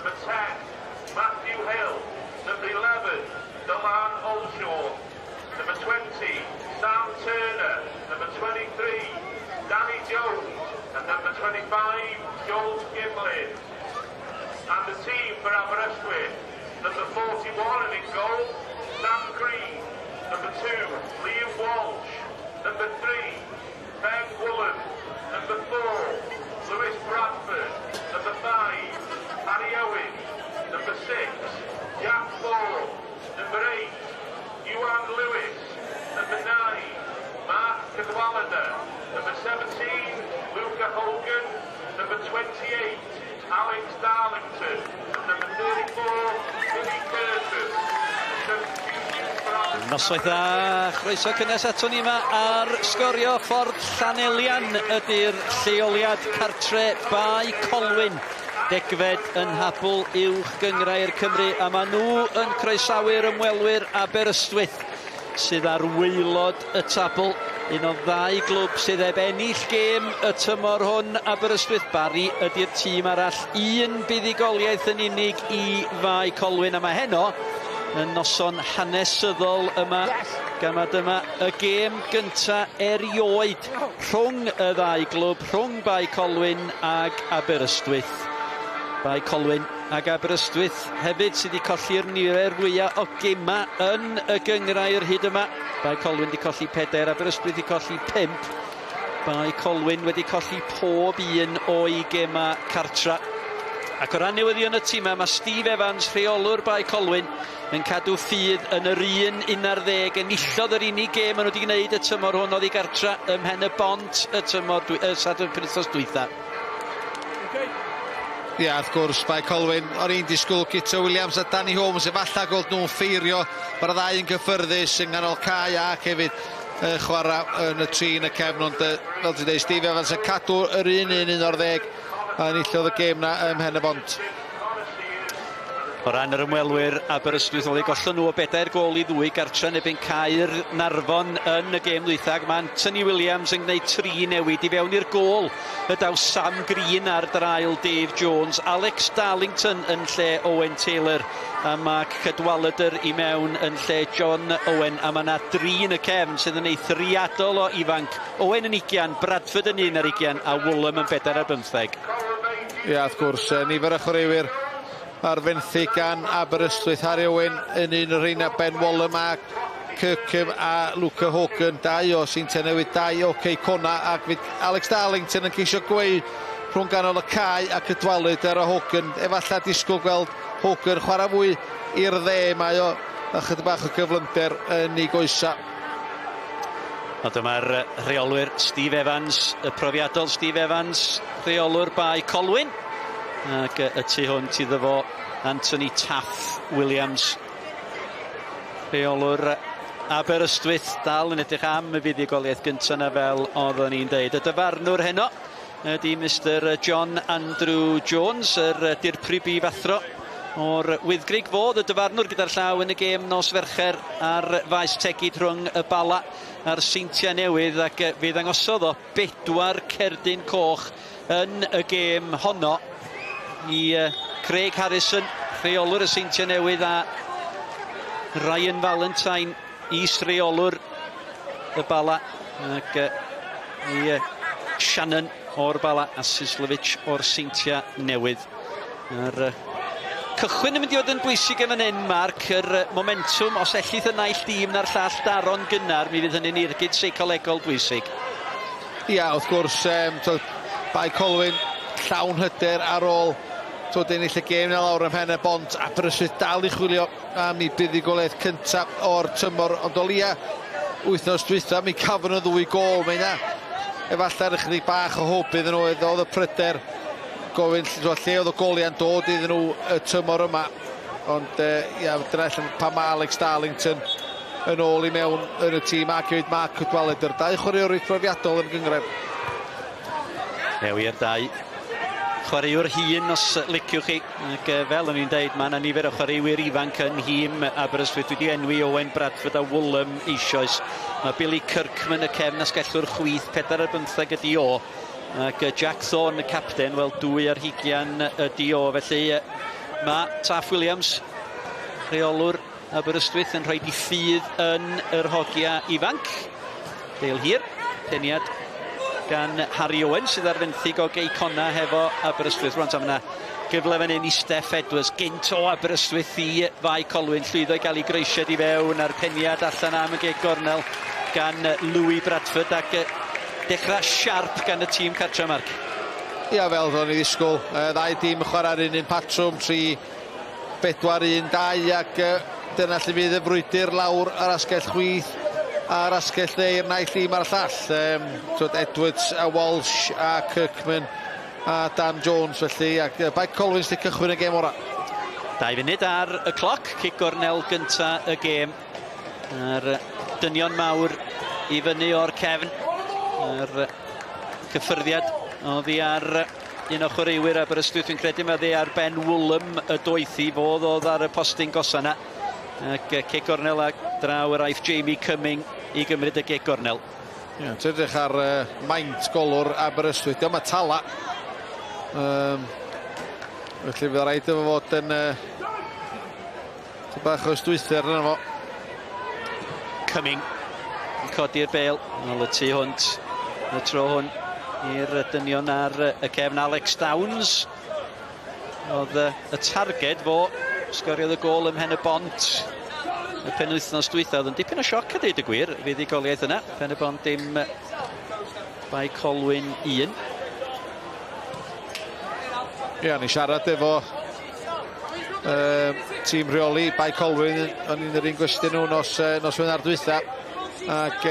Number 10, Matthew Hill. Number 11, Dylan Olshaw. Number 20, Sam Turner. Number 23, Danny Jones. And number 25, Joel Giblin. And the team for Aberystwyth, number 41 and in goal, Sam Green. Number 2, Liam Walsh. Number 3, Ben Woolen. Number 4, Lewis Bradford. Number 5, Harry Owen. Number 6, Jack Ford. Number 8, Ewan Lewis. Number 9, Mark Cadwallader. Number 17, Luca Hogan. Number 28, Alex Darlington. And number 34, Billy Curtis. Noswaith dda, chroeso cynnes ato ni yma ar Sgorio. Ffordd Llanelian ydy'r lleoliad, cartre Bae Colwyn, degfed yn nhabl Uwch Gynghrair Cymru, a maen nhw yn croesawu'r ymwelwyr Aberystwyth sydd ar waelod y tabl. Un o ddau glwb sydd heb ennill gêm y tymor hwn, Aberystwyth. Barry ydy'r tîm arall, un buddugoliaeth yn unig i Fae Colwyn, a mae heno yn noson hanesyddol yma, gan mai dyma y gêm gynta erioed rhwng y ddau glwb, rhwng Bae Colwyn ag Aberystwyth. Bae Colwyn ag Aberystwyth hefyd sydd wedi colli'r nifer fwyaf o gema yn y gynghrair hyd yma. Bae Colwyn wedi colli 4, Aberystwyth wedi colli 5. Bae Colwyn wedi colli pob un o'i gema cartra. Ac o ran newyddion y tîm, mae Steve Evans, rheolwr Bae Colwyn, yn cadw ffydd yn yr 11 enillodd yr unig gêm maen nhw wedi gwneud y tymor hwn oddi gartra ym Mhen y Bont y tymor y Sadwrn penwythnos dwytha. Ia, wrth gwrs, Bae Colwyn, o'n i'n disgwyl Guto Williams a Danny Holmes efallai gweld nhw'n ffeirio. Mae'r ddau yn gyffyrddus yng nghanol cae ac hefyd chwarae yn y tri yn y cefn, ond fel ti'n dweud, Steve Evans yn cadw yr 1-11 a enillodd y gêm na ym Mhen y Bont. O ran yr ymwelwyr Aberystwyth, oedd eu gollon nhw o 4 gôl i 2 gartre yn erbyn Caernarfon yn y gêm ddwytha. Mae Anthony Williams yn gwneud tri newid. I fewn i'r gôl y daw Sam Green ar draul Dave Jones. Alex Darlington yn lle Owen Taylor a Mark Cadwallader i mewn yn lle John Owen. A mae yna dri yn y cefn sydd yn eithriadol o ifanc. Owen yn 20, Bradford yn 21 a Woolham yn 24. Ia, wrth gwrs, nifer y chwaraewyr ar fenthyg gan Aberystwyth. Harry Owen yn un o'r rheina, Ben Woolham a Kirkham a Luca Hogan, dau o Seintiau Newydd, dau o Cei Connah, ac fydd Alex Darlington yn ceisio gweu rhwng ganol y cae a Cadwallader a Hogan. Efallai disgwyl gweld Hogan chwarae fwy i'r dde, mae o ychydig bach o gyflymder yn ei goesa. A dyma'r rheolwyr Steve Evans, y profiadol Steve Evans, rheolwr Bae Colwyn. Ac y tu hwnt iddo fo Anthony Taff Williams, rheolwr Aberystwyth, dal yn edrych am y fuddugoliaeth gyntaf yna fel oeddwn ni'n deud. Y dyfarnwr heno ydy Mr John Andrew Jones, yr dirprwy brifathro o'r Wyddgrug, fodd y dyfarnwr gyda'r llaw yn y gêm nos Fercher ar Faes Tegid rhwng y Bala a'r Seintiau Newydd, ac fe ddangosodd o bedwar cerdyn coch yn y gêm honno i Craig Harrison, rheolwr y Seintiau Newydd, a Ryan Valentine, is-reolwr y Bala, ac i Shannon o'r Bala a Sislovic o'r Seintiau Newydd. Yr cychwyn yn mynd i fod yn bwysig yn fan hyn, Mark, yr momentwm, os ellith y naill dîm na'r llall daro'n gynnar, mi fydd hynny'n ergyd seicolegol bwysig. Ia, wrth gwrs, Bae Colwyn llawn hyder ar ôl dod ennill y gêm na lawr ym Mhen y Bont. Aberystwyth dal i chwilio am ei buddugoliaeth cyntaf o'r tymor, ond o leia wythnos dwytha mi gafon nhw ddwy gôl. Mae yna efallai ychydig bach o hwb iddyn nhw. Oedd y pryder gofyn lle oedd y goliau'n dod iddyn nhw y tymor yma. Ond ia, dyna allan pan mae Alex Darlington yn ôl i mewn yn y tîm ac hefyd Mark Cadwallader. Dau chwaraewr profiadol yn gynghrair. Ie wir, dau chwaraewr hŷn os liciwch chi. Ac fel o'n i'n deud, mae yna nifer o chwaraewyr ifanc yn nhîm Aberystwyth. Dwi wedi enwi Owen Bradford a Woolham eisoes. Mae Billy Kirkman y cefn asgellwr chwith, 24 ydi o. Ac Jack Thorne, y capten, wel 22 ydi o. Felly Mae Taff Williams, rheolwr Aberystwyth, yn rhoi di ffydd yn yr hogia ifanc. Bale hir, peniad gan Harry Owen sydd ar fenthyg o Gei Connah hefo Aberystwyth. Rwan ta, yna gyfle fan hyn i Steff Edwards, gynt o Aberystwyth i Fae Colwyn, llwyddo i gael ei groesiad i fewn a'r peniad allan am y geg gornel gan Louis Bradford ac dechrau siarp gan y tîm cartra, Mark. Ia, fel ro'n i ddisgwyl, ddau dîm yn chwarae'r un un patrwm, 3, 4, 1, 2, ac dyna lle fydd y frwydr lawr ar asgell chwith a'r asgell dde i'r naill dîm a'r llall. Twyd, Edwards a Walsh a Kirkman a Dan Jones felly, ac Bae Colwyn sydd cychwyn y gêm orau. 2 funud ar y cloc, cic gornel gynta y gêm. A'r dynion mawr i fyny o'r cefn. Yr cyffyrddiad oddi ar un o chwaraewyr Aberystwyth, dwi'n credu mae dde ar Ben Woolham y doethi, fodd oedd ar y postyn gosa yna. Ac cic gornel a draw yr aeth Jamie Cumming i gymryd y gic gornel. Ie, ti'n edrych ar maint golwr Aberystwyth, diolch mae tala. Felly fydd rhaid iddo fod yn bach o ystwythder yna fo. Cumming yn codi'r bel, nôl y tu hwnt y tro hwn i'r dynion ar y cefn. Alex Downs oedd y targed fo, sgoriodd y gôl ym Mhen y Bont y penwythnos dwytha. Oedd yn dipyn o sioc a dweud y gwir, fuddugoliaeth yna. Pen y Bont dim, Bae Colwyn 1. Ia, ni siarad efo tîm rheoli Bae Colwyn, o'n i'n yr un gwestiwn nhw nos Wener dwytha, ac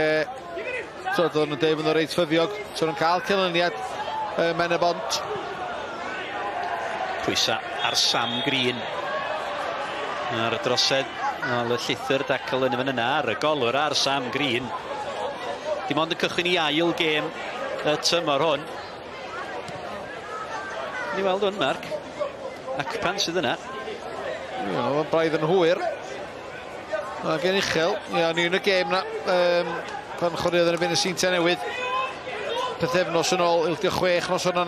twyd, o'n nhw'n deud bod nhw'n reit ffyddiog, so nhw'n cael canlyniad Men y Bont. Pwysa ar Sam Green. Ar y drosedd, nôl y llithr dacl yn y fan yna, ar y golwr ar Sam Green. Dim ond yn cychwyn i ail gêm y tymor hwn. Ni weld hwn, Mark. Acpan sydd yna. Ie, mae'n braidd yn hwyr. Ac yn uchel. Ie, o'n i yn y gêm na. Pan chwaraeodd yn erbyn y Seintiau Newydd. Pythefnos yn ôl, ildio 6 nos yna.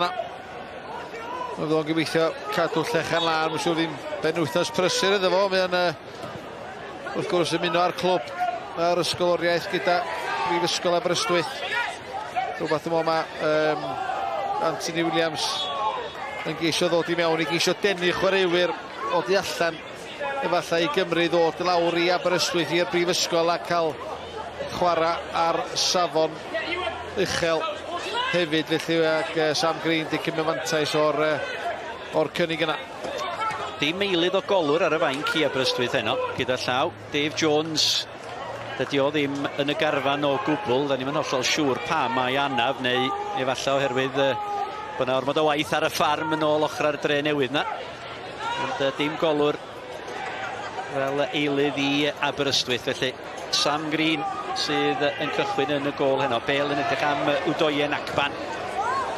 Mae fo'n gobeithio cadw llechen lân. Mae'n siŵr ddim benwythnos prysur iddo fo. Mae'n wrth gwrs ymuno â'r clwb a'r ysgoloriaeth gyda Prifysgol Aberystwyth. Rhywbeth yma mae Anthony Williams yn geisio ddod i mewn i geisio denu chwaraewyr o du allan efallai i Gymru ddod lawr i Aberystwyth i'r Brifysgol a cael chwarae ar safon uchel hefyd felly, ac Sam Green di cymryd mantais o'r cynnig yna. Dim eilydd o golwr ar y fainc i Aberystwyth heno, gyda llaw. Dave Jones, dydy o ddim yn y garfan o gwbl, da ni'm yn hollol siŵr pam mae anaf, neu efallai oherwydd bod yna ormod o waith ar y ffarm yn ôl ochr dre newydd na. Ond dim golwr fel eilydd i Aberystwyth, felly Sam Green sydd yn cychwyn yn y gôl heno. Bale yn edrych am Udoyen Akpan.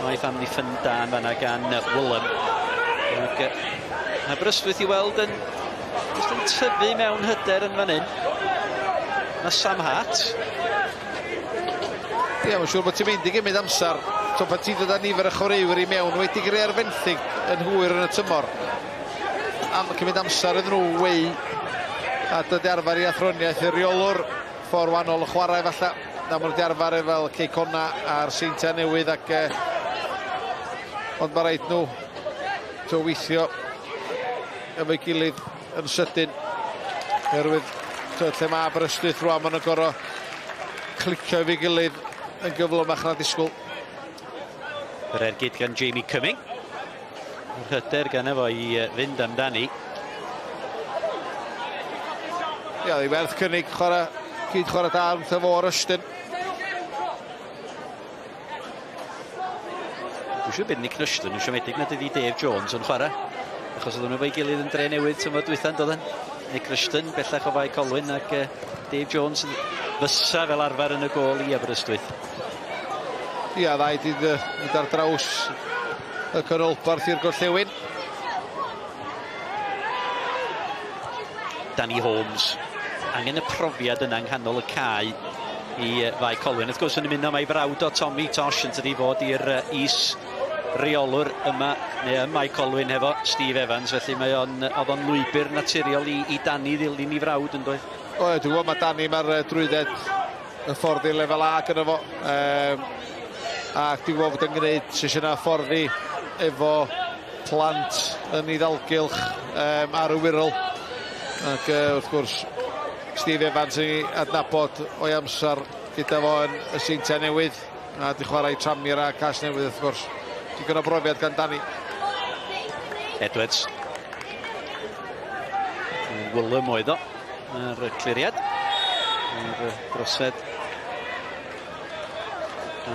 Waith amddiffyn da yn fanna gan Woolham. Ac Aberystwyth i weld yn jyst yn tyfu mewn hyder yn fan hyn. Mae Sam Hart. Ie, mae'n siŵr bod ti'n mynd i gymryd amser. So, pan ti'n dod â nifer y chwaraewyr i mewn, wedi greu ar fenthyg yn hwyr yn y tymor. Am cymryd amser iddyn nhw weu a dod i arfer i athroniaeth y reolwr ffordd wahanol o chwarae falle. Na, maen nhw wedi arfer fel Cei Connah a'r Seintiau Newydd ac ond mae rhaid nhw to weithio efo'i gilydd yn sydyn. Oherwydd lle mae Aberystwyth rwan, maen nhw'n gorfod clicio efo'i gilydd yn gyflymach na disgwyl. Yr ergyd gan Jamie Cumming. Yr hyder gan efo i fynd amdani. Ia, i werth cynnig chwarae, cyd chwarae da wrth efo Rushton. Dwi'n siŵr bydd Nick Rushton yn siomedig nad ydi Dave Jones yn chwarae. Achos oedden nhw efo'i gilydd yn dre newydd tymor dwytha, doedden? Nick Rushton bellach o Fae Colwyn ac Dave Jones fysa fel arfer yn y gôl i Aberystwyth. Ia, ddau di mynd ar draws y canolbarth i'r gorllewin. Danny Holmes, angen y profiad yna yng nghanol y cae i Fae Colwyn. Wrth gwrs yn ymuno mae frawd o Tommy Tosh yn tydi fod i'r is reolwr yma, neu ym Mae Colwyn hefo Steve Evans, felly mae o'n, oedd o'n lwybr naturiol i Danny ddilyn i frawd yn doedd? O, dwi'n gwybod, mae Danny, mae'r drwydded y ffordd i lefel A gyda fo. A dwi'n gwybod fod yn gwneud sesiynau hyfforddi efo plant yn ei ddalgylch ar y Wirral. Ac wrth gwrs, Steve Evans yn ei adnabod o'i amser gyda fo yn y Seintiau Newydd a di chwarae i Tranmere a Casnewydd wrth gwrs. Digon o brofiad gan Danny. Edwards. Willem oedd o ar y cliriad. Ar y drosedd.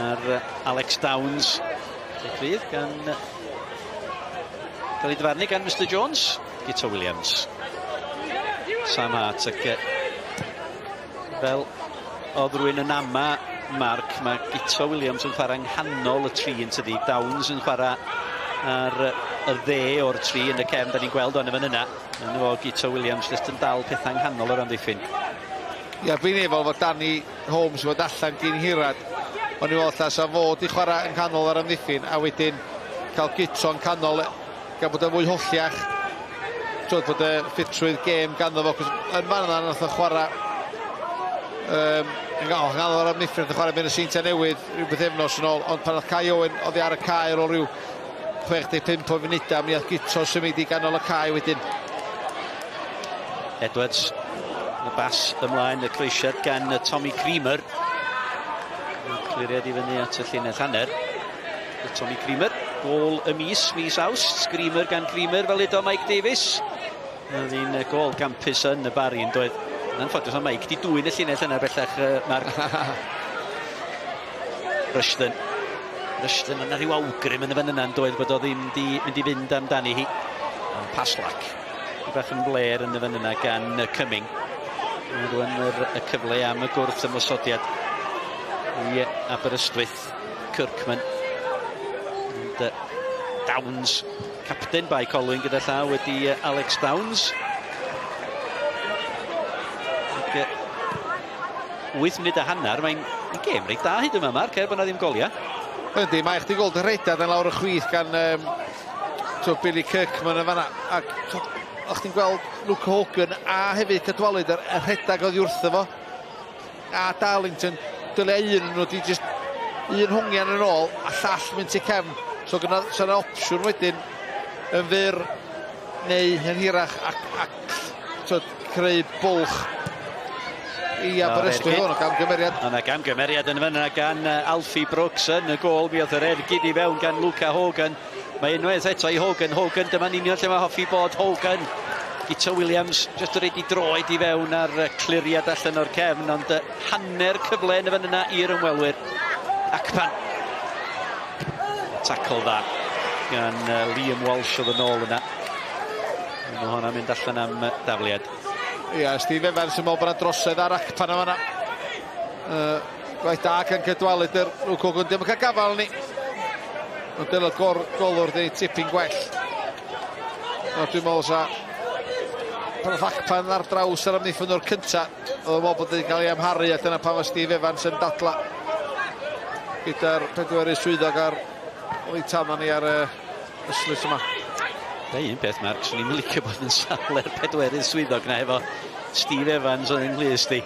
Ar Alex Downs. Lle cryf gan cael ei dyfarnu gan Mr Jones. Guto Williams. Sam Hart ac fel oedd rhywun yn ama Mark, mae Guto Williams yn chwarae yng nghanol y tri yn tydi. Downs yn chwarae ar y dde o'r tri yn y cefn, da ni'n gweld o'n y fan yna. Yn fo Guto Williams jyst yn dal pethau yng nghanol yr amddiffyn. Ia, fi'n efo fod Danny Holmes fod allan gyn hirad. O'n i'n meddwl sa fod i chwarae yng nghanol yr amddiffyn a wedyn cael Guto yn canol gan bod yn fwy holliach. Twyd bod y ffitrwydd gêm ganddo fo, cos yn fan yna nath o chwarae nghanol yr amddiffyn, nath o chwarae fe'n y Seintiau Newydd rhyw bythefnos yn ôl, ond pan oedd Kai Owen oddi ar y cae ar ôl rhyw 65 o funudau, mi oedd Guto symud i ganol y cae wedyn. Edwards, y bas ymlaen, y croesiad gan Tommy Creamer. Cliriad i fyny at y llinell hanner. Tommy Creamer, gôl y mis, mis Awst. Screamer gan Creamer fel udo Mike Davies. Oedd hi'n gôl gampus yn y Barri yn doedd. Yn anffodus mae Mike di dwyn y llinell yna bellach, Mark. Rushton. Rushton yna rhyw awgrym yn y fan yna yn doedd bod o ddim di mynd i fynd amdani hi. Ond Paslak. Bach yn fler yn y fan yna gan Cumming. Rwan y cyfle am y gwrth ymosodiad i Aberystwyth. Kirkman. And, Downs, captain Bae Colwyn gyda llaw wedi Alex Downs. Ac, 8 munud a hanner, mae'n gêm reit da hyd yma, Mark, er bod na ddim goliau. Yndi, mae chdi gweld y rhedad yn lawr y chwith gan Billy Kirkman yn fanna. Ac o'ch chdi'n gweld Luke Hogan a hefyd Cadwaladr y rhedag oddi wrtho fo. A Darlington, dyle un nhw di just un hongian yn ôl a llall mynd tu cefn. So gyda so yna opsiwn wedyn yn fyr neu yn hirach ac twyd, creu bwlch i Aberystwyth. Hwn o gamgymeriad. Yna gamgymeriad yn fyna gan Alfie Brooks yn y gôl. Mi oedd yr ergyd i fewn gan Luca Hogan. Mae unwaith eto i Hogan. Hogan, dyma'n union lle mae hoffi bod Hogan. Guto Williams jyst yn reid i droed i fewn ar cliriad allan o'r cefn, ond hanner cyfle yn y fan yna i'r ymwelwyr. Akpan. Tackle dda gan Liam Walsh oedd yn ôl yna. Mae hwnna'n mynd allan am dafliad. Ia, Steve Evans yn meddwl bod yna drosedd ar Akpan yma. Gwaith da gan Cadwaladr. Luke Hogan ddim yn cael gafal ni. Ond dyla'r golwr di tipyn gwell. No, dwi'n meddwl sa pan oedd Akpan ar draws yr amddiffynwr cynta, oedd o'n meddwl bod wedi cael ei amharu, a dyna pan mae Steve Evans yn dadla gyda'r pedwerydd swyddog ar o'i tan ni ar y ystlys yma. Da un peth, Mark, swn i'n licio bod yn safle'r pedwerydd swyddog na efo Steve Evans oedd yng nghlust di.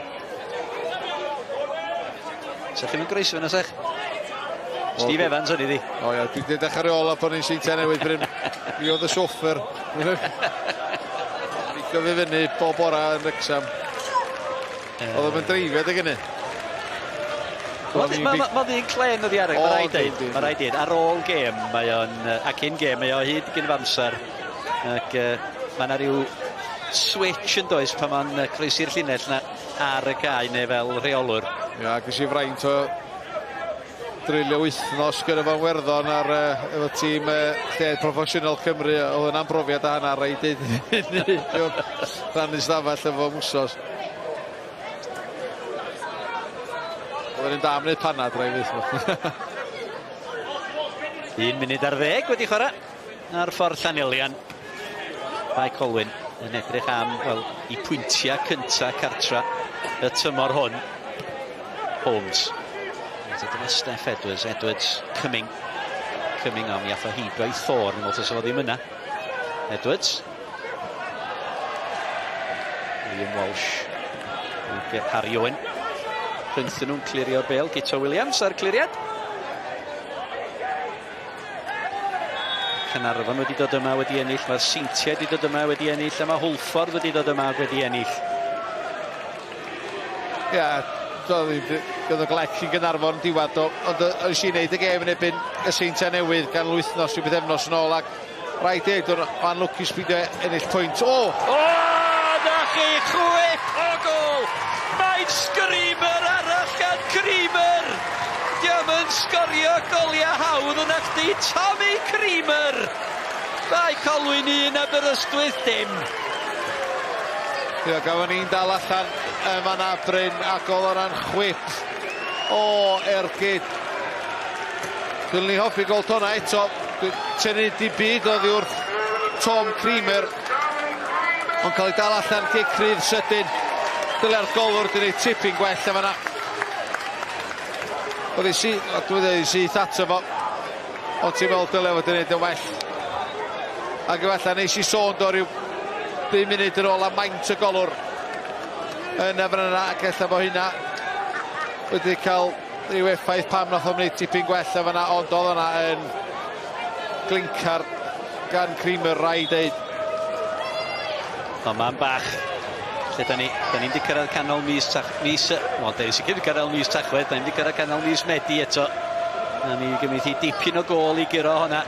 Sa chi'n mynd groeso fyna, sech? Steve Evans o'n i ddi. O ia, dwi wedi dechrau rheola pan ni'n Seintiau Newydd, Bryn. Fi oedd y chauffeur. Pigo fi fyny bob bora yn Wrexham. Oedd o'n dreifio dy gynnu. Mae ddyn clen oedd i ar, mae rhaid deud. Mae rhaid deud, ar ôl gêm, mae o'n, a cyn gêm, mae o hyd gyn amser. Ac mae yna rhyw switch yn does pan mae'n croesi'r llinell na ar y cae neu fel rheolwr. Ia, ges i fraint o dreulio wythnos gyda fo'n Werddon ar efo tîm lled proffesiynol Cymru. Oedd yna'n brofiad a hanner rhaid deud. Rhannu stafell efo mwsos. Oedd yn da am wneud panad, rhaid fi. 1 munud ar 10 wedi chwarae ar ffordd Llanelian. Bae Colwyn yn edrych am, wel, i pwyntiau cynta cartra y tymor hwn. Holmes. Dyma Steph Edwards. Edwards coming. Coming on, mi ath o heibio i Thorne, yn meddwl fo ddim yna. Edwards. Liam Walsh. Ac Harry Owen. Rhyngthyn nhw'n clirio'r bêl. Guto Williams ar cliriad. Caernarfon wedi dod yma wedi ennill, mae'r Seintiau wedi dod yma wedi ennill, a mae Hwlffordd wedi dod yma wedi ennill. Ia, oedd y glec i Gaernarfon diwedd o, ond oes i'n neud y gêm yn erbyn y Seintiau Newydd gan wythnos rhyw bythefnos yn ôl, ac rhaid dweud, o'n anlwcus beidio ennill pwynt. O! O, na chi, chwip o gôl! Mae'n screamer arall gan Creamer! Dio'm yn sgorio goliau hawdd yn achdi Tommy Creamer! Bae Colwyn 1, Aberystwyth dim. Ia, gafon ni'n dal allan yn fanna Bryn, ac oedd hwnna'n chwip o ergyd. Dwi'n ni hoffi gweld hwnna eto. Tynnu dim byd oddi wrth Tom Creamer. Ond cael ei dal allan gic rhydd sydyn. Dyle'r golwr di wneud tipyn gwell yn fanna. Oedd hi syth, dwi'n dweud syth ato fo. Ond ti'n meddwl dyle fod yn gwneud yn well. Ac efallai neis i sôn do ryw 5 munud yn ôl am maint y golwr yn y fan yna, ac ella bo hynna wedi cael rhyw effaith pam nath o'n wneud tipyn gwell yn fanna, ond oedd hwnna yn glincar gan Creamer, rhaid deud. Ond ma'n bach lle da ni, da ni'n di cyrraedd canol mis, mis, wel, da ni sicr wedi cyrraedd mis Tachwedd, da ni'n di cyrraedd canol mis Medi eto. Na ni gymryd hi dipyn o gôl i guro hwnna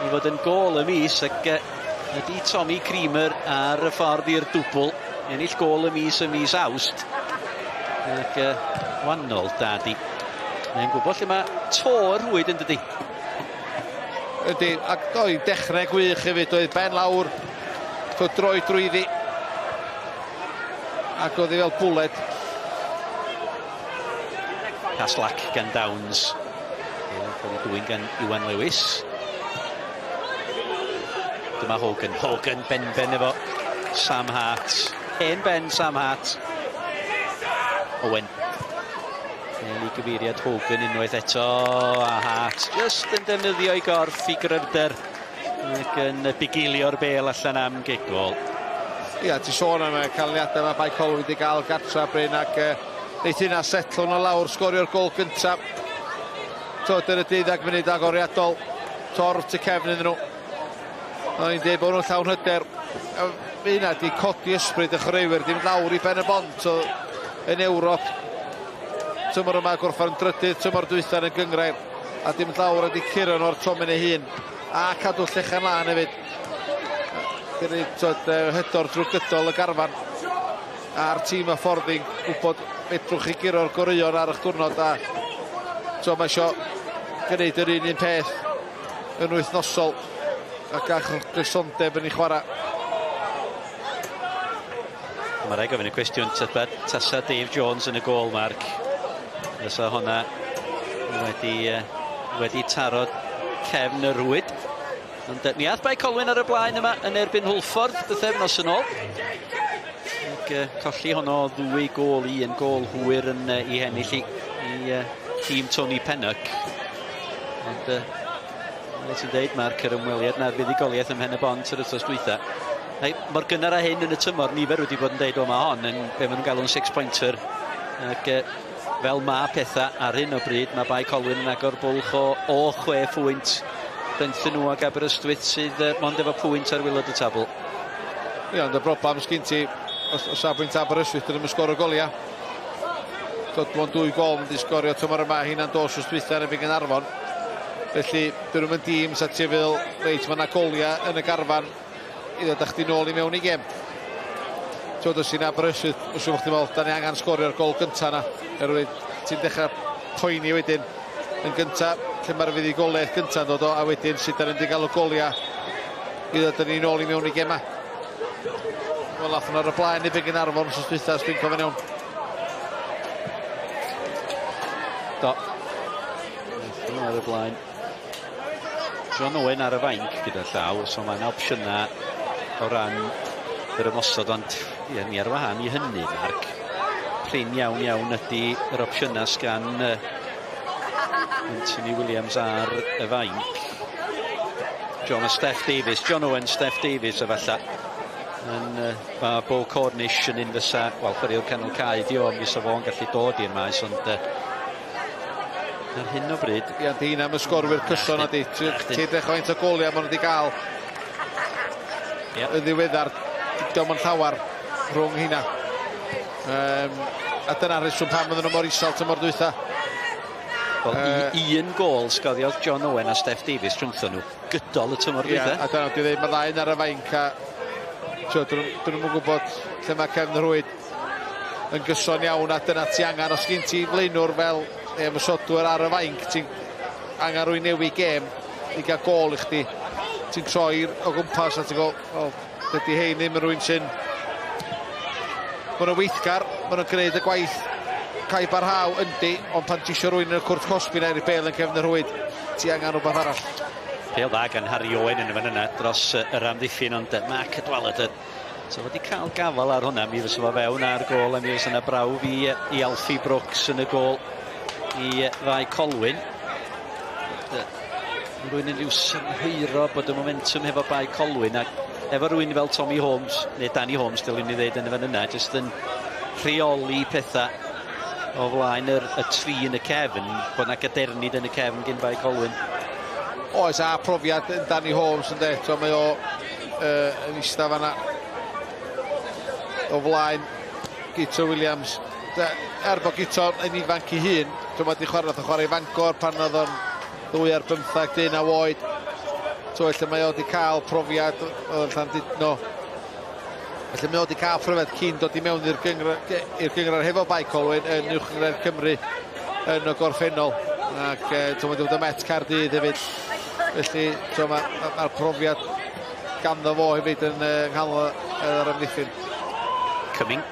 i fod yn gôl y mis, ac ydy Tommy Creamer ar y ffordd i'r dwbl, ennill gôl y mis ym mis Awst. Ac wannol da di. Mae'n gwybod lle mae to yr rhwyd yn dydi. Ydy, ac oedd dechrau gwych hefyd, oedd ben lawr, to droi drwyddi. Ac oedd hi fel bwled. Caslac gan Downs. Cael ei dwyn gan Iwan Lewis. Dyma Hogan. Hogan ben-ben efo Sam Hart. Hen ben Sam Hart. Owen. Yn ei gyfeiriad Hogan unwaith eto. A Hart just yn defnyddio ei gorff i gryfder. Ac yn bugeilio'r bêl allan am gigol. Ia, ti sôn am y canlyniadau mae Bae Colwyn wedi gael gartra Bryn, ac neith hynna setlo nhw lawr, sgorio'r gôl gyntaf. Twyd, yn y 12 munud agoriadol, torf tu cefn iddyn nhw. O'n i'n dweud bod nhw'n llawn hyder. Fe hynna di codi ysbryd y chwaraewyr, di mynd lawr i Ben y Bont yn Ewrop. Tymor yma gorffan yn drydydd, tymor dwytha yn y gynghrair, a di mynd lawr a di curo nhw o'r tomen ei hun. A cadw llechen lân hefyd. Gwneud hydor drwy gydol y garfan a'r tîm hyfforddi'n gwybod fedrwch chi guro'r goreuon ar eich diwrnod, a so mae isio gwneud yr un peth yn wythnosol a gach gysondeb yn ei chwarae. Mae rhaid gofyn y cwestiwn tybed tasa Dave Jones yn y gôl, Mark. Fysa hwnna wedi taro cefn y rhwyd. Ond mi ath Bae Colwyn ar y blaen yma yn erbyn Hwlffordd bythefnos yn ôl. Ac colli honno 2-1, gôl hwyr yn i hennill i tîm Tony Pennock. Ond fel ti'n deud, Mark, yr ymweliad na'r fuddugoliaeth ym Mhen y Bont yr wythnos dwytha. Hei, mor gynnar â hyn yn y tymor, nifer wedi bod yn deud, o, mae hon yn be maen nhw'n galw'n six-pointer. Ac fel ma pethau ar hyn o bryd, mae Bae Colwyn yn agor bwlch o 6 phwynt. Rhyngthyn nhw ag Aberystwyth sydd mond efo pwynt ar waelod y tabl. Ie, ond y broblem sgyn ti, o safbwynt Aberystwyth, dyn nhw'n sgorio goliau. Dod mond 2 gôl mynd i sgorio tymor yma, hynna'n dos wrth dwytha yn erbyn Gaernarfon. Felly, dyn nhw'n dîm sa ti'n feddwl, reit, mae yna goliau yn y garfan i ddod â chdi nôl i mewn i gêm. Twyd, os ti'n Aberystwyth, os yw'n chdi meddwl, da ni angen sgorio'r gôl gynta yna. Oherwydd ti'n dechrau poeni wedyn yn gynta, lle mae'r fuddugoliaeth gynta'n dod o, a wedyn sut da ni'n mynd i gael y goliau i ddod â ni nôl i mewn i gema. Wel, ath nhw ar y blaen i Gaernarfon wrth dwytha, os dwi'n cofio'n iawn. Do. Ath nhw ar y blaen. John Owen ar y fainc gyda llaw, so mae'n opsiynau o ran yr ymosod, ond ie, ni ar wahân i hynny, Mark. Prin iawn iawn ydy yr opsiynau sgan Anthony Williams ar y fainc. John a Steff Davies, John Owen, Steff Davies efallai. Yn, mae Bo Cornish yn un fysa, wel, chwaraewr canol cae di o, mi fysa fo'n gallu dod i'r maes, ond ar hyn o bryd... Ia, di am y sgorwyr cyson ydi. Ti'n edrych faint o goliau maen nhw wedi gael yn ddiweddar, diolch yn llawer rhwng hynna. A dyna'r rheswm pam oedden nhw mor isel tymor dwytha. Wel, un gôl sgoriodd John Owen a Steff Davies rhwngthon nhw gydol y tymor dwytha. Ia, a dyna dwi'n dweud, mae ddau ar y fainc a dyn nhw'n gwybod lle mae cefn rhwyd yn gyson iawn, a dyna ti angen, os gen ti flaenwr fel ymosodwyr ar y fainc, ti'n angen rwy'n newid gêm i gael gôl i chdi. Ti'n troi o gwmpas a ti'n go, oh, dydy hein ddim yn rhywun sy'n... Maen nhw'n weithgar, maen nhw'n gwneud y gwaith cae barhaw yndi, ond pan ti isio rhywun yn y cwrt cosbi na i'r bel yn cefn y rhwyd, ti angen rhywbeth arall. Pêl dda gan Harry Owen yn y fan yna dros yr amddiffyn, ond Mark Cadwaladr so wedi cael gafal ar hwnna, mi fysa fo fewn ar gôl a mi fysa yna brawf i Alfie Brooks yn y gôl i Fae Colwyn. Rwy'n yn rhyw synhwyro bod y momentum hefo Bae Colwyn ac efo rhywun fel Tommy Holmes, neu Danny Holmes, dylwn ni ddeud yn y fan yna, jyst yn rheoli pethau o flaen y tri yn y cefn, bod yna gadernid yn y cefn gyn Bae Colwyn. Oes, a profiad yn Danny Holmes yn de, mae o yn eistedd fanna o flaen Guto Williams. Er bod Guto yn ifanc i hun, mae wedi chwarae, nath o chwarae i Fangor pan oedd o'n 2 ar 15, 19 oed. Felly mae o wedi cael profiad oedd yn Llandudno. Felly mae o wedi cael profiad cyn dod i mewn i'r gynghrair hefo Bae Colwyn yn Uwch Gynghrair Cymru yn y gorffennol. Ac mae wedi bod yn Met Caerdydd hefyd. Felly mae'r profiad ganddo fo hefyd yn nghanol yr amddiffyn. Cumming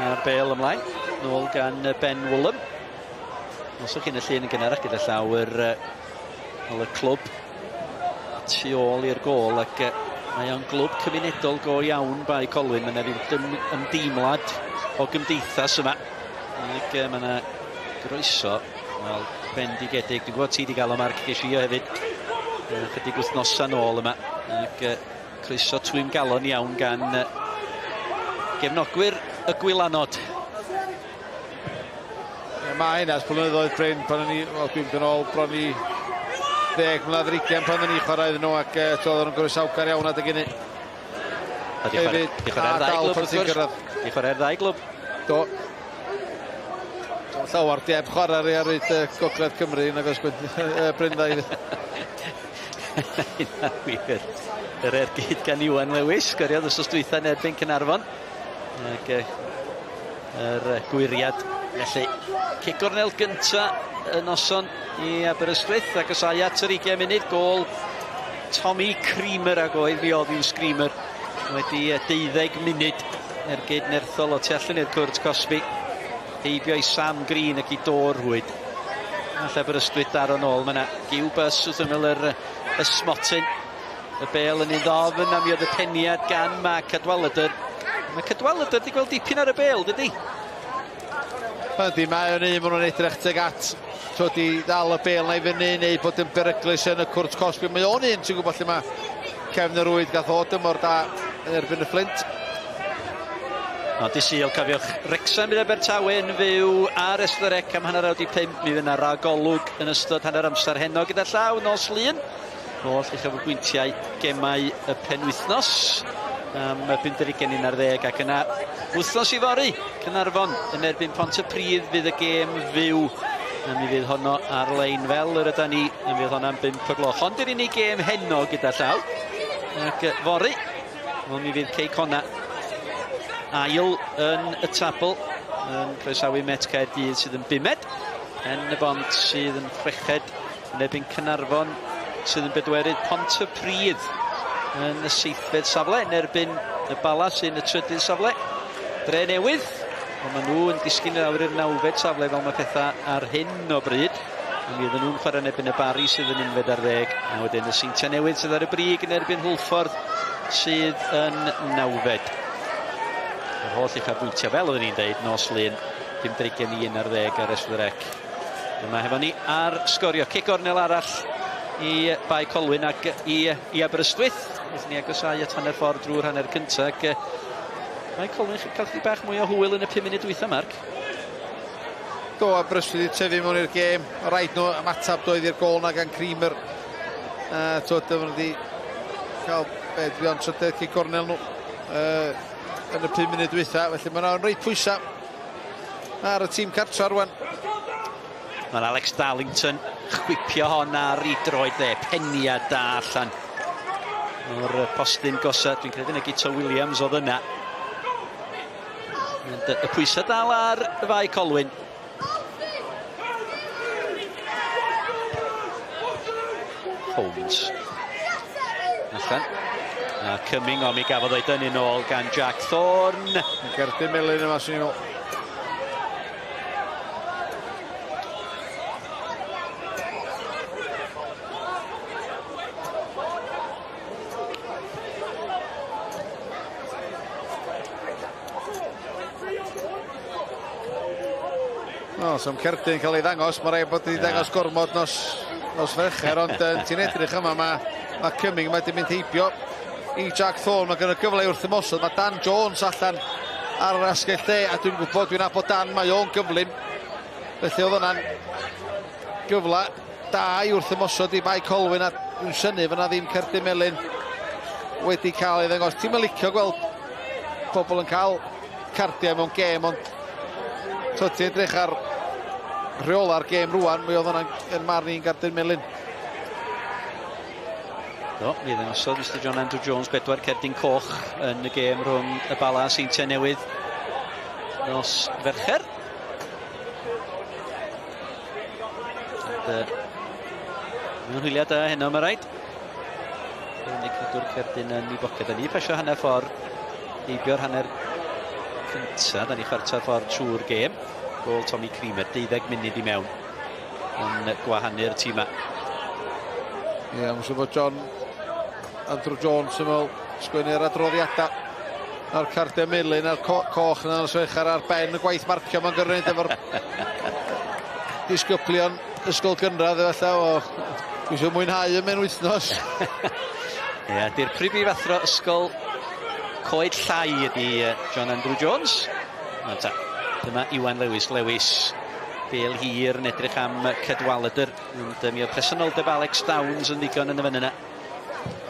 a'r bêl ymlaen, nôl gan Ben Woolham. Os o'ch chi'n y llun yn gynharach gyda llaw yr clwb tu ôl i'r gôl, ac mae o'n glwb cymunedol go iawn Bae Colwyn. Mae yna ryw ymdeimlad o gymdeithas yma, ac mae yna groeso, wel, bendigedig. Dwi'n gwybod ti wedi gael o, Mark, ges i o hefyd chydig wythnosau nôl yma, ac croeso twym galon iawn gan gefnogwyr y Gwylanod. Mae hynna ers blynyddoedd, Bryn, pan o'n i, wel, dwi'n mynd yn ôl bron i 10 mlynedd ar 20 pan o'n i chwarae iddyn nhw, ac oedden nhw'n groesawgar iawn adeg hynny. Hefyd, a dal pan ti'n gyrraedd. Di chwarae'r ddau glwb. Do. Llawer di heb chwarae ar Gogledd Cymru, nag oes Bryn ddau. Hynna wir. Yr ergyd gan Iwan Lewis, sgoriodd wythnos dwytha yn erbyn Caernarfon. Ac yr gwyriad. Felly, cic gornel gynta y noson i Aberystwyth, ac os ai at yr 20 munud, gôl Tommy Creamer, ag oedd fi oedd hi'n screamer wedi 12 munud, ergyd nerthol o tu allan i'r cwrt cosbi, heibio i Sam Green ac i dôr rhwyd. Alla Aberystwyth daro nôl, mae yna giw bus wrth ymyl yr smotyn. Y bêl yn un ddofn, a mi oedd y peniad gan Mark Cadwaladr. Mae Cadwaladr wedi gweld dipyn ar y bêl, dydy? Ydy, mae o'n un, maen nhw'n edrych tuag at twyd i ddal y bêl na i fyny neu bod yn beryglus yn y cwrt cosbi. Mae o'n un, ti'n gwybod lle mae cefn y rwyd gath o dymor da yn erbyn y Fflint. O, di Sul, cofiwch, Wrecsam bydd Abertawe yn fyw ar S4C am 4:30. Mi fydd yna ragolwg yn ystod hanner amser heno gyda llaw nos Lun. Holl uchafbwyntiau gemau y penwythnos am 10:40 ac yna wythnos i fory, Caernarfon yn erbyn Pontypridd fydd y gêm fyw. A mi fydd honno ar-lein fel yr ydan ni, a mi fydd honno'n 5 o'r gloch. Ond yr unig gêm heno gyda llaw. Ac fory, wel, mi fydd Cei Connah ail yn y tabl yn croesawu Met Caerdydd sydd yn bumed, Pen y Bont sydd yn chweched yn erbyn Caernarfon sydd yn bedwerydd, Pontypridd yn y seithfed safle yn erbyn y Bala sy'n y trydydd safle, Dre Newydd, ond maen nhw yn disgyn i lawr i'r nawfed safle fel mae pethau ar hyn o bryd. A mi oedden nhw'n chwarae yn erbyn y Barri sydd yn unfed ar ddeg, a wedyn y Seintiau Newydd sydd ar y brig yn erbyn Hwlffordd sydd yn nawfed. Yr holl uchafbwyntiau, fel oedden ni'n deud, nos Lun, 10:40 ar S4C. Dyma hefo ni ar sgorio. Cic gornel arall i Bae Colwyn ac i Aberystwyth. Wrth ni agosáu at hanner ffordd drwy'r hanner cyntaf. Ac Bae Colwyn cael chydig bach mwy o hwyl yn y 5 munud dwytha, Marc. Do, Aberystwyth wedi tyfu mewn i'r gêm. Rhaid nhw ymateb doedd i'r gôl na gan Creamer. Twyd, maen nhw wedi cael beth fi ond trydydd cic gornel nhw yn y 5 munud dwytha. Felly maen nhw'n reit pwysau ar y tîm cartra rwan. Mae'n Alex Darlington chwipio hon ar ei droed dde, peniad da allan o'r postyn gosa. Dwi'n credu na Guto Williams oedd yna. And, y pwysau dal ar y Fae Colwyn. Holmes. Allan. A Cumming, o mi gafodd ei dynnu nôl gan Jack Thorne. Gerdyn melyn yma, swn i'n meddwl. O, so am cerdyn cael ei ddangos, mae rhaid bod wedi dangos gormod nos Fercher, ond ti'n edrych yma, mae Cumming wedi mynd heibio i Jack Thorne, mae gen y gyfle wrth ymosod, mae Dan Jones allan ar yr asgell dde, a dwi'n gwybod, dwi'n nabod Dan, mae o'n gyflym, felly oedd hwnna'n gyfle da i wrth ymosod i Bae Colwyn, a dwi'n synnu fyna ddim cerdyn melyn wedi cael ei ddangos. Ti'm yn licio gweld pobl yn cael cardiau mewn gêm, ond ti'n edrych ar rheola'r gêm rwan, mi oedd hwnna'n yn marn i'n gerdyn melyn. Do, mi ddangosodd Mr John Andrew Jones 4 cerdyn coch yn y gêm rhwng y Bala a Seintiau Newydd nos Fercher. Ond, mewn hwyliau da heno, mae rhaid. Dwi'n cadw'r cerdyn yn ei boced. Da ni pasio hanner ffordd, heibio'r hanner cyntaf, da ni chwarter ffordd trwy'r gêm. Gôl Tommy Creamer, 12 munud i mewn yn gwahanu'r tîma. Ie, mae'n siŵr bod John Andrew Jones yn meddwl sgwennu'r adroddiadau a'r cardiau melyn a'r coch yn nos Fercher ar ben y gwaith marcio mae'n gyrru efo'r disgyblion ysgol gynradd efallai, o, dwi eisiau mwynhau y menwythnos. Ie, di'r prif athro ysgol Coed Llai ydy John Andrew Jones. Ta, dyma Iwan Lewis. Lewis, bel hir yn edrych am Cadwaladr. Ond mi oedd presenoldeb Alex Downs yn ddigon yn y fan yna.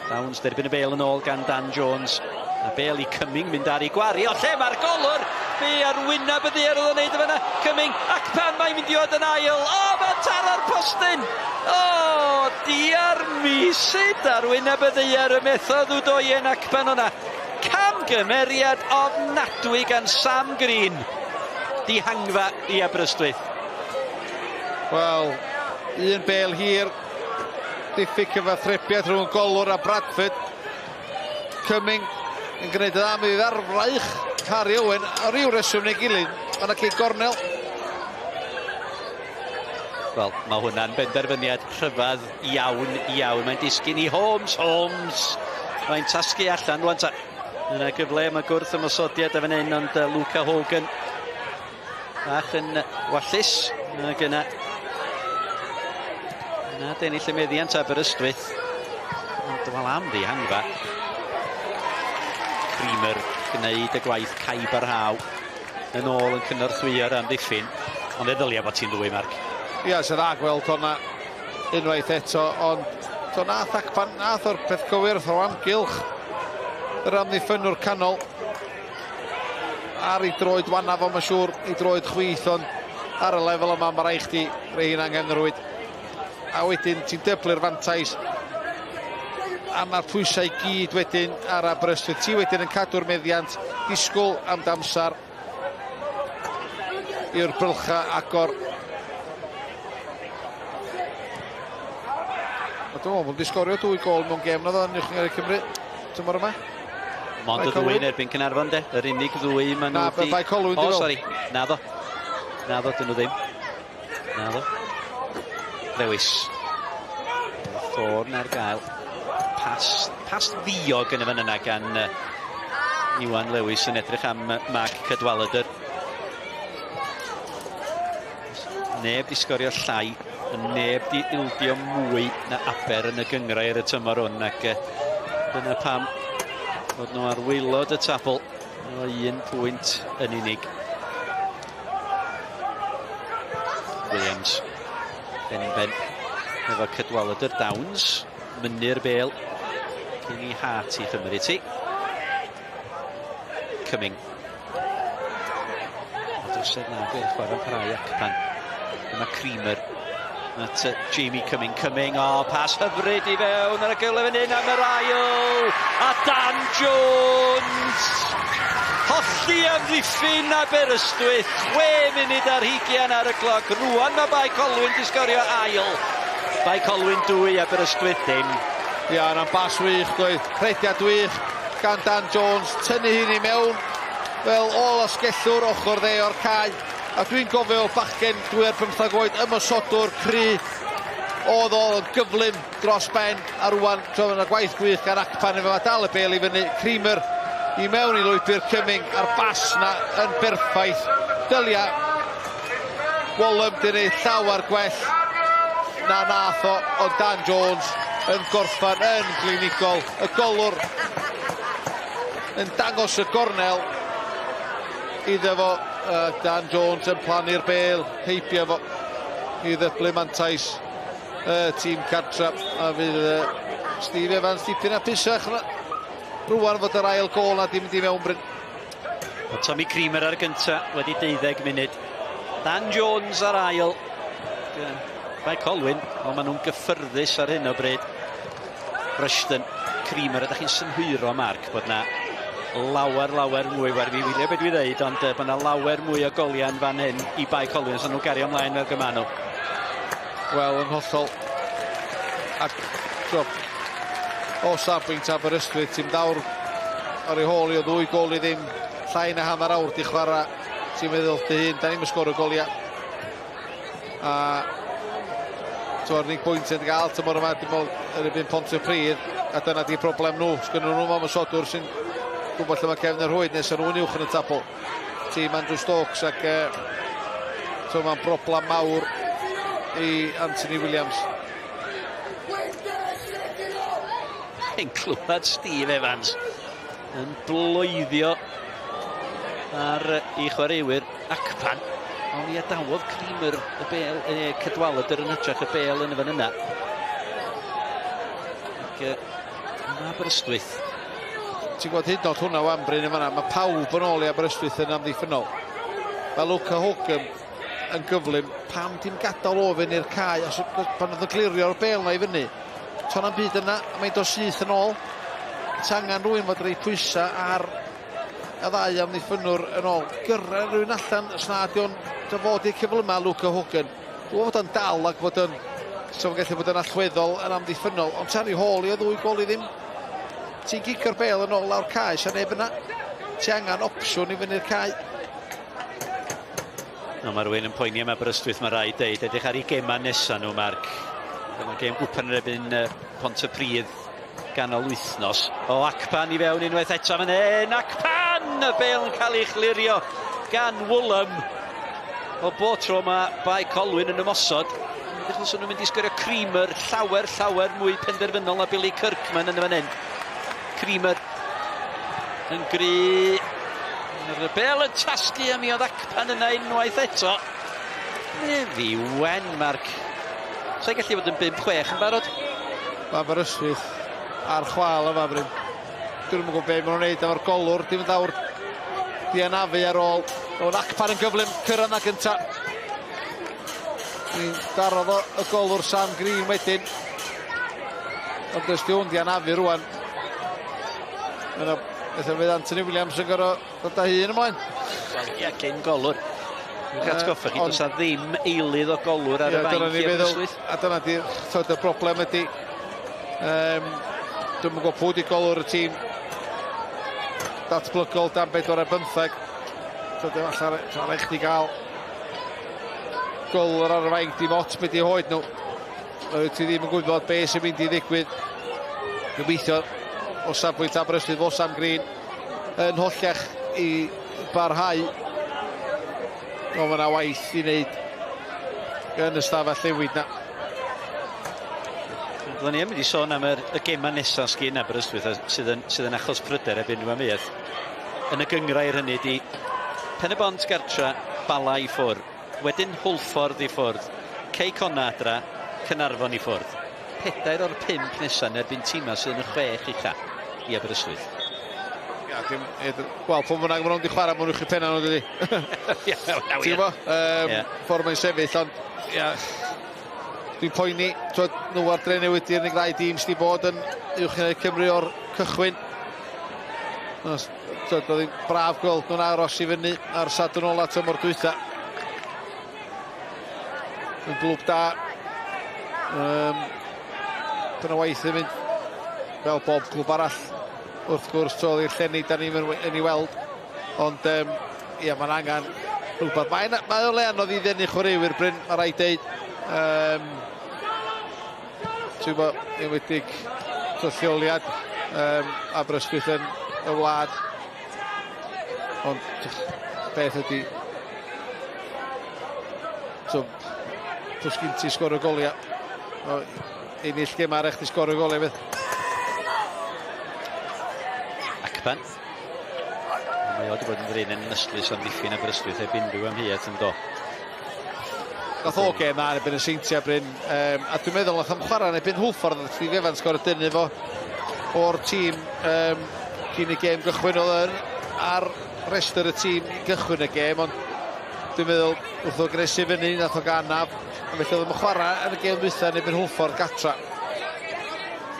Downs derbyn y bel yn ôl gan Dan Jones. A bel i Cumming mynd ar ei gwari. O lle mae'r golwr! Be ar wyneb y ddaear oedd o'n neud y fanna. Cumming, ac pan mae'n mynd i fod yn ail. O, mae'n taro'r postyn! O, diar mi sut ar wyneb y ddaear y methodd Udoyen Akpan o'na. Camgymeriad ofnadwy gan Sam Green. Dihangfa i Aberystwyth. Wel, un bel hir, diffyg cyfathrebiad rhwng golwr a Bradford. Cumming yn gwneud y dda, mi fydd ar fraich Harry Owen, o ryw reswm neu gilydd, mae yna cic gornel. Wel, mae hwnna'n benderfyniad rhyfedd iawn, iawn. Mae'n disgyn i Holmes, Holmes. Mae'n tasgu allan rwan ta. Yna gyfle am y gwrth ymosodiad a fan hyn, ond Luca Hogan bach yn wallus. Ac yna dennill y meddiant Aberystwyth. Ond wel am ddihangfa. Creamer gwneud y gwaith caib ar haw yn ôl yn cynorthwyo'r amddiffyn. Ond fe ddylia bod ti'n ddwy, Marc. Ia, sy'n dda gweld hwnna unwaith eto, ond to nath Akpan, nath o'r peth cywir, o amgylch yr amddiffynwr canol ar ei droed wanaf o, mae'n siŵr, ei droed chwith, ond ar y lefel yma mae rhaid chdi rei hi'n angenrwyd. A wedyn ti'n dyblu'r fantais a mae'r pwysau i gyd wedyn ar Aberystwyth. Ti wedyn yn cadw'r meddiant, disgwyl am damsar i'r bylcha agor. A dwi'n meddwl bod wedi sgorio 2 gôl mewn gêm na ddo yn Uwch Gynghrair Cymru tymor yma. Mond y ddwy yn erbyn Caernarfon de, yr unig ddwy maen nhw Na, Bae Colwyn. O, sori, naddo. Naddo, dyn nhw ddim. Naddo. Lewis. Thorne ar gael. Pas ddiog yn y fan yna gan Iwan Lewis yn edrych am Mark Cadwaladr. Neb di sgorio llai Neb di ildio mwy na Aber yn y gynghrair y tymor hwn, ac dyna pam fod nhw ar waelod y tabl o 1 pwynt yn unig. Williams, ben efo Cadwaladr Downs, mynnu'r bêl cyn i Hart i chymryd ti. Cumming. O drysedd na, beth chwarae'n parhau Akpan. Dyma Creamer at Jamie Cumming. Cumming, o, pas hyfryd i fewn ar y gyfle fan hyn am yr ail. A Dan Jones! Holli amddiffyn Aberystwyth. 6 munud ar hugian ar y cloc. Rwan mae Bae Colwyn di sgorio ail. Bae Colwyn 2, Aberystwyth dim. Ia, yna'n bas wych, doedd. Rhediad wych gan Dan Jones. Tynnu hyn i mewn fel ôl asgellwr ochr dde o'r cae. A dwi'n gofio bachgen 2 ar 15 oed, ymosodwr cry, oedd o'n gyflym dros ben, a rwan troedd yna gwaith gwych gan Akpan efo dal y bêl i fyny. Creamer i mewn i lwybr Cumming a'r bas na yn berffaith. Dylia Wallum di wneud llawer gwell na nath o, ond Dan Jones yn gorffan yn glinigol. Y golwr yn dangos y gornel iddo fo. Dan Jones yn plannu'r bêl heibio fo i ddyblu mantais y tîm cartra, a fydd Steve Evans dipyn hapusach rwan fod yr ail gôl na di mynd i mewn, Bryn. O Tommy Creamer ar y gynta wedi 12 munud. Dan Jones ar ail. Bae Colwyn, ond maen nhw'n gyffyrddus ar hyn o bryd. Rushton, Creamer, ydych chi'n synhwyro, Mark, bod na lawer, lawer mwy, werth fi wylio beth dwi ddeud, ond bod na lawer mwy o goliau yn fan hyn i Bae Colwyn, os nhw'n gario ymlaen fel gyma nhw. Wel, yn hollol. Ac, so, o safbwynt Aberystwyth, ti'n dawr ar ei hôl i o 2 gôl i ddim, llai na hanner awr di chwarae, ti'n meddwl dy hun, da ni'n sgoro goliau. A to'r unig bwynt yn gael tymor yma, dim ond yn erbyn Pontypridd, a dyna di problem nhw. Sgynnon nhw ymosodwr sy'n gwybod lle mae cefn yr rhwyd nes nhw'n uwch yn y tabl. Tîm Andrew Stokes, ac so mae'n broblem mawr i Anthony Williams. Yn clywed Steve Evans yn bloeddio ar ei chwaraewyr. Akpan, ond mi adawodd Creamer y bêl, Cadwaladr yn hytrach y bêl yn y fan yna. Ac mae Aberystwyth. Ti'n gwybod hyd yn oed hwnna wan, Bryn, yn fanna, mae pawb yn ôl i Aberystwyth yn amddiffynol. Mae Luca Hogan yn gyflym, pam dim gadael o fyny i'r cae, os pan oedd yn glirio'r bêl na i fyny, to'n am byd yna, a mae'n dod syth yn ôl. Ti angen rhywun fod rei pwysau ar y ddau amddiffynwr yn ôl. Gyrra rhywun allan, os na di o'n fod i'r cyflyma Luca Hogan. Dwi'n fod o'n dal ac fod yn, so fo'n gallu bod yn allweddol yn amddiffynol, ond tan i hôl i o 2 gôl i ddim. Ti'n gicio'r bêl yn ôl lawr cae, sa neb yna. Ti angen opsiwn i fyny'r cae. No, mae rhywun yn poeni am Aberystwyth, mae rhaid deud. Edrych ar ei gema nesaf nhw, Mark. Dyma gêm gwpan yn erbyn Pontypridd ganol wythnos. O, Akpan i fewn unwaith eto fan hyn. Akpan! Y bêl yn cael ei chlirio gan Woolam. O bob tro mae Bae Colwyn yn ymosod, edrych fel nhw'n mynd i sgorio. Creamer, llawer, llawer mwy penderfynol na Billy Kirkman yn y fan hyn. Creamer yn gry. Yr bêl yn tasgu a mi oedd Akpan yna unwaith eto. Nefi wen, Mark. Sa'n gallu fod yn 5-6 yn barod? Mae Aberystwyth ar chwal yma, Bryn. Dwi'n yn gwybod beth maen nhw'n neud efo'r golwr. Dim yn dawr di anafu ar ôl. O'n Akpan yn gyflym, cyrraedd na gynta. Ni'n darodd o y golwr Sam Green wedyn. Ond ys di hwn di anafu rwan. Yna, beth fydd Anthony Williams yn gorfod dod â hun ymlaen. Wel, ia, cyn golwr. Dwi'n atgoffa chi, does na ddim eilydd o golwr ar y dyna fainc ni i feddwl, Aberystwyth. a dyna di, twyd, y broblem ydy, dwi'm yn gwybod pwy di golwr y tîm datblygol dan 4 ar 15. Twyd, efallai, rhaid chdi gael golwr ar y fainc, dim ots beth i hoed nhw. Oeddet ti ddim yn gwybod beth sy'n mynd i ddigwydd. Gobeithio o safbwynt Aberystwyth fo Sam Green yn holliach i barhau. O, mae yna waith i wneud yn y stafell newid na. Byddwn ni yn mynd i sôn am y gemau nesaf sgyn Aberystwyth sydd yn achos pryder heb unrhyw amheuaeth. Yn y gynghrair hynny di Pen-y-bont gartra, Bala i ffwrdd, wedyn Hwlffordd i ffwrdd, Cei Connah adra, Caernarfon i ffwrdd. 4 o'r 5 nesaf yn erbyn tîmau sydd yn y 6 ucha i Aberystwyth. Ia, wel, pwy bynnag maen nhw'n di chwarae, maen nhw'n uwch penna nhw, dydi? Ia, Ti'n gwybod? Ffordd mae'n sefyll, ond ia, dwi'n poeni, twyd, nhw ar Drenewydd di'r unig ddau dîm sydd wedi bod yn uwch yn Cymru o'r cychwyn. Twyd, oedd hi'n braf gweld nhw'n aros i fyny ar Sadwrn ola tymor dwytha. Yn glwb da. Dyna waith yn mynd fel bob clwb arall. Wrth gwrs, twyd, i'r llenni da ni'n yn ei weld. Ond, ia, mae'n angen rhywbeth. Mae o le anodd i ddenu chwaraewyr, Bryn, mae rhaid deud. Ti'n gwybod, enwedig lleoliad Aberystwyth yn y wlad. Ond beth ydy, so, pwy sgyn ti sgorio goliau? Ennill gêm arall ti sgorio goliau beth. Akpan. Mae o wedi bod yn ddrin yn ystlys am ddiffyn Aberystwyth heb unrhyw amheuaeth yn do. Nath o gêm dda yn erbyn y Seintiau, Bryn. A dwi'n meddwl nath o'm chwarae yn erbyn Hwlffordd, nath Steve Evans gorau dynnu fo o'r tîm cyn y gêm gychwyn. Oedd yn ar restr y tîm i gychwyn y gêm, ond dwi'n meddwl wrth o gresu fyny, nath o ganaf. A felly oedd o'n chwarae yn y gêm dwytha yn erbyn Hwlffordd gatra.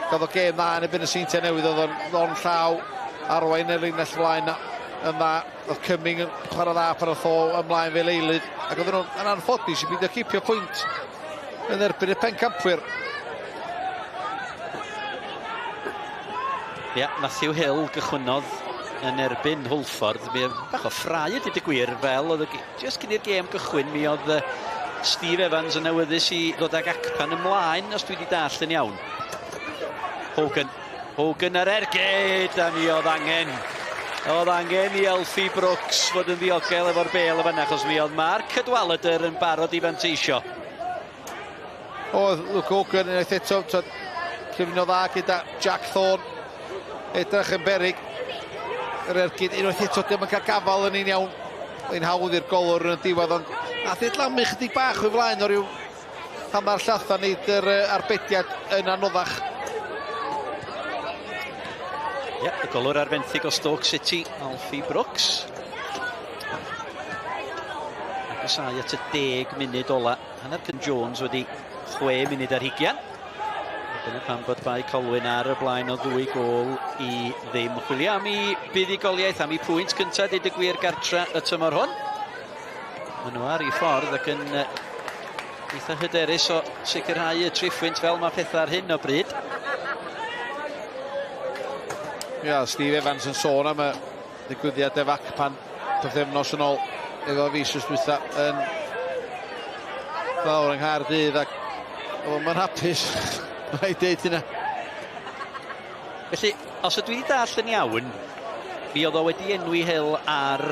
Gath o gêm dda yn erbyn y Seintiau Newydd, oedd o'n lon llaw arwain y linell flaen yn dda. Oedd Cumming yn chwarae dda pan oedd o ymlaen fel eilydd, ac oedden nhw'n anffodus i beidio cipio pwynt yn erbyn y pencampwyr. Ia, Matthew Hill gychwynnodd yn erbyn Hwlffordd. Mi bach o ffrae ydy y gwir, fel oedd just cyn i'r gêm gychwyn, mi oedd Steve Evans yn awyddus i ddod ag Akpan ymlaen, os dwi wedi dallt yn iawn. Hogan ar ergyd, a mi oedd angen. Oedd angen i Alfie Brooks fod yn ddiogel efo'r bêl y fanna, achos mi oedd Mark Cadwaladr yn barod i fanteisio. Oedd Luke Hogan yn unwaith eto, cyfuno dda gyda Jack Thorne, edrych yn berig. Yr ergyd unwaith eto, dim yn cael gafal yn un iawn. Mae'n hawdd i'r golwr yn y diwedd, ond nath ei dlamu chydig bach o'i flaen o ryw hanner llatha wneud yr arbediad yn anoddach. Ie, y golwr ar fenthyg o Stoke City, Alfie Brooks. Agosau at y 10 munud ola. Hanner cyn Jones wedi 6 munud ar hugian. Dyna pam bod Bae Colwyn ar y blaen o 2 gôl i ddim. Chwilio am ei buddugoliaeth, am ei pwynt cyntaf, deud y gwir, gartra y tymor hwn. Maen nhw ar ei ffordd ac yn eitha hyderus o sicrhau y triphwynt fel mae pethau ar hyn o bryd. Ia, Steve Evans yn sôn am y digwyddiad efo Akpan pythefnos yn ôl efo fi wsos dwytha yn lawr yng Nghaerdydd, ac oedd o'n hapus, rhaid deud hynna. Felly, os ydw i wedi dallt yn iawn, mi oedd o wedi enwi Hill ar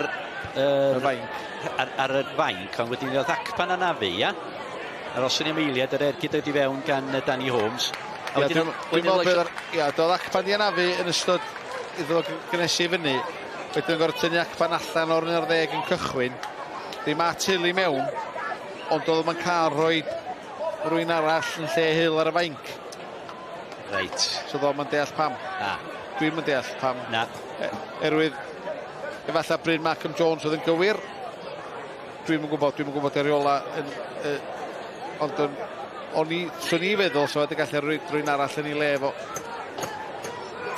y fainc. Ar y fainc, ond wedyn oedd Akpan anafu, ia? Ar os yn eiliad yr ergyd wedi fewn gan Danny Holmes. Ia, dwi'n meddwl ia, doedd Akpan di anafu yn ystod iddo fo gnesu fyny. Wedyn gorfod tynnu Akpan allan o'r 11 yn cychwyn. Di Matt Hill i mewn, ond oedd o'n cael rhoi rhywun arall yn lle Hill ar y fainc. Reit. So doedd o'n deall pam. Na. Dwi'm yn deall pam. Na. Erwydd, efallai Bryn Malcolm Jones oedd yn gywir. Dwi'm yn gwybod, dwi'm yn gwybod eriola. Ond o'n i, swn i feddwl, so wedi gallu rhoi rhywun arall yn ei le fo.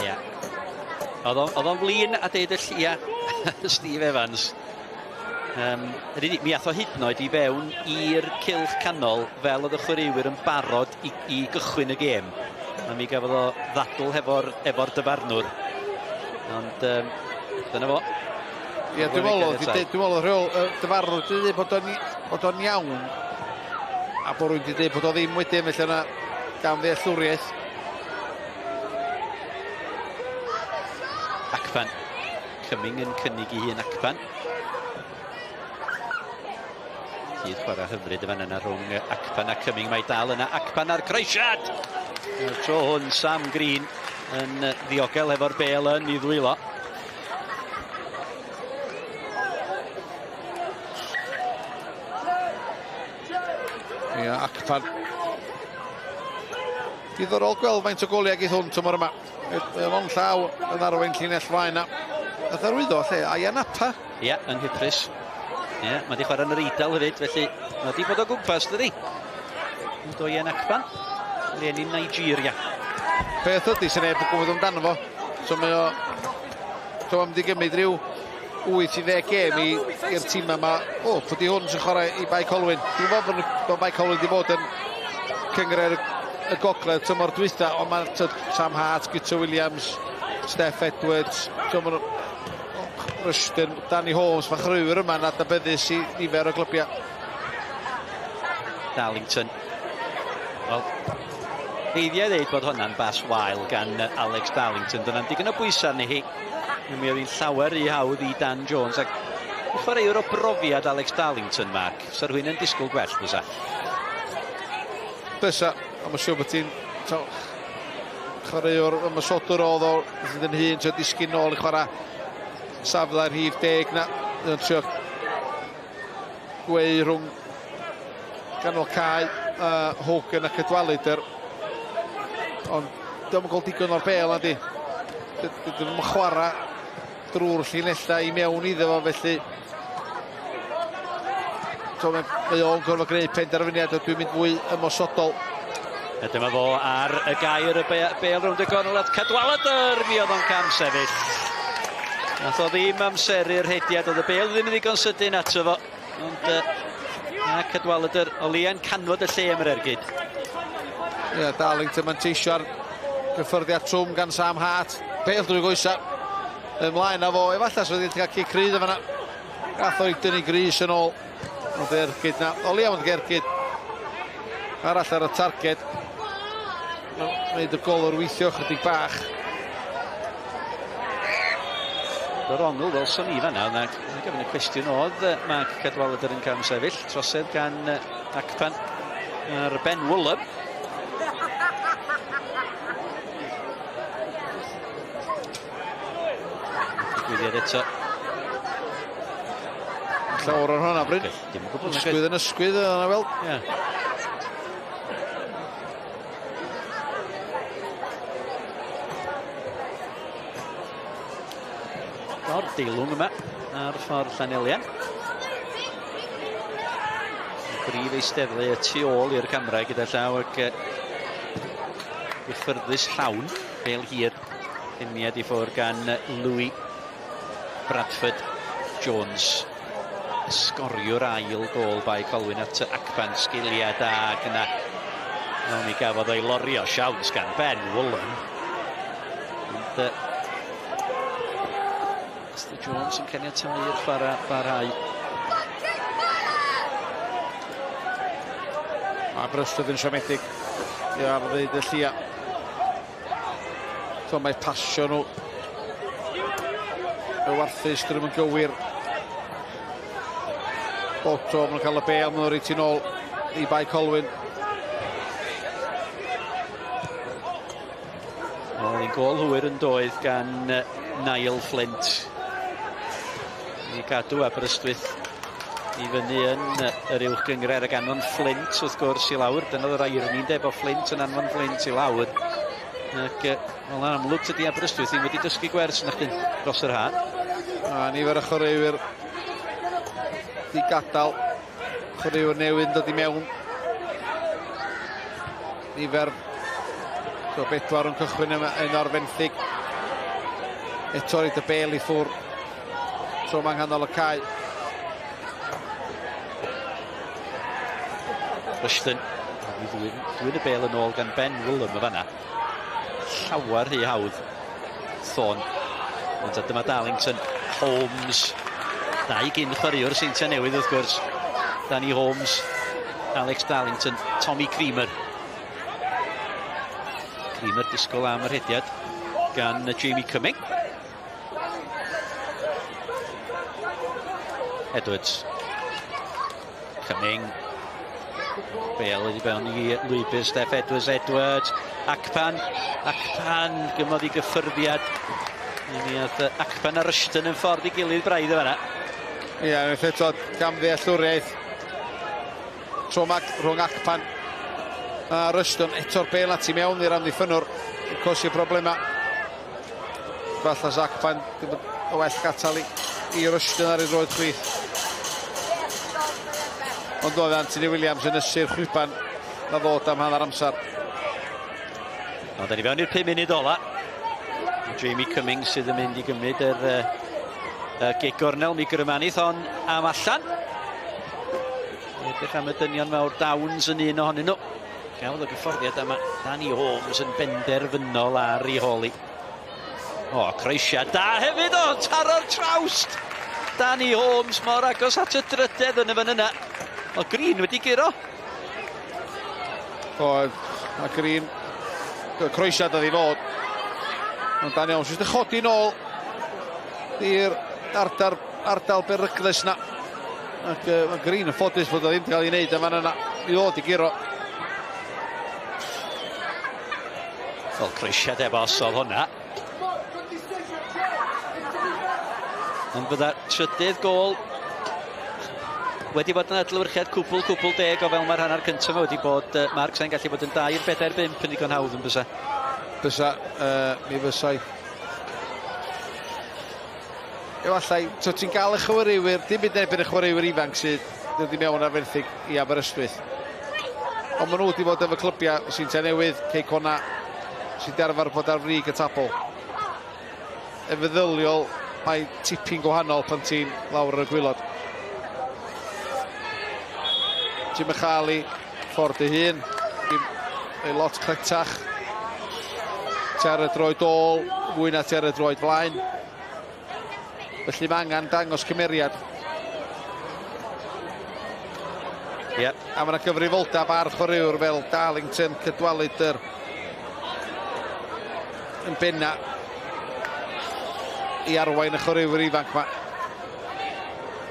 Ia. Oedd o'n flin a deud y llia Steve Evans. Mi ath o hyd yn oed i fewn i'r cylch canol fel oedd y chwaraewyr yn barod i gychwyn y gêm. A mi gafodd o ddadl efo'r dyfarnwr. Ond dyna fo. Ie, dwi'n meddwl oedd rheol dyfarnwr wedi dweud bod o'n iawn, a bod rwy'n wedi dweud bod o ddim wedyn, felly yna gan ddealltwriaeth. Akpan. Cumming yn cynnig i hun Akpan. Cyd chwarae hyfryd y fan yna rhwng Akpan a Cumming. Mae dal yna Akpan a'r croesiad! Y tro hwn Sam Green yn ddiogel efo'r bel yn ei ddwylo. Ia, Akpan. Diddorol gweld faint o goliau geith hwn tymor yma. Mae o'n llaw yn arwain llinell flaen na. Nath arwyddo lle, Ayia Napa. Ia, yng Nghyprus. Ia, mae wedi chwarae yn yr Eidal hefyd, felly mae wedi bod o gwmpas, dydi? Doyen Akpan, rieni Nigeria. Peth ydy, sy'n neb yn gwybod amdano fo. So mae o... So mae'n mynd i gymryd rhyw 8 i 10 gêm i'r tîm yma. O, pwy di hwn sy'n chwarae i Bae Colwyn? Dwi'n gwybod bod Bae Colwyn wedi bod yn cynghrair y gogledd tymor dwytha, ond mae Sam Hart, Guto Williams, Steff Edwards, so Rushton, Danny Holmes, mae chwaraewyr yma'n adnabyddus i nifer o glybiau. Darlington. Wel, eiddiau ddeud bod hwnna'n bas wael gan Alex Darlington. Dyna'n digon o bwysau arni hi. Mi oedd hi'n llawer rhy hawdd i Dan Jones. Ac chwaraewr o brofiad Alex Darlington, Mark. Sa rhywun yn disgwyl gwell, bysa? Bysa, ond mae'n siŵr bod ti'n chwaraewr ymosodwr oedd o sydd yn hun, trio disgyn nôl i chwarae safle'r rhif 10 na. Yn trio gweu rhwng ganol cae Hogan ac Cadwaladr. Ond diolch yn gweld digon o'r bel, na di. Dyn nhw'n chwarae drwy'r llinellau i mewn iddo fo, felly so mae o'n gorfod gwneud penderfyniad a dwi'n mynd fwy ymosodol. A dyma fo ar y gair y bel rownd y gornel at Cadwaladr, mi oedd o'n cam sefyll. Nath o ddim amseru'r rhediad, oedd y bel ddim yn ddigon sydyn ato fo. Ond na Cadwaladr, o leia'n canfod y lle am yr ergyd. Ie, yeah, Darlington manteisio ar gyffyrddiad trwm gan Sam Hart. Bel drwy goesa. Ymlaen â fo, efallai sydd wedi cael cic rydd yma. Gath o'i dynnu gris yn ôl. Ond ergyd na, o leia ond ergyd arall ar y targed. Wneud y golwr weithio chydig bach. Yr ongl welson ni fanna, yna gofyn y cwestiwn oedd Mark Cadwaladr yn cam sefyll, trosedd gan Akpan ar Ben Woolham. Digwyddiad eto. Llawer o'r hwnna, Bryn. Dim o gwbl. Ysgwydd yn ysgwydd, yna weld. Ie. O'r deilwng yma ar ffordd Llanelian. Brif eisteddle y tu ôl i'r camera gyda llaw ac gyffyrddus llawn, bel hir, uniad i ffwrdd gan Louis Bradford Jones. Sgoriwr ail gôl Bae Colwyn at Akpan, sgiliau da ac yna mi gafodd o'i lorio siawns gan Ben Woolham. Ond Mr Jones yn caniatáu i'r chwarae barhau. Mae Aberystwyth yn siomedig i ar ddeud y llia. So mae pasio nhw y warthus, dyn nhw'n gywir. Bob tro maen nhw'n cael y bel, maen nhw'n reit yn ôl i Bae Colwyn. Oedd hi'n gôl hwyr yn doedd gan Niall Flint. I gadw Aberystwyth i fyny yn yr uwch gynghrair ac anfon Flint wrth gwrs i lawr. Dyna oedd yr irony de, bod Flint yn anfon Flint i lawr. Ac wel, yn amlwg tydi Aberystwyth ddim wedi dysgu gwers na chdi dros yr ha. A nifer y chwaraewyr di gadael, chwaraewyr newydd yn dod i mewn. Nifer, so bedwar yn cychwyn yma yn o'r fenthyg. Eto roed y bel i ffwr. Tro yma nghanol y cae. Rushton. Dwyn y bel yn ôl gan Ben Woolham y fanna. Llawer rhy hawdd. Thorne. Ond dyma Darlington. Holmes. Dau gyn chwaraewr Seintiau Newydd wrth gwrs. Danny Holmes, Alex Darlington, Tommy Creamer. Creamer disgwyl am yr rhediad gan Jamie Cumming. Edwards. Cumming. Bale wedi fewn i lwybr Steph Edwards. Edwards. Akpan. Akpan gymodd i gyffyrddiad. Mi oedd Akpan a Rushton yn ffordd i gilydd braidd o fanna. Ie, unwaith eto gamddealltwriaeth. Tro yma rhwng Akpan a Rushton. Eto'r bel ati mewn i'r amddiffynnwr. Yn cosi problema. Falle Akpan ddim yn well gatal i Rushton ar ei droed chwith. Ond oedd Anthony Williams yn ysu'r chwiban na ddod am hanner amser. Ond da ni fewn i'r 5 munud ola. Jamie Cummings sydd yn mynd i gymryd yr gig gornel. Mi grymanith on am allan. Edrych am y dynion mawr, Downs yn un ohonyn nhw. Gafodd o gyfforddiad yma. Danny Holmes yn benderfynol ar ei holi. O, croesiad da hefyd o, taro'r trawst! Danny Holmes mor agos at y drydedd yn y fan yna. O, Green wedi guro. O, a Green, croesiad oedd i fod. Ond Danny Holmes jyst yn chodi nôl i'r ardal beryglus na. Ac mae Green yn ffodus bod o ddim wedi cael ei wneud yn fan yna i ddod i guro. Wel, croesiad efo os oedd hwnna. Ond bydda trydydd gôl wedi bod yn adlewyrchiad cwbl deg o fel mae'r hanner cyntaf yma wedi bod. Mark, sa'n gallu bod yn 2, 4, 5 yn ddigon hawdd yn bysa? Bysa, mi fysai. Efallai, so ti'n gael y chwaraewyr, dim byd erbyn y chwaraewyr ifanc sydd dod i mewn ar fenthyg i Aberystwyth. Ond maen nhw wedi bod efo clybiau sy'n newydd, Cei Connah, sy'n arfer bod ar frig y tabl. Yn feddyliol, mae tipyn gwahanol pan ti'n lawr ar y gwaelod. Ti'n chael ei ffordd ei hun, dim lot cletach. Ti ar y droed ôl, fwy na ti ar y droed flaen. Felly mae angen dangos cymeriad. Yep. A mae yna gyfrifoldeb ar chwaraewr fel Darlington, Cadwaladr yn benna i arwain y chwaraewyr ifanc ma.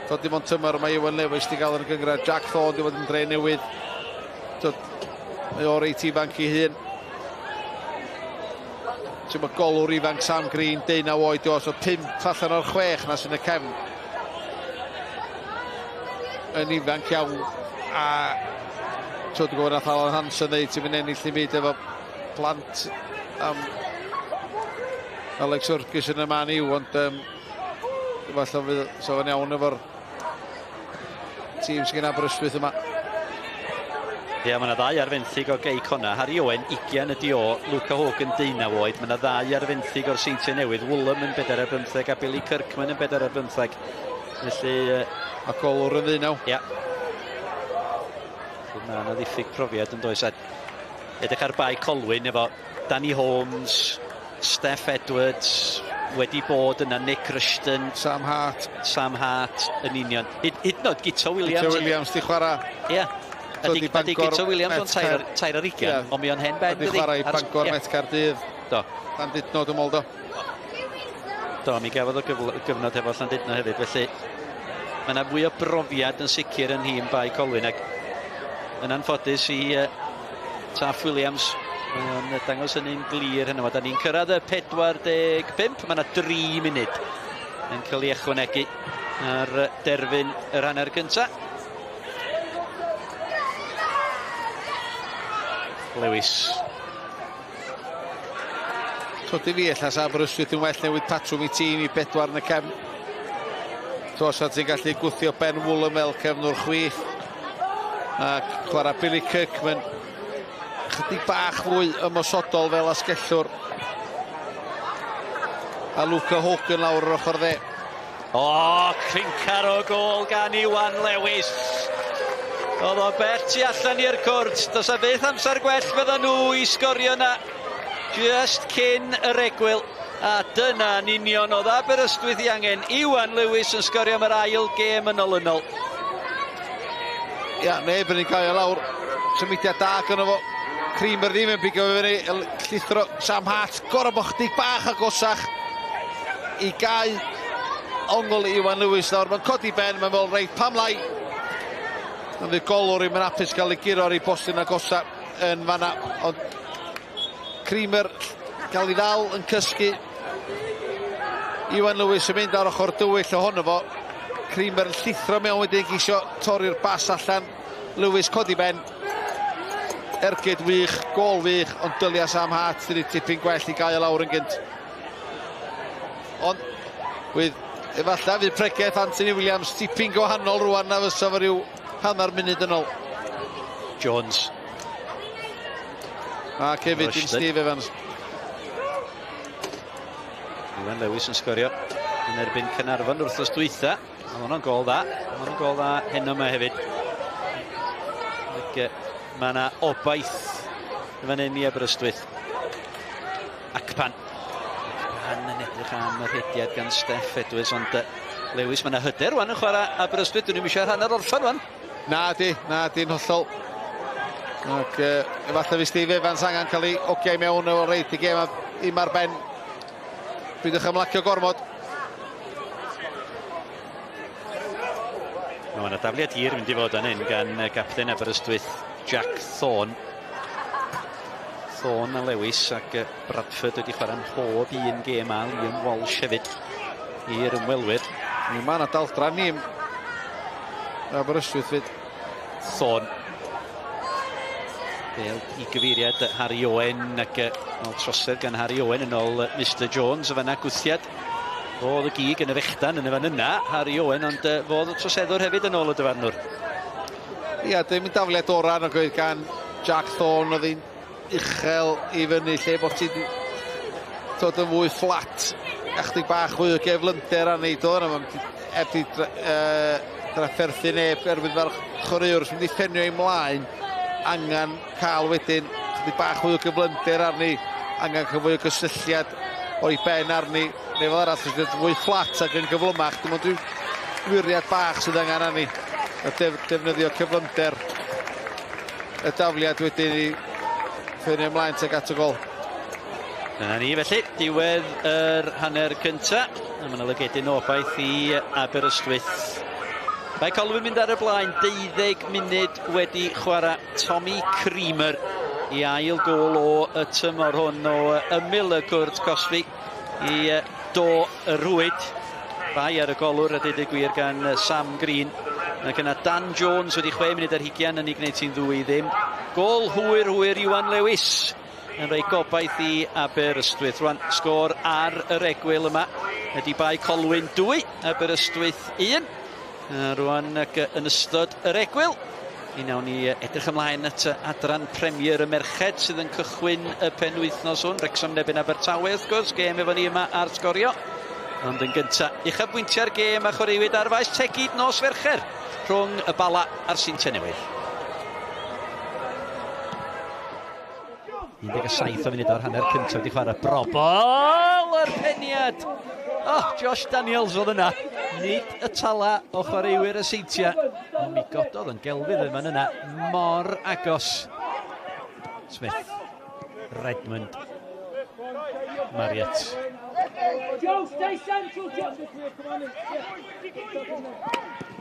Dod dim ond tymor mae Iwan Lewis wedi gael yn y gynghrair. Jack Thorne wedi bod yn dre newydd. Dod, mae o reit ifanc i hun. Ti'n ma golwr ifanc Sam Green, 19 oed o, so 5 allan o'r 6 na sy'n y cefn. Yn ifanc iawn, a ti'n gwybod nath Alan Hansen ddeud ti'n mynd ennill i byd efo plant am Alex Ferguson yn y Man U, ond falle fydd so fo'n iawn efo'r tîm sy'n gen Aberystwyth yma. Ie, mae yna ddau ar fenthyg o Gei Connah. Harry Owen, 20 ydi o, Luca Hogan, 19 oed. Mae yna ddau ar fenthyg o'r Seintiau Newydd. Woolam yn 4 ar 15 a Billy Kirkman yn 4 ar 15. Felly... A golwr yn 19. Ia. Mae yna ddiffyg profiad yn does. A edrych ar Bae Colwyn efo Danny Holmes, Steph Edwards, wedi bod yna, Nick Rushton. Sam Hart. Sam Hart yn union. Hyd yn oed Guto Williams. Guto Williams di chwarae. Ie. Ydy Guto Williams o'n 23, ond mi o'n hen ben. Ydy chwarae i Bangor Met Caerdydd. Do. Llandudno, dwi'n meddwl, do. Do, mi gafodd o gyfnod efo Llandudno hefyd, felly mae yna fwy o brofiad yn sicr yn nhîm Bae Colwyn, ac yn anffodus i Taff Williams, mae'n dangos hynny'n glir hynny. Da ni'n cyrraedd y 45, mae yna 3 munud yn cael ei ychwanegu ar derfyn yr hanner gyntaf. Lewis. So di fi ella sa Aberystwyth yn well newid patrwm i tîm i 4 yn y cefn. So os ti'n gallu gwthio Ben Woolam fel cefnwr chwith ac chwarae Billy Kirkman chydig bach fwy ymosodol fel asgellwr. A Luca Hogan lawr yr ochr dde. O, crincar o gôl gan Iwan Lewis. Oedd o bell tu allan i'r cwrt. Does a byth amser gwell fydda nhw i sgorio yna. Just cyn yr egwyl. A dyna'n union oedd Aberystwyth i angen. Iwan Lewis yn sgorio am yr ail gêm yn olynol. Ia, neb yn ei gael lawr. Symudiad da gynno fo. Creamer ddim yn pigo fe fyny. Llithro Sam Hart. Gorau bo chdig bach agosach i gau ongl Iwan Lewis nawr. Mae'n codi ben, mae'n meddwl, reit, pam lai? Ond fydd golwr i'm yn hapus gael ei guro ar ei bostyn agosa yn fanna. Ond Creamer gael ei ddal yn cysgu. Iwan Lewis yn mynd ar ochr dywyll ohono fo. Creamer yn llithro mewn wedyn geisio torri'r bas allan. Lewis codi ben. Ergyd wych, gôl wych, ond dylia Sam Hart wedi tipyn gwell i gael lawr yn gynt. Ond, with, efallai fydd pregeth Anthony Williams tipyn gwahanol rwan na fysa fo ryw hanner munud yn ôl. Jones. Ac hefyd dim Steve Evans. Iwan Lewis yn sgorio yn erbyn Caernarfon wrthnos dwytha. Mae hwnna'n gôl dda. Mae hwnna'n gôl dda heno yma hefyd. Ac mae yna obaith fan hyn i Aberystwyth. Akpan. Akpan yn edrych am y rhediad gan Steff Edwards, ond Lewis, mae yna hyder rwan yn chwarae Aberystwyth. Dwi'n ddim eisiau rhan ar orffan rwan. Na di, yn hollol. Ac efallai fi Steve Evans angen cael ei ogiau mewn o'r reit i gêm i'm ar ben. Peidiwch ymlacio gormod. Mae yna dafliad hir mynd i fod yn hyn gan gapten Aberystwyth Jack Thorne. Thorne a Lewis ac Bradford wedi chwarae mhob un gêm a Liam Walsh hefyd i'r ymwelwyr. Mae yna daldra ni Aberystwyth fyd. Thorne. Bêl i gyfeiriad Harry Owen ac ôl trosedd gan Harry Owen yn ôl Mr Jones o fanna gwthiad. Fodd y gig yn y fechdan yn y fan yna, Harry Owen, ond fodd y troseddwr hefyd yn ôl y dyfarnwr. Ia, dim yn dafliad oran o oedd gan Jack Thorne, oedd hi'n uchel i fyny lle bod ti'n dod yn fwy fflat. A chdig bach fwy o geflynder arni, doedd yna, heb di drafferthu neb erbyn fel chwaraewr sy'n mynd i ffenio i mlaen, angen cael wedyn chdig bach fwy o gyflymder arni, angen cael fwy o gysylltiad o'i ben arni, neu fel arall sy'n fwy fflat ac yn gyflymach, dim ond rhyw wiriad bach sydd angen arni, a defnyddio cyflymder y dafliad wedyn i ffeinio ymlaen tuag at y gol. Dyna ni felly, diwedd yr hanner cynta. A mae yna lygedyn obaith i Aberystwyth. Mae Colwyn mynd ar y blaen, 12 munud wedi chwarae Tommy Creamer i ail gôl o y tymor hwn o ymyl y cwrt cosbi i do y rwyd. Bai ar y golwr a deud y gwir gan Sam Green. Ac yna Dan Jones wedi 6 munud ar hugian yn ei gwneud hi'n 2-0. Gôl hwyr hwyr Iwan Lewis yn rhoi gobaith i Aberystwyth. Rwan, sgôr ar yr egwyl yma ydy Bae Colwyn 2, Aberystwyth 1. Rwan ac yn ystod yr egwyl, mi nawn ni edrych ymlaen at adran Premier y Merched sydd yn cychwyn y penwythnos hwn. Wrexham yn erbyn Abertawe, wrth gwrs, gêm efo ni yma ar Sgorio. Ond yn gynta, uchafbwyntiau'r gêm a chwaraewyd ar faes Tegid nos Fercher rhwng y Bala a'r Seintiau Newydd. 17 o funud o'r hanner cyntaf wedi chwarae. Brobol yr peniad! Oh, Josh Daniels oedd yna. Nid y tala o chwaraewyr y Seintiau. Ond mi gododd yn gelfydd yma yna mor agos. Smith. Redmond. Marriott.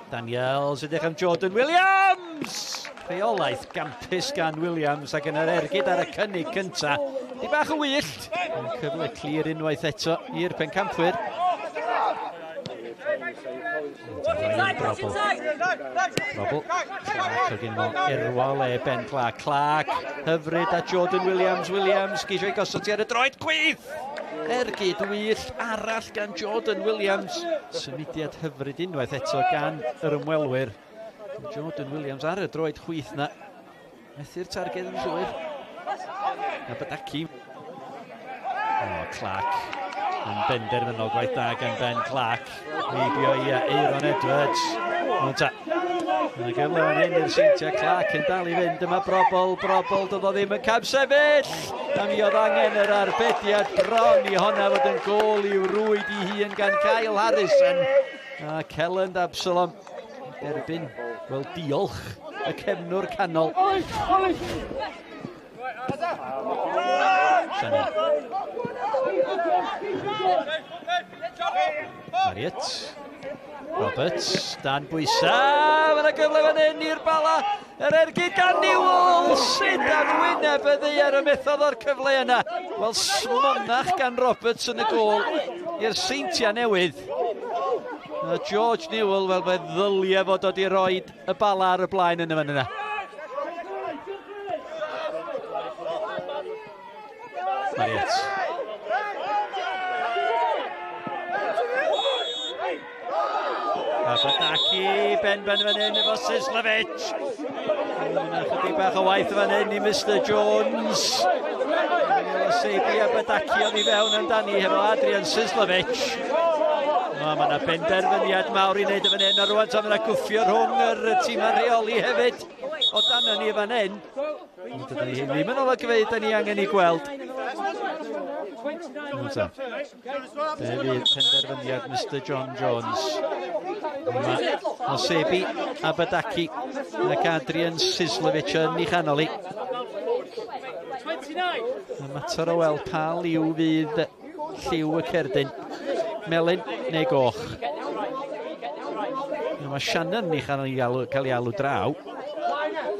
Daniels edrych am Jordan Williams! Rheolaeth gampus gan Williams ac yn yr ergyd ar y cynnig cynta. Di bach o wyllt. Yn cyfle clir unwaith eto i'r pencampwyr. Brobl. Brobl. Clark o gyn erwol e Ben Clark. Clark hyfryd a Jordan Williams. Williams geisio ei gosod ti ar y droed chwith. Ergyd wyllt arall gan Jordan Williams. Symudiad hyfryd unwaith eto gan yr ymwelwyr. Jordan Williams ar y droed chwith na. Methu'r targed yn llwyr. A Badaki. O, Clark. Yn benderfynol gwaith da gan Ben Clark. Heibio i Aaron Edwards. Ond ta. Mae gyfle fan hyn i'r Seintiau. Clark yn dal i fynd. Yma Brobol, Brobol, doedd o ddim yn camsefyll. A mi oedd angen yr arbediad bron i honna fod yn gôl i'w rwyd i hun gan Kyle Harrison. A Kelland Absalom derbyn, wel diolch, y cefnwr canol. Sianel. Marriott. Roberts, dan bwysa, mae yna gyfle fan hyn i'r Bala, yr ergyd gan Newell, sydd ar wyneb y ddaear y methodd o'r cyfle yna. Wel, smonach gan Roberts yn y gôl i'r Seintiau Newydd. A George Newell, wel, fe ddylia fod o di roed y Bala ar y blaen yn y fan yna. Marriott. Abadaki, ben ben fan hyn efo Sislovic. Yna chydig bach o waith fan hyn i Mr Jones. Seibi Abadaki oddi fewn amdani hefo Adrian Sislovic. O, mae yna benderfyniad mawr i wneud y fan hyn, a rwan ta mae yna gwffio rhwng yr tîm rheoli hefyd o dan ni fan hyn. Ond dydy hi ddim yn olygfeydd da ni angen ei gweld. Be fydd penderfyniad Mr John Jones? Mae Osebi Abadaki ac Adrian Sislovic yn ei chanol i. A mater o weld pa liw fydd lliw y cerdyn. Melyn neu goch. Mae Shannon ni chael ei alw, cael ei alw draw.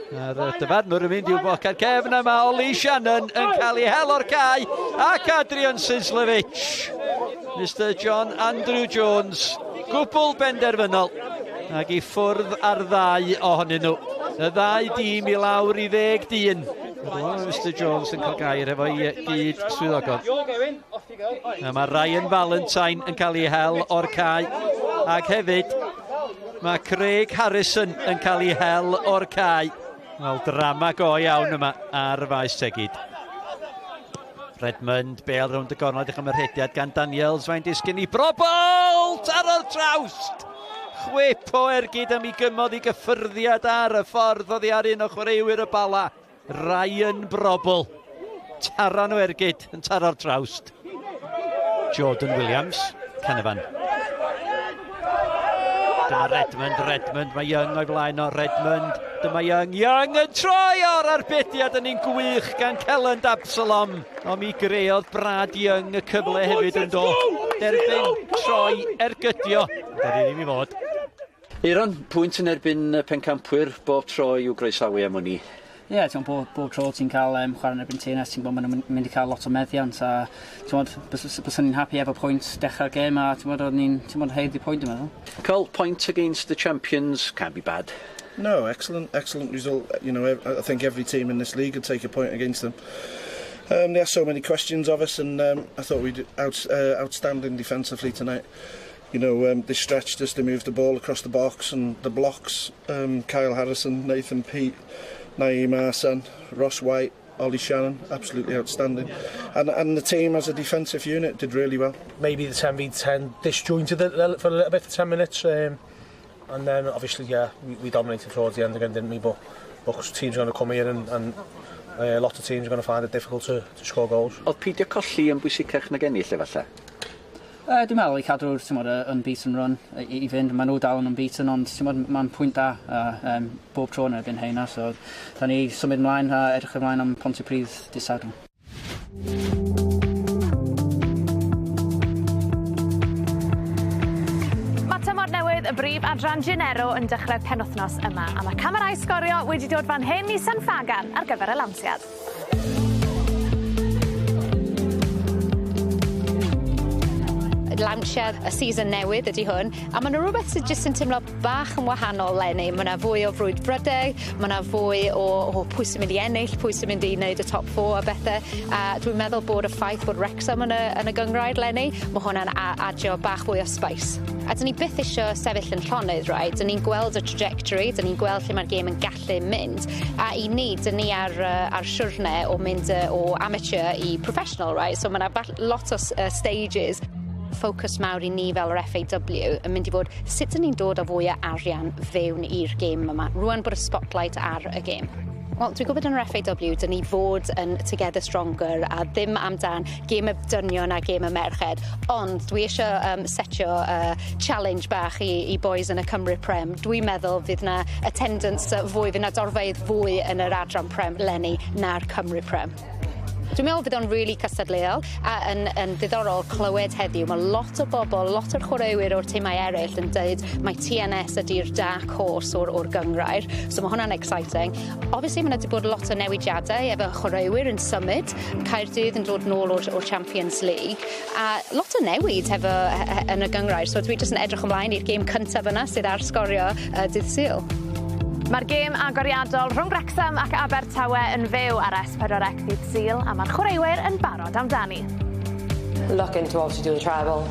A'r dyfarnwr yn mynd i'w boc ar cefn a mae Ollie Shannon yn cael ei hel o'r cae ac Adrian Sislovic. Mr John Andrew Jones, gwbl benderfynol ac i ffwrdd ar ddau ohonyn nhw. Y ddau dîm i lawr i ddeg dyn. Mr Jones yn cael gair efo'i gyd swyddogon. A mae Ryan Valentine yn cael ei hel o'r cae. Ac hefyd mae Craig Harrison yn cael ei hel o'r cae. Wel, drama go iawn yma ar y faes tegid. Redmond, bel rownd y gornel, edrych am y rhediad gan Daniels, mae'n disgyn i Brobol, taro'r trawst! Chwip o ergyd am ei gymodd i gyffyrddiad ar y ffordd oddi ar un o chwaraewyr y Bala, Ryan Brobol. Taran o ergyd yn taro'r trawst. Jordan Williams, Canavan. Dyma Redmond, Redmond, mae Young o'i flaen o, Redmond, dyma Young, Young yn troi o'r arbediad yn un gwych gan Kelland Absalom. Ond mi greodd Brad Young y cyfle hefyd yn do. Derbyn, troi, ergydio. Dydy ddim i fod. Eiron, pwynt yn erbyn y pencampwyr bob tro i'w groesawu am wn i. Ie, yeah, ti'n bob, bob tro ti'n cael chwarae yn erbyn TNS, ti'n gwybod maen nhw'n mynd i cael lot o meddiant a ti'n gwybod, bys ni'n happy efo pwynt dechrau'r gêm a ti'n gwybod, o'n ni'n ti'n gwybod, haeddu pwynt dwi'n meddwl. Col, point against the champions can't be bad. No, excellent, excellent result. You know, I think every team in this league would take a point against them. They asked so many questions of us, and I thought we did outstanding defensively tonight. You know, they stretched us, they moved the ball across the box and the blocks. Kyle Harrison, Nathan Peate, Naeem Arsan, Ross White, Ollie Shannon, absolutely outstanding. And the team as a defensive unit did really well. Maybe the 10v10 disjointed it for a little bit for 10 minutes. And then obviously, yeah, we dominated towards the end again, didn't we? But look, teams are going to come here and a lot of teams are going to find it difficult to score goals. Oedd peidio colli yn bwysicach nag ennill efallai? Dwi'n meddwl i cadw'r ti'n y unbeaten run i fynd. Maen nhw dal yn unbeaten, ond ti'n gwbod, mae'n pwynt da bob tro yn erbyn heina. So, da ni symud ymlaen a edrych ymlaen am Pontypridd dydd Sadwrn. Mae tymor newydd y brif adran Genero yn dechrau penwthnos yma, a mae camerâu Sgorio wedi dod fan hyn i San Ffagan ar gyfer y lansiad. Lawnsiad y season newydd ydy hwn, a mae yna rhywbeth sydd jyst yn teimlo bach yn wahanol leni. Mae yna fwy o frwdfrydedd, mae yna fwy o pwy sy'n mynd i ennill, pwy sy'n mynd i wneud y top 4 a bethau. A dwi'n meddwl bod y ffaith bod Wrexham yn y gynghrair leni, mae hwnna'n adio bach fwy o spice. A dyn ni byth eisiau sefyll yn llonydd, right? Dyn ni'n gweld y trajectory, dyn ni'n gweld lle mae'r gêm yn gallu mynd. A i ni, dyn ni ar siwrne o mynd o amateur i professional, right? So mae yna lot o stages. Ffocws mawr i ni fel yr FAW yn mynd i fod sut dyn ni'n dod â fwy o arian fewn i'r gêm yma. Rwan bod y spotlight ar y gêm. Wel, dwi'n gwybod yn yr FAW, dyn ni fod yn Together Stronger a ddim amdan gêm y dynion a gêm y merched, ond dwi eisiau setio challenge bach i boys yn y Cymru Prem. Dwi'n meddwl fydd na attendance fwy, fydd na dorfeydd fwy yn yr adran Prem leni na'r Cymru Prem. Dwi'n meddwl fydd o'n really cystadleuol a yn ddiddorol clywed heddiw. Mae lot o bobl, lot o'r chwaraewyr o'r timau eraill yn dweud mae TNS ydy'r dark horse o'r gynghrair. So mae hwnna'n exciting. Obviously mae 'na 'di bod lot o newidiadau efo chwaraewyr yn symud. Caerdydd yn dod nôl o'r Champions League. A lot o newid hefo yn y gynghrair. So dwi jyst yn edrych ymlaen i'r gêm cyntaf yna sydd ar Sgorio dydd Sul. Mae'r gêm agoriadol rhwng Wrexham ac Abertawe yn fyw ar S4C ddydd Sul a mae'r chwaraewyr yn barod amdani. Looking to obviously do the treble,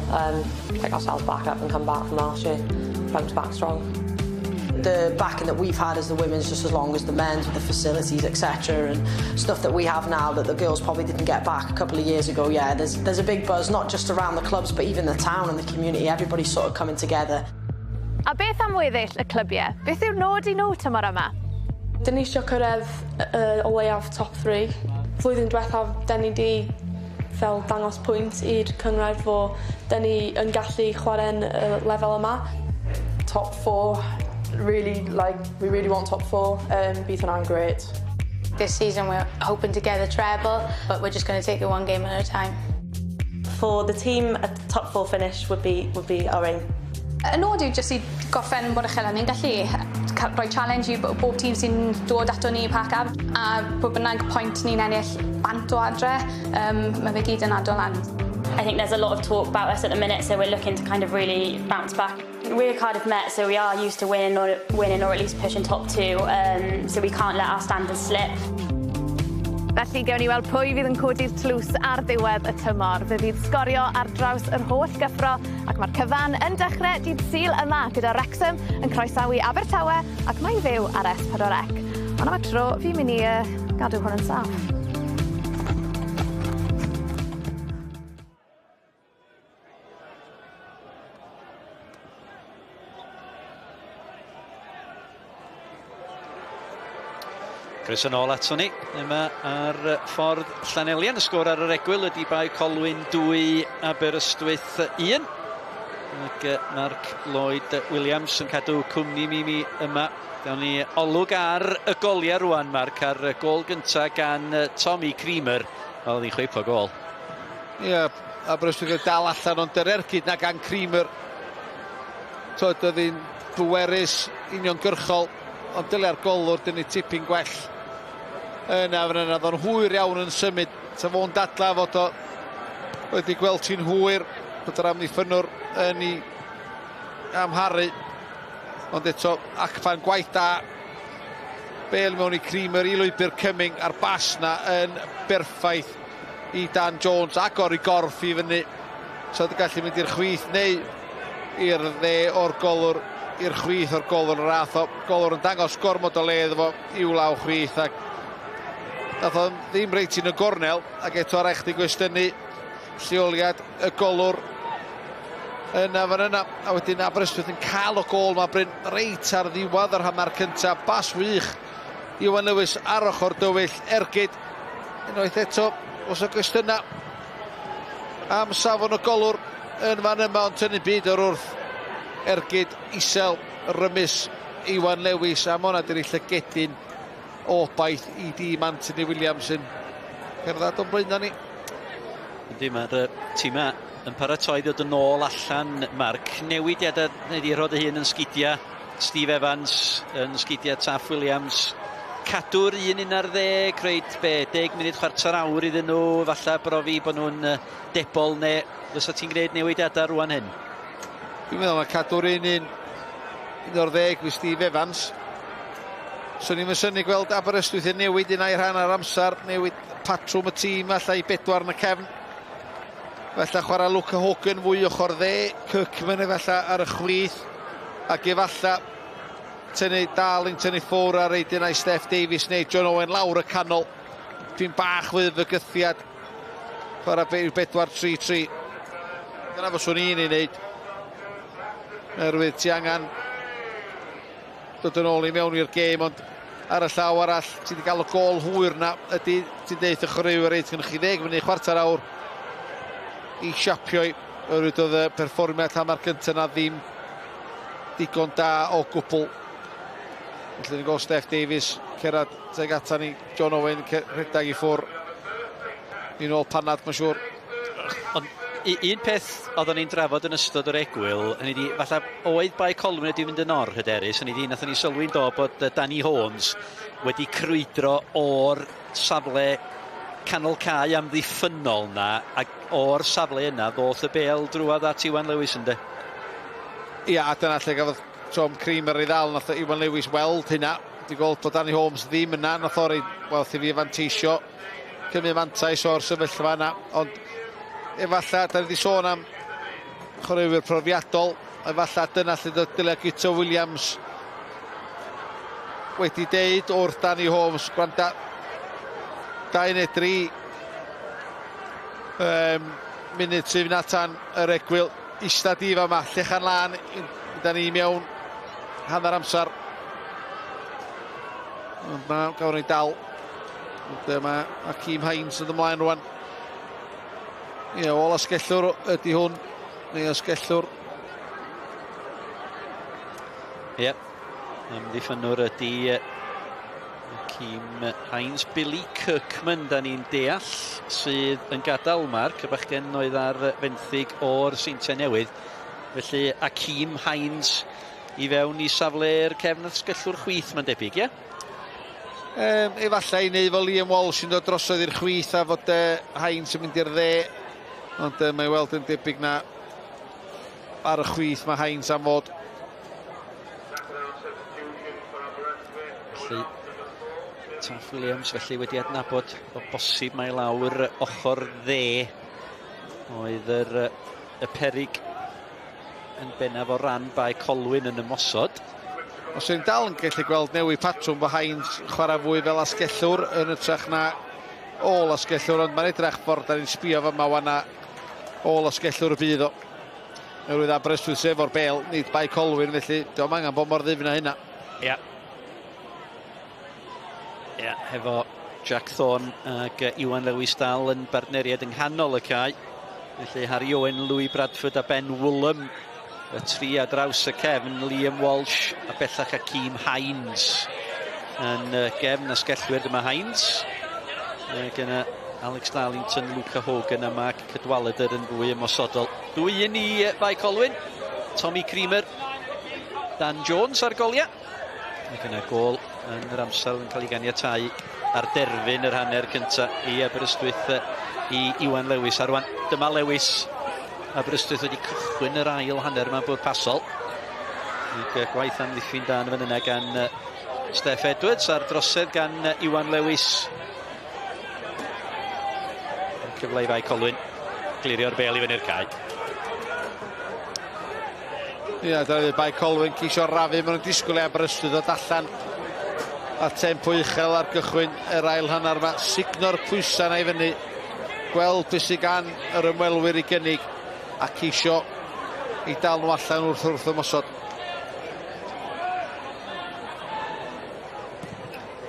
pick ourselves back up and come back from last year, bounce back strong. The backing that we've had as the women's just as long as the men's, with the facilities, etc., and stuff that we have now that the girls probably didn't get back a couple of years ago. Yeah, there's a big buzz, not just around the clubs, but even the town and the community. Everybody's sort of coming together. A beth am weddill y clybiau? Beth yw'r nod i nhw tymor yma? Dyn ni eisiau cyrraedd o leiaf top 3. Flwyddyn diwethaf, dyn ni di fel dangos pwynt i'r cynghrair fo dyn ni yn gallu chwarae yn y lefel yma. Top 4, really, like, we really want top 4. Bydd hwnna'n great. This season we're hoping to get the treble, but we're just going to take it one game at a time. For the team, a top 4 finish would be our aim. Y nod yw jyst i gorffen mor uchel â ni'n gallu rhoi challenge i bob tîm sy'n dod ato ni i Parc Af a pwy bynnag pwynt ni'n ennill bant o adre, mae fe gyd yn adio lan. I think there's a lot of talk about us at the minute, so we're looking to kind of really bounce back. We're Cardiff Met, so we are used to winning or at least pushing top two, so we can't let our standards slip. Felly gewn ni weld pwy fydd yn codi'r tlws ar ddiwedd y tymor. Fe fydd Sgorio ar draws yr holl gyffro ac mae'r cyfan yn dechrau dydd Sul yma gyda Wrexham yn croesawu Abertawe ac mae'n fyw ar S4C. Ond am y tro, fi'n mynd i gadw hwn yn saff. Croeso nôl ato ni yma ar ffordd Llanelian. Y sgôr ar yr egwyl ydy Bae Colwyn 2, Aberystwyth 1. Ac Mark Lloyd Williams yn cadw cwmni mi yma. Gawn ni olwg ar y goliau rwan, Mark, ar y gôl gyntaf gan Tommy Creamer. Wel, oedd hi'n chwip o gôl. Ie, yeah, Aberystwyth yn dal allan, ond yr ergyd na gan Creamer. Tod, oedd hi'n bwerus, uniongyrchol, ond dyle'r golwr dynnu tipyn gwell yna fan yna. Oedd o'n hwyr iawn yn symud. Ta fo'n dadla fod o wedi gweld ti'n hwyr, bod yr amddiffynwr yn ei amharu. Ond eto, Acfan gwaith da. Bel mewn i Creamer i lwybr Cumming a'r bas na yn berffaith i Dan Jones. Agor i gorff i fyny. So oedd gallu mynd i'r chwith neu i'r dde o'r golwr, i'r chwith o'r golwr yr ath o. Golwr yn dangos gormod o le iddo fo i'w law chwith ac nath o ddim reit yn y gornel ac eto ar eich gwestiynu lleoliad y golwr yna fan yna. A wedyn Aberystwyth yn cael o gôl mae Bryn reit ar ddiwedd yr hanner cyntaf. Bas wych Iwan Lewis ar ochr dywyll, ergyd unwaith eto os o gwestiynau am safon y golwr yn fan yma, ond tynnu byd o'r wrth ergyd isel rymus Iwan Lewis, a ma' hwnna 'di roi llygedyn obaith i dîm Anthony Williams sy'n cerdded o'n blaenau ni. Yndi, mae'r tîma yn paratoi ddod yn ôl allan, Mark. Newidiadau neu di rhod y hun yn sgidia Steve Evans, yn sgidia Taff Williams. Cadw'r 1-11, reit be, 10 munud, chwarter awr iddyn nhw, falle brofi bod nhw'n debol, neu fysa ti'n gwneud newidiadau rwan hyn? Dwi'n meddwl mae cadw'r 1-11 fi Steve Evans. Swn i'n synnu gweld Aberystwyth yn newid un a'i rhan ar amser, newid patrwm y tîm alla i bedwar yn y cefn. Felly chwarae Luca Hogan fwy ochr dde, Kirkman efallai ar y chwith, ac efallai tynnu Darlington i ffwrdd ar reidyn a'i Steph Davies neu John Owen lawr y canol. Dwi'n bach fwy fygythiad. Chwarae 4-3-3. Dyna fyswn i'n ei wneud. Oherwydd ti angen dod yn ôl i mewn i'r gêm, ond ar y llaw arall, ti wedi cael y gôl hwyr na, ydy ti'n deud y chwaraewyr, reit, gynnwch chi 10 munud, chwarter awr i siapio i, oherwydd oedd y perfformiad hanner cyntaf na ddim digon da o gwbl. Felly ni'n gweld Steph Davies cerdded tuag atan ni, John Owen rhedeg i ffwrdd. I nôl panad, mae'n siŵr. Ond un peth oedden ni'n drafod yn ystod yr egwyl, hynny di, falle oedd Bae Colwyn wedi mynd yn or hyderus, hynny di, nathon ni sylwi'n do bod Danny Holmes wedi crwydro o'r safle canol cae amddiffynnol na, ac o'r safle yna ddoth y bêl drwadd at Iwan Lewis ynde? Ia, a dyna lle gafodd Tom Creamer ei ddal, nath Iwan Lewis weld hynna. Di gweld bod Danny Holmes ddim yna, nath o rei, wel, i fi fanteisio, cymryd mantais o'r sefyllfa yna, ond efallai, da ni wedi sôn am chwaraewyr profiadol, efallai dyna lle dylia Guto Williams wedi deud wrth Danny Holmes, gwranda, 2 neu 3 munud sydd fynd tan yr egwyl, ista di fa yma, llechan lan, da ni mewn hanner amser. Ond na, gafon ni dal. Ond mae Akeem Hines yn ymlaen rwan. Ie, ôl asgellwr ydy hwn, neu asgellwr. Ie, amddiffynnwr ydy Akeem Hines. Billy Kirkman, da ni'n deall, sydd yn gadael Mark, y bachgen oedd ar fenthyg o'r Seintiau Newydd. Felly Akeem Hines i fewn i safle'r cefn asgellwr chwith, mae'n debyg, ie? Efallai i wneud fel Liam Walsh yn dod drosodd i'r chwith a fod Hines yn mynd i'r dde. Ond mae weld yn debyg na ar y chwith mae Hines am fod. Felly, Taff Williams felly wedi adnabod o bosib mae lawr ochr dde oedd y perig yn bennaf o ran Bae Colwyn yn ymosod. Os yw'n dal yn gallu gweld newid patrwm bod Hines chwarae fwy fel asgellwr yn ytrach na ôl asgellwr, ond mae'n edrach ffordd da ni'n sbio fa yma wan ôl asgellwr y bydd o. Oherwydd Aberystwyth sef o'r bel, nid Bae Colwyn, felly diolch angen bod mor ddyfn â hynna. Ia. Ia, hefo Jack Thorne ac Iwan Lewis dal yn bartneriaid yng nghanol y cae. Felly Harry Owen, Louis Bradford a Ben Woolham, y tri ar draws y cefn, Liam Walsh a bellach Akeem Hines yn gefn asgellwyr. Dyma Hines. Gyda Alex Darlington, Luca Hogan a Mark Cadwaladr yn fwy ymosodol. 2-1 i Bae Colwyn. Tommy Creamer, Dan Jones ar goliau. Ac yna gôl yn yr amser yn cael ei ganiatáu ar derfyn yr hanner cyntaf i Aberystwyth i Iwan Lewis. A rwan, dyma Lewis. Aberystwyth wedi cychwyn yr ail hanner yma'n bwrpasol. Ac gwaith amddiffyn da yn fan yna gan Steff Edwards a'r drosedd gan Iwan Lewis. Cyfle i Fae Colwyn glirio'r bel i fyny'r cae. Ia, dyna Bae Colwyn ceisio rafu, maen nhw'n disgwyl i Aberystwyth ddod allan a tempo uchel ar gychwyn yr ail hanner yma. Sugno'r pwysau na i fyny, gweld beth sydd gan yr ymwelwyr i gynnig a ceisio i dal nhw allan wrth ymosod.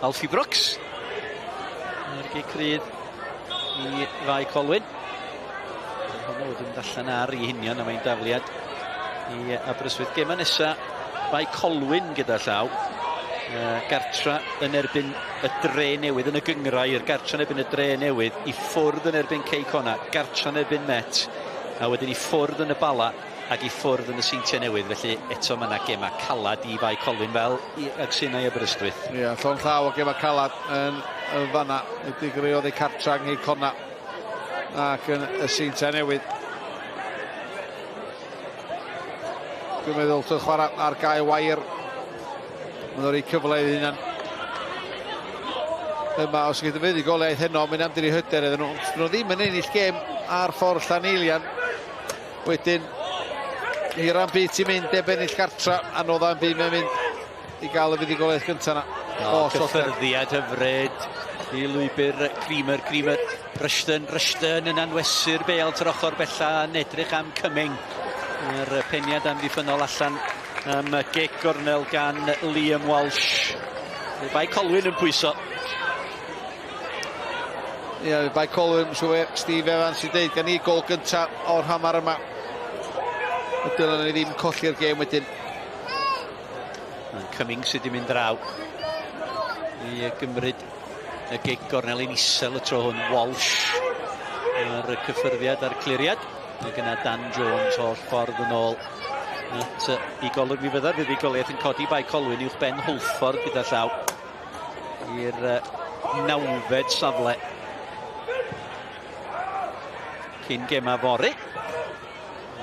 Alfie Brooks ar gic rydd i Fae Colwyn. Hwnnw wedi mynd allan ar ei hunion a mae'n dafliad i Aberystwyth. Gema nesa Bae Colwyn gyda llaw. Gartra yn erbyn y Dre Newydd yn y gynghrair, gartra yn erbyn y Dre Newydd, i ffwrdd yn erbyn Cei Connah, gartra yn erbyn Met, a wedyn i ffwrdd yn y Bala ac i ffwrdd yn y Seintiau Newydd. Felly eto mae yna gema calad i Fae Colwyn fel ag sy'n ei Aberystwyth. Ie, llond llaw o gema calad yn fanna. Ydy greodd ei cartra yng Nghei Connah ac yn y Seintiau Newydd. Dwi'n meddwl sy'n chwarae ar gae wair. Mae'n rhoi cyfle iddyn hunan. Yma, os gyda fuddugoliaeth heno, mae'n amdyn i hyder iddyn nhw. Ond nhw ddim yn ennill gêm ar ffordd Llaneilian. Wedyn, hira'n byd ti'n mynd, heb ennill gartra, anodda'n byd mae'n mynd i gael y fuddugoliaeth gyntaf yna. O, cyffyrddiad hyfryd i lwybr Creamer, Creamer, Rushton, Rushton yn anwesu'r bêl trwy ochr bella yn edrych am Cumming. Yr peniad amddiffynnol allan am gic gornel gan Liam Walsh. Bae Colwyn yn pwyso. Ie, Bae Colwyn, siŵr Steve Evans sy'n deud gan i gol gyntaf o'r hamar yma. Y dylen ni ddim colli'r gêm wedyn. Mae'n Cumming sydd wedi mynd draw i gymryd y gic gornel yn isel y tro hwn. Walsh. Ar y cyffyrddiad a'r cliriad. Ac yna Dan Jones holl ffordd yn ôl at i golwg mi fydda'r fuddugoliaeth yn codi Bae Colwyn uwch ben Hwlffordd gyda llaw i'r 9fed safle cyn gema fory.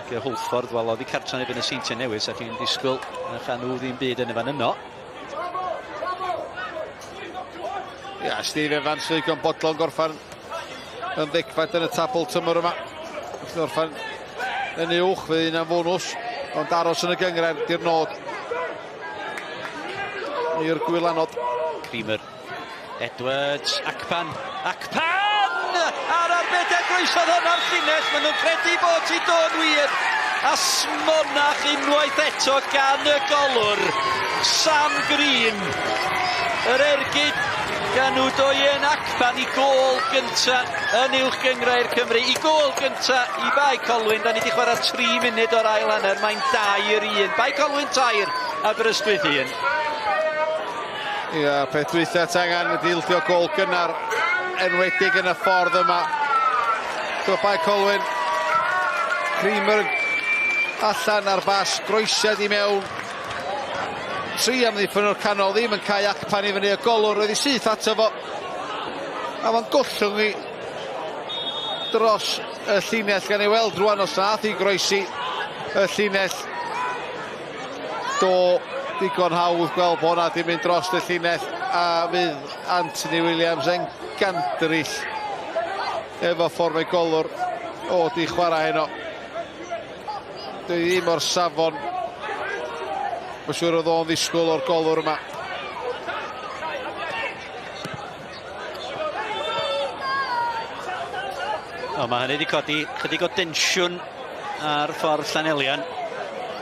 Ac y Hwlffordd, wel, oddi cartra yn erbyn y Seintiau Newydd, sa chi'n disgwyl na chan nhw ddim byd yn y fan yno. Ia, Steve Evans ddigon bodlon gorffan yn ddegfed yn y tabl tymor yma. Wrth orffan yn uwch, fydd un am fonws, ond aros yn y gynghrair di'r nod i'r gwylanod. Creamer, Edwards, Akpan, Akpan! A'r arbediad groesodd hwn ar llinell, maen nhw'n credu bod ti dod wir. A smonach unwaith eto gan y golwr, Sam Green. Yr ergyd gan Udoyen Akpan i gôl gynta yn uwch gynghrair Cymru. I gôl gynta i Bae Colwyn. Da ni wedi chwarae 3 munud o'r ail hanner. Mae'n 2-1. Bae Colwyn 3, Aberystwyth 1. Ia, peth dwytha ti angen ydi ildio gôl gynnar, enwedig yn y ffordd yma. So Bae Colwyn, Creamer allan ar bas, groesiad i mewn. 3 amddiffyn o'r canol, ddim yn cael Akpan i fyny, y golwr oedd i syth ato fo. A fo'n gollwng i dros y llinell gan ei weld rwan os nath i groesi y llinell. Do digon hawdd gweld bod hwnna di mynd dros y llinell, a fydd Anthony Williams yn gandryll efo ffordd mae golwr o di chwarae heno. Dwi ddim o'r safon. Mae'n siŵr oedd o'n ddisgwyl o'r golwr yma. O, mae hynny wedi codi chydig o densiwn ar ffordd Llanelian.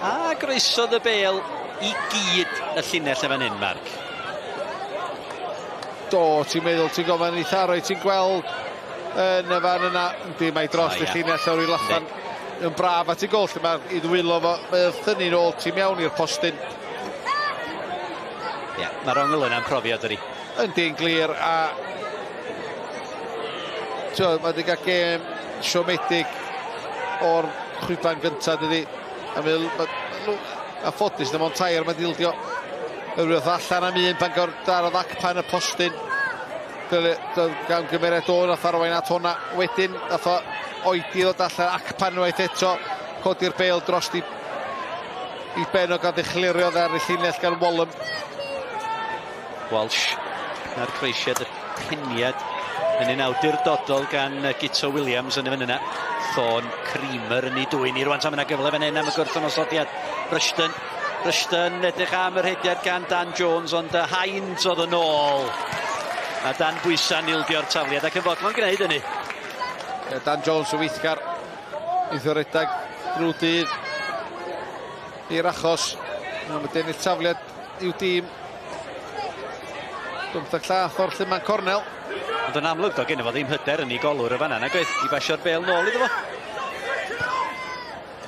A groesodd y bêl i gyd y llinell yn fan hyn, Marc. Do, ti'n meddwl, ti'n gofyn i Tharoi, ti'n gweld yn y fan yna. Yndi, mae dros y llinell o'r i Lathan yn braf at ei gol, lle mae'r i ddwylo fo, mae'n thynnu nôl tu mewn i'r postyn. Ie, yeah, mae'r ongl yna'n profiad ydi. Yndi'n glir, a mae wedi cael gêm siomedig o'r chwiban gyntaf, dydi. A mae, a ffodus, ddim ond tair, mae'n dildio y rhywbeth allan am un pan darodd Akpan y postyn. Gan gymeriad o, nath arwain at hwnna. Wedyn, nath o oedi ddod allan Akpan unwaith eto, codi'r bêl dros i ben o gael ddechleurio ar y llinell gan Wallum. Walsh a'r croesiad, y peniad yn un awdurdodol gan Guto Williams yn y fan yna. Thorne, Creamer yn ei dwyn i rwan, tan yna gyfle fan hyn am y gwrthymosodiad. Rushton edrych am yr hediad gan Dan Jones, ond Hines oedd yn ôl. A Dan bwysa'n ildio'r tafliad ac yn fodlon gwneud hynny. Dan Jones yn weithgar, eitho redag drwy dydd i'r achos. Mae denu tafliad i'w dîm. 15 llath o'r llyman cornel. Ond yn amlwg, do, gen i fo ddim hyder yn ei golwr y fanna, nag oedd, i basio'r bêl nôl iddo fo.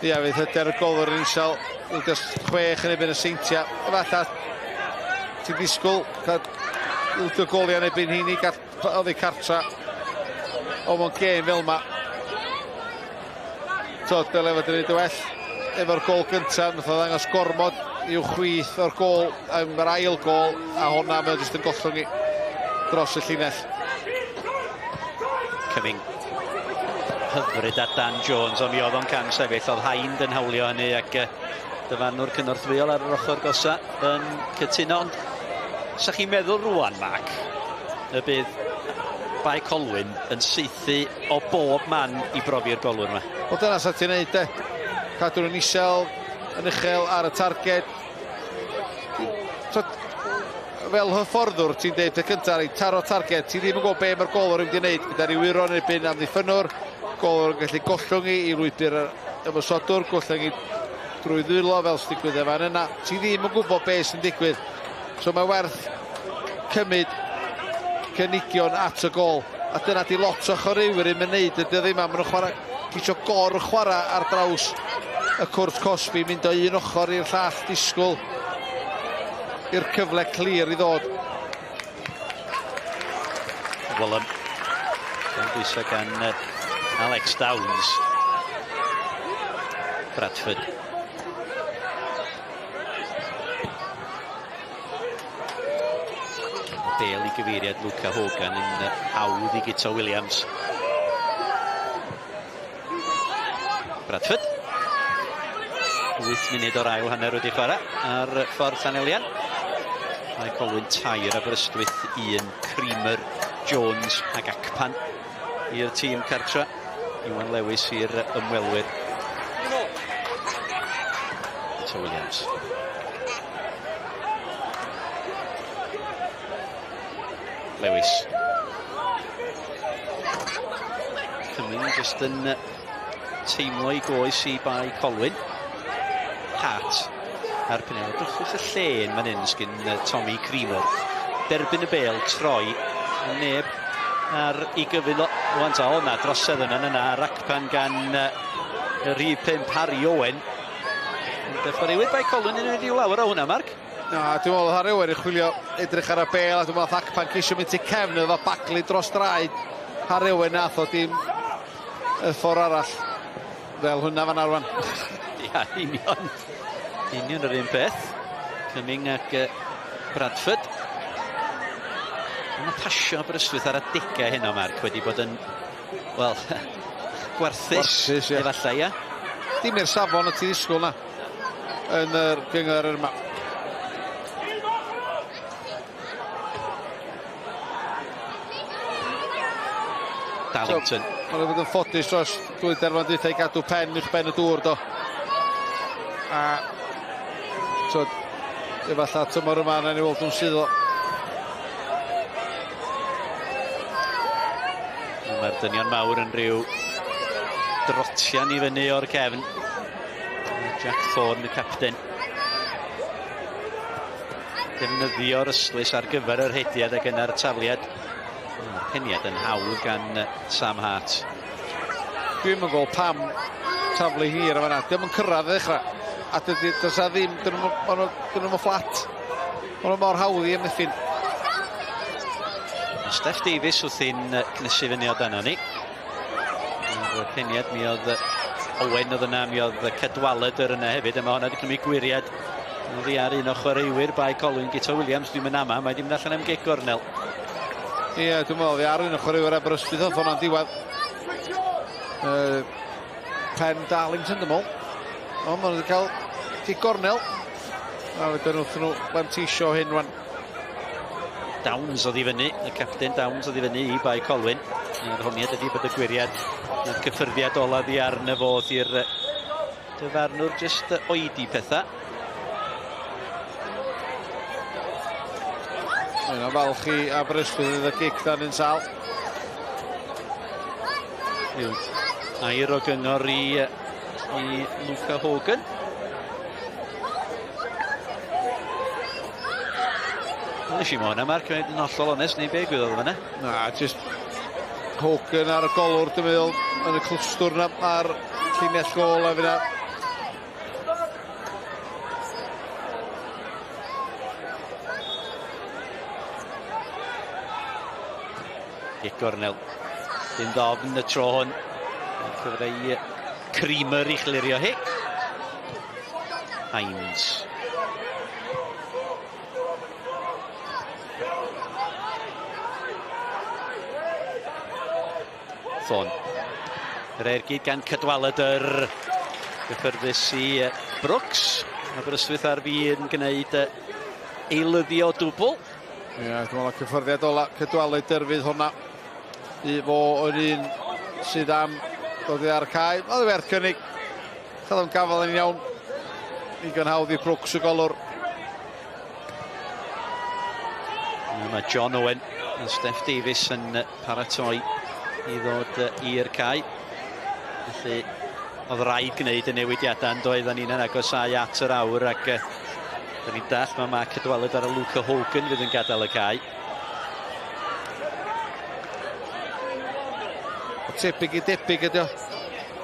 Ia, fydd hyder y golwr yn isel. 6 yn erbyn y Seintiau. Efallai ti'n disgwyl cael ildio goliau yn erbyn hynny, oddi cartra. O, mewn gêm fel yma. So, dyle fod yn neud y well efo'r gôl gyntaf. Nath o ddangos gormod i'w chwith o'r gôl, yr ail gôl, a hwnna mae o jyst yn gollwng i dros y llinell. Cyfyng hyfryd at Dan Jones, ond mi oedd o'n cam sefyll, oedd Hind yn hawlio hynny ac dyfarnwr cynorthwyol ar yr ochr gosa yn cytuno. Ond sa chi'n meddwl rwan, Marc, y bydd Bae Colwyn yn saethu o bob man i brofi'r golwr yma? Wel, dyna sa ti'n neud, de. Cadw nhw'n isel, yn uchel ar y targed. So, fel hyfforddwr, ti'n deud y cyntaf, i taro targed, ti ddim yn gwybod be mae'r golwr yn mynd i wneud, gyda ryw wyro yn erbyn amddiffynnwr, golwr yn gallu gollwng i lwybr yr ymosodwr, gollwng i drwy ddwylo fel sy'n digwydd efo fan yna. Ti ddim yn gwybod be sy'n digwydd. So mae werth cymryd cynigion at y gôl. A dyna di lot o chwaraewyr yn mynd y dydd yma. Maen nhw'n chwarae, ceisio gor chwarae ar draws y cwrt cosbi, mynd o un ochr i'r llall, disgwyl i'r cyfle clir i ddod. Wallum. Gan bwysau gan Alex Downs. Bradford. Bale i gyfeiriad Luca Hogan yn hawdd i Guto Williams. Bradford. 8 munud o'r ail hanner wedi chwarae ar ffordd Llanelian. Mae Colwyn 3, Aberystwyth 1, Creamer, Jones ac Akpan i'r tîm cartra. Iwan Lewis i'r ymwelwyr. Guto Williams. Lewis. Cumming jyst yn teimlo i goes i Bae Colwyn. Hart a'r penel. Dwchwch y lle yn fan hyn sgyn Tommy Creamer. Derbyn y bel, troi, neb ar ei gyfyl o. Wan ta, o na, drosedd yna, yna, racpan gan y rhif 5 Harry Owen. Ond chwaraewyr Bae Colwyn yn mynd i lawer o hwnna, Mark. Na, dwi'n meddwl Harry Owen yn chwilio edrych ar y bel, a dwi'n meddwl Akpan ceisio mynd i cefn efo baglu dros draed. Harry Owen nath o dim y ffordd arall. Fel hwnna fan arwan. Ia, union. Union yr un peth. Cumming ac Bradford. Mae pasio Aberystwyth ar adegau heno, Mark, wedi bod yn, wel, gwarthus. Gwarthus, ie. Efallai, ia. Dim i'r safon y ti ddisgwyl na yn yr gyngor yma. Darlington. So, Mae'n bod yn ffodus dros dwy derfan dwytha i gadw pen uwch ben y dŵr, do. A so, efallai tymor yma na ni weld nhw'n suddo. Mae'r dynion mawr yn rhyw drotian i fyny o'r cefn. Jack Thorne, y capten. Defnyddio'r ystlys ar gyfer yr hediad ac yna'r tafliad. Mae'r peniad yn hawdd gan Sam Hart. Dwi'm yn gweld pam taflu hir o fan'na. Dio'm yn cyrraedd i ddechrau. A dydy, does na ddim, dyn nhw'n fflat. Maen nhw mor hawdd i amddiffyn. Steff Davies wrthi'n cnesu fyny o dano ni. Yr peniad mi oedd Owen oedd yna, mi oedd Cadwaladr yna hefyd, a mae hwnna wedi cymryd gwiriad oddi ar un o chwaraewyr Bae Colwyn, Guto Williams, dwi'n mynd ama, mae wedi mynd allan am gic gornel. Ie, dwi'n meddwl oddi ar un o chwaraewyr Aberystwyth oedd hwnna'n diwedd. Pen Darlington, dwi'n meddwl. Ond maen nhw wedi cael gic gornel. A wedyn wrth nhw fanteisio hyn rwan. Downs oedd i fyny, y capten Downs oedd i fyny i Bae Colwyn. A'r honiad ydy bod y gwiriad, y cyffyrddiad ola ddi arno fo i'r dyfarnwr jyst oedi pethau. Mae'n falch i Aberystwyth iddo gic dan un sal. Yw air o gyngor i Luca Hogan. Nes i mo hwnna, Mark, yn hollol onest, neu be gwyddoedd fan'na? Na, jyst Hogan ar y golwr, dwi'n meddwl, yn y clwstwr na, ar llinell gôl a fyna. Gic gornel. Dim ddofn y tro hwn. Cyfle i Creamer i chlirio hi. Hines. Thorne. Yr ergyd gan Cadwaladr. Gyffyrddus i Brooks. Aberystwyth ar fin gwneud eilyddio dwbl. Ie, dwi'n meddwl cyffyrddiad ola Cadwaladr fydd hwnna. I fo yr un sydd am dod i ar y cae. Oedd werth cynnig. Cael o'n gafael yn iawn. Digon hawdd i Brooks y golwr. Mae John Owen a Steff Davies yn paratoi i ddod i'r cae. Felly, oedd rhaid gwneud y newidiadau yn doedd, ni'n agosáu at yr awr ac da ni'n dall mae Mark Cadwaladr ar y Luca Hogan fydd yn gadael y cae. O tebyg i debyg ydi o.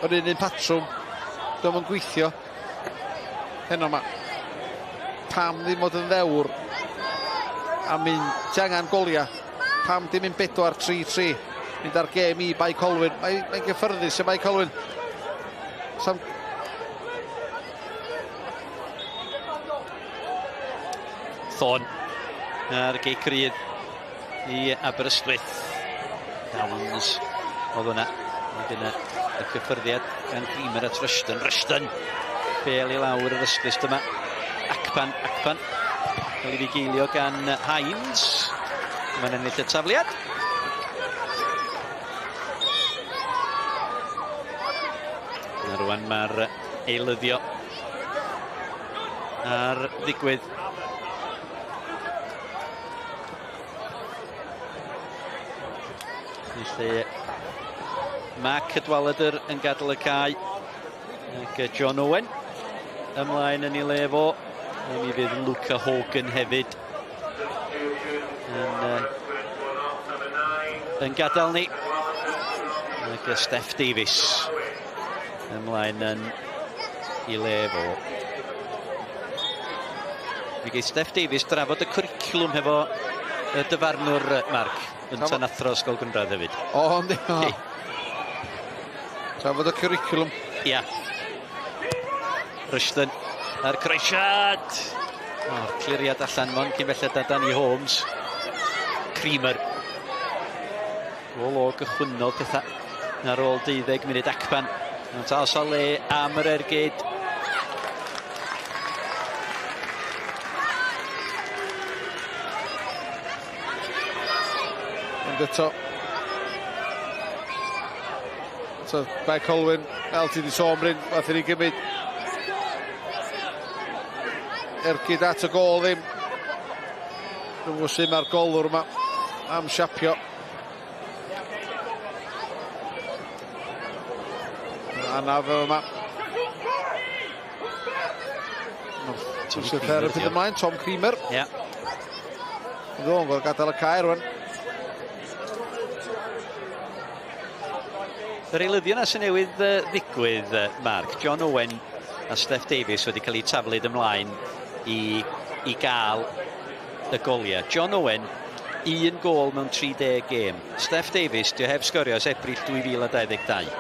Yr un patrwm. Dio'm yn gweithio. Heno ma. Pam ddim fod yn ddewr a mynd, ti angen golia. Pam dim yn 4-3-3? Mynd ar gêm i Bae Colwyn. Mae'n gyffyrddus y Bae Colwyn. Sam... Thorne ar gic rydd i Aberystwyth. Downs oedd hwnna. Dyna y cyffyrddiad gan Creamer at Rushton. Rushton! Bel i lawr yr ystlys yma. Akpan. Cael ei fugeilio gan Hines. Mae'n ennill y tafliad. A rwan mae'r eilyddio ar ddigwydd. Felly mae Cadwaladr yn gadael y cae ac John Owen ymlaen yn ei le fo. Mi fydd Luca Hogan hefyd yn gadael ni. Ac Steph Davies ymlaen yn ei le fo. Mi geith Steph Davies drafod y cwricwlwm hefo y dyfarnwr, Mark, yn tan athro Ysgol Gynradd hefyd. O, yndi. Trafod y cwricwlwm. Ia. Rushton a'r croesiad. O'r cliriad allan mon cyn belled â Danny Holmes. Creamer. Gôl o gychwynnol pethau ar ôl 12 munud. Akpan. Ond os o le am yr ergyd. Ond eto. So, Bae Colwyn, fel ti wedi sôn, Bryn, fath i ni gymryd ergyd at y gôl ddim. Dwi'n gwybod sut mae'r golwr yma am siapio. Anaf yma. Physiotherapydd ymlaen, Tom Creamer. Ie. Dwi'n gwybod gadael y cae rwan. Yr eilyddion yna sy'n newydd ddigwydd, Mark, John Owen a Steph Davies wedi cael eu taflud ymlaen i gael y goliau. John Owen, 1 gôl mewn 30 gêm. Steph Davies, dio heb sgorio ers Ebrill 2022.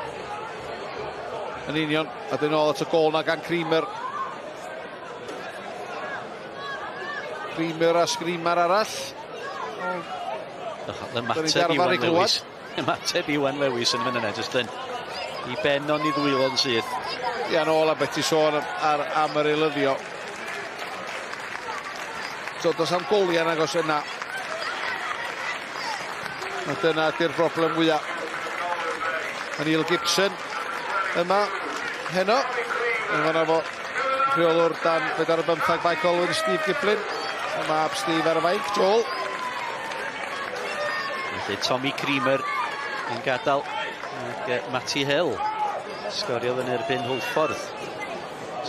Yn union, a dyn ôl at y gôl na gan Creamer. Creamer a Screamer arall. Ymateb Iwan Lewis. Ymateb Iwan Lewis yn fan yna, jyst yn i ben o'n i ddwylo'n syth. Ia, nôl am beth i sôn am yr eilyddio. So, does am goliau nagos yna. A dyna ydy'r broblem fwyaf. Neil Gibson yma heno. Yn fanna fo rheolwr dan 4-15 Bae Colwyn, Steve Giblin. A mab Steve ar y fainc, Joel. Felly Tommy Creamer yn gadael ac Matty Hill sgoriodd yn erbyn Hwlffordd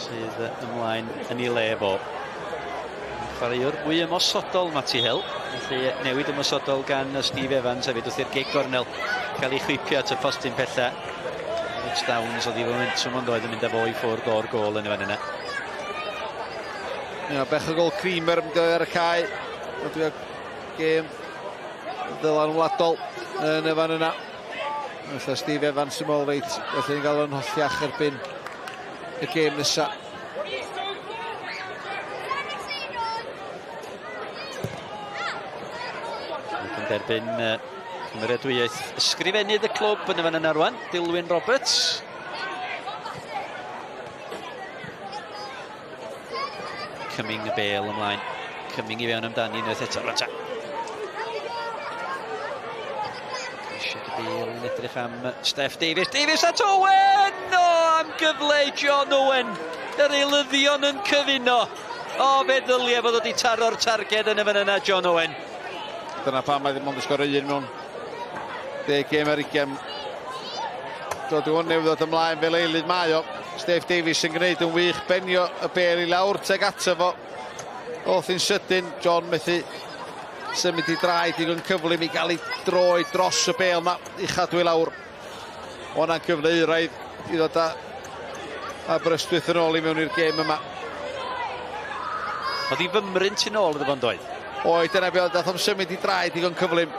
sydd ymlaen yn ei le fo. Chwaraewr mwy ymosodol Matty Hill, felly newid ymosodol gan Steve Evans hefyd wrth i'r gig gornel cael ei chwipio at y postyn pella. Alex Downs oedd i momentum ond oedd yn mynd â fo i ffwrdd o'r gôl yn y fan yna. Ia, bech o gôl Creamer yn mynd ar y cae. Gêm ddylanwadol yn y fan yna. Felly Steve Evans yn ôl reit, felly ni'n gael yn holliach erbyn y gêm nesaf. Ac yn derbyn cymeradwyaeth ysgrifennydd y clwb yn y fan yna rwan, Dilwyn Roberts. Cumming y bêl ymlaen, Cumming i fewn amdani unwaith eto, rwan ta. Bale yn edrych am Steph Davies. Davies at Owen! O, am gyfle John Owen. Yr eilyddion yn cyfuno. O, fe ddylia fod wedi taro'r targed yn y fan yna, John Owen. Dyna pam mae ddim ond yn sgorio un mewn 10 gêm ar 20. Dod i hwn newydd ddod ymlaen fel eilydd mae o. Steph Davies yn gwneud yn wych, benio y bêl i lawr, teg ato fo. Oth yn sydyn, John methu symud i draed digon cyflym i gael ei droi dros y bêl yma i chadw i lawr. O hwnna'n cyfle euraidd i ddod â Aberystwyth yn ôl i mewn i'r gêm yma. Oedd hi fymryn tu nôl iddo fo'n doedd? Oedd, dyna be oedd, dath o'm symud i draed digon cyflym.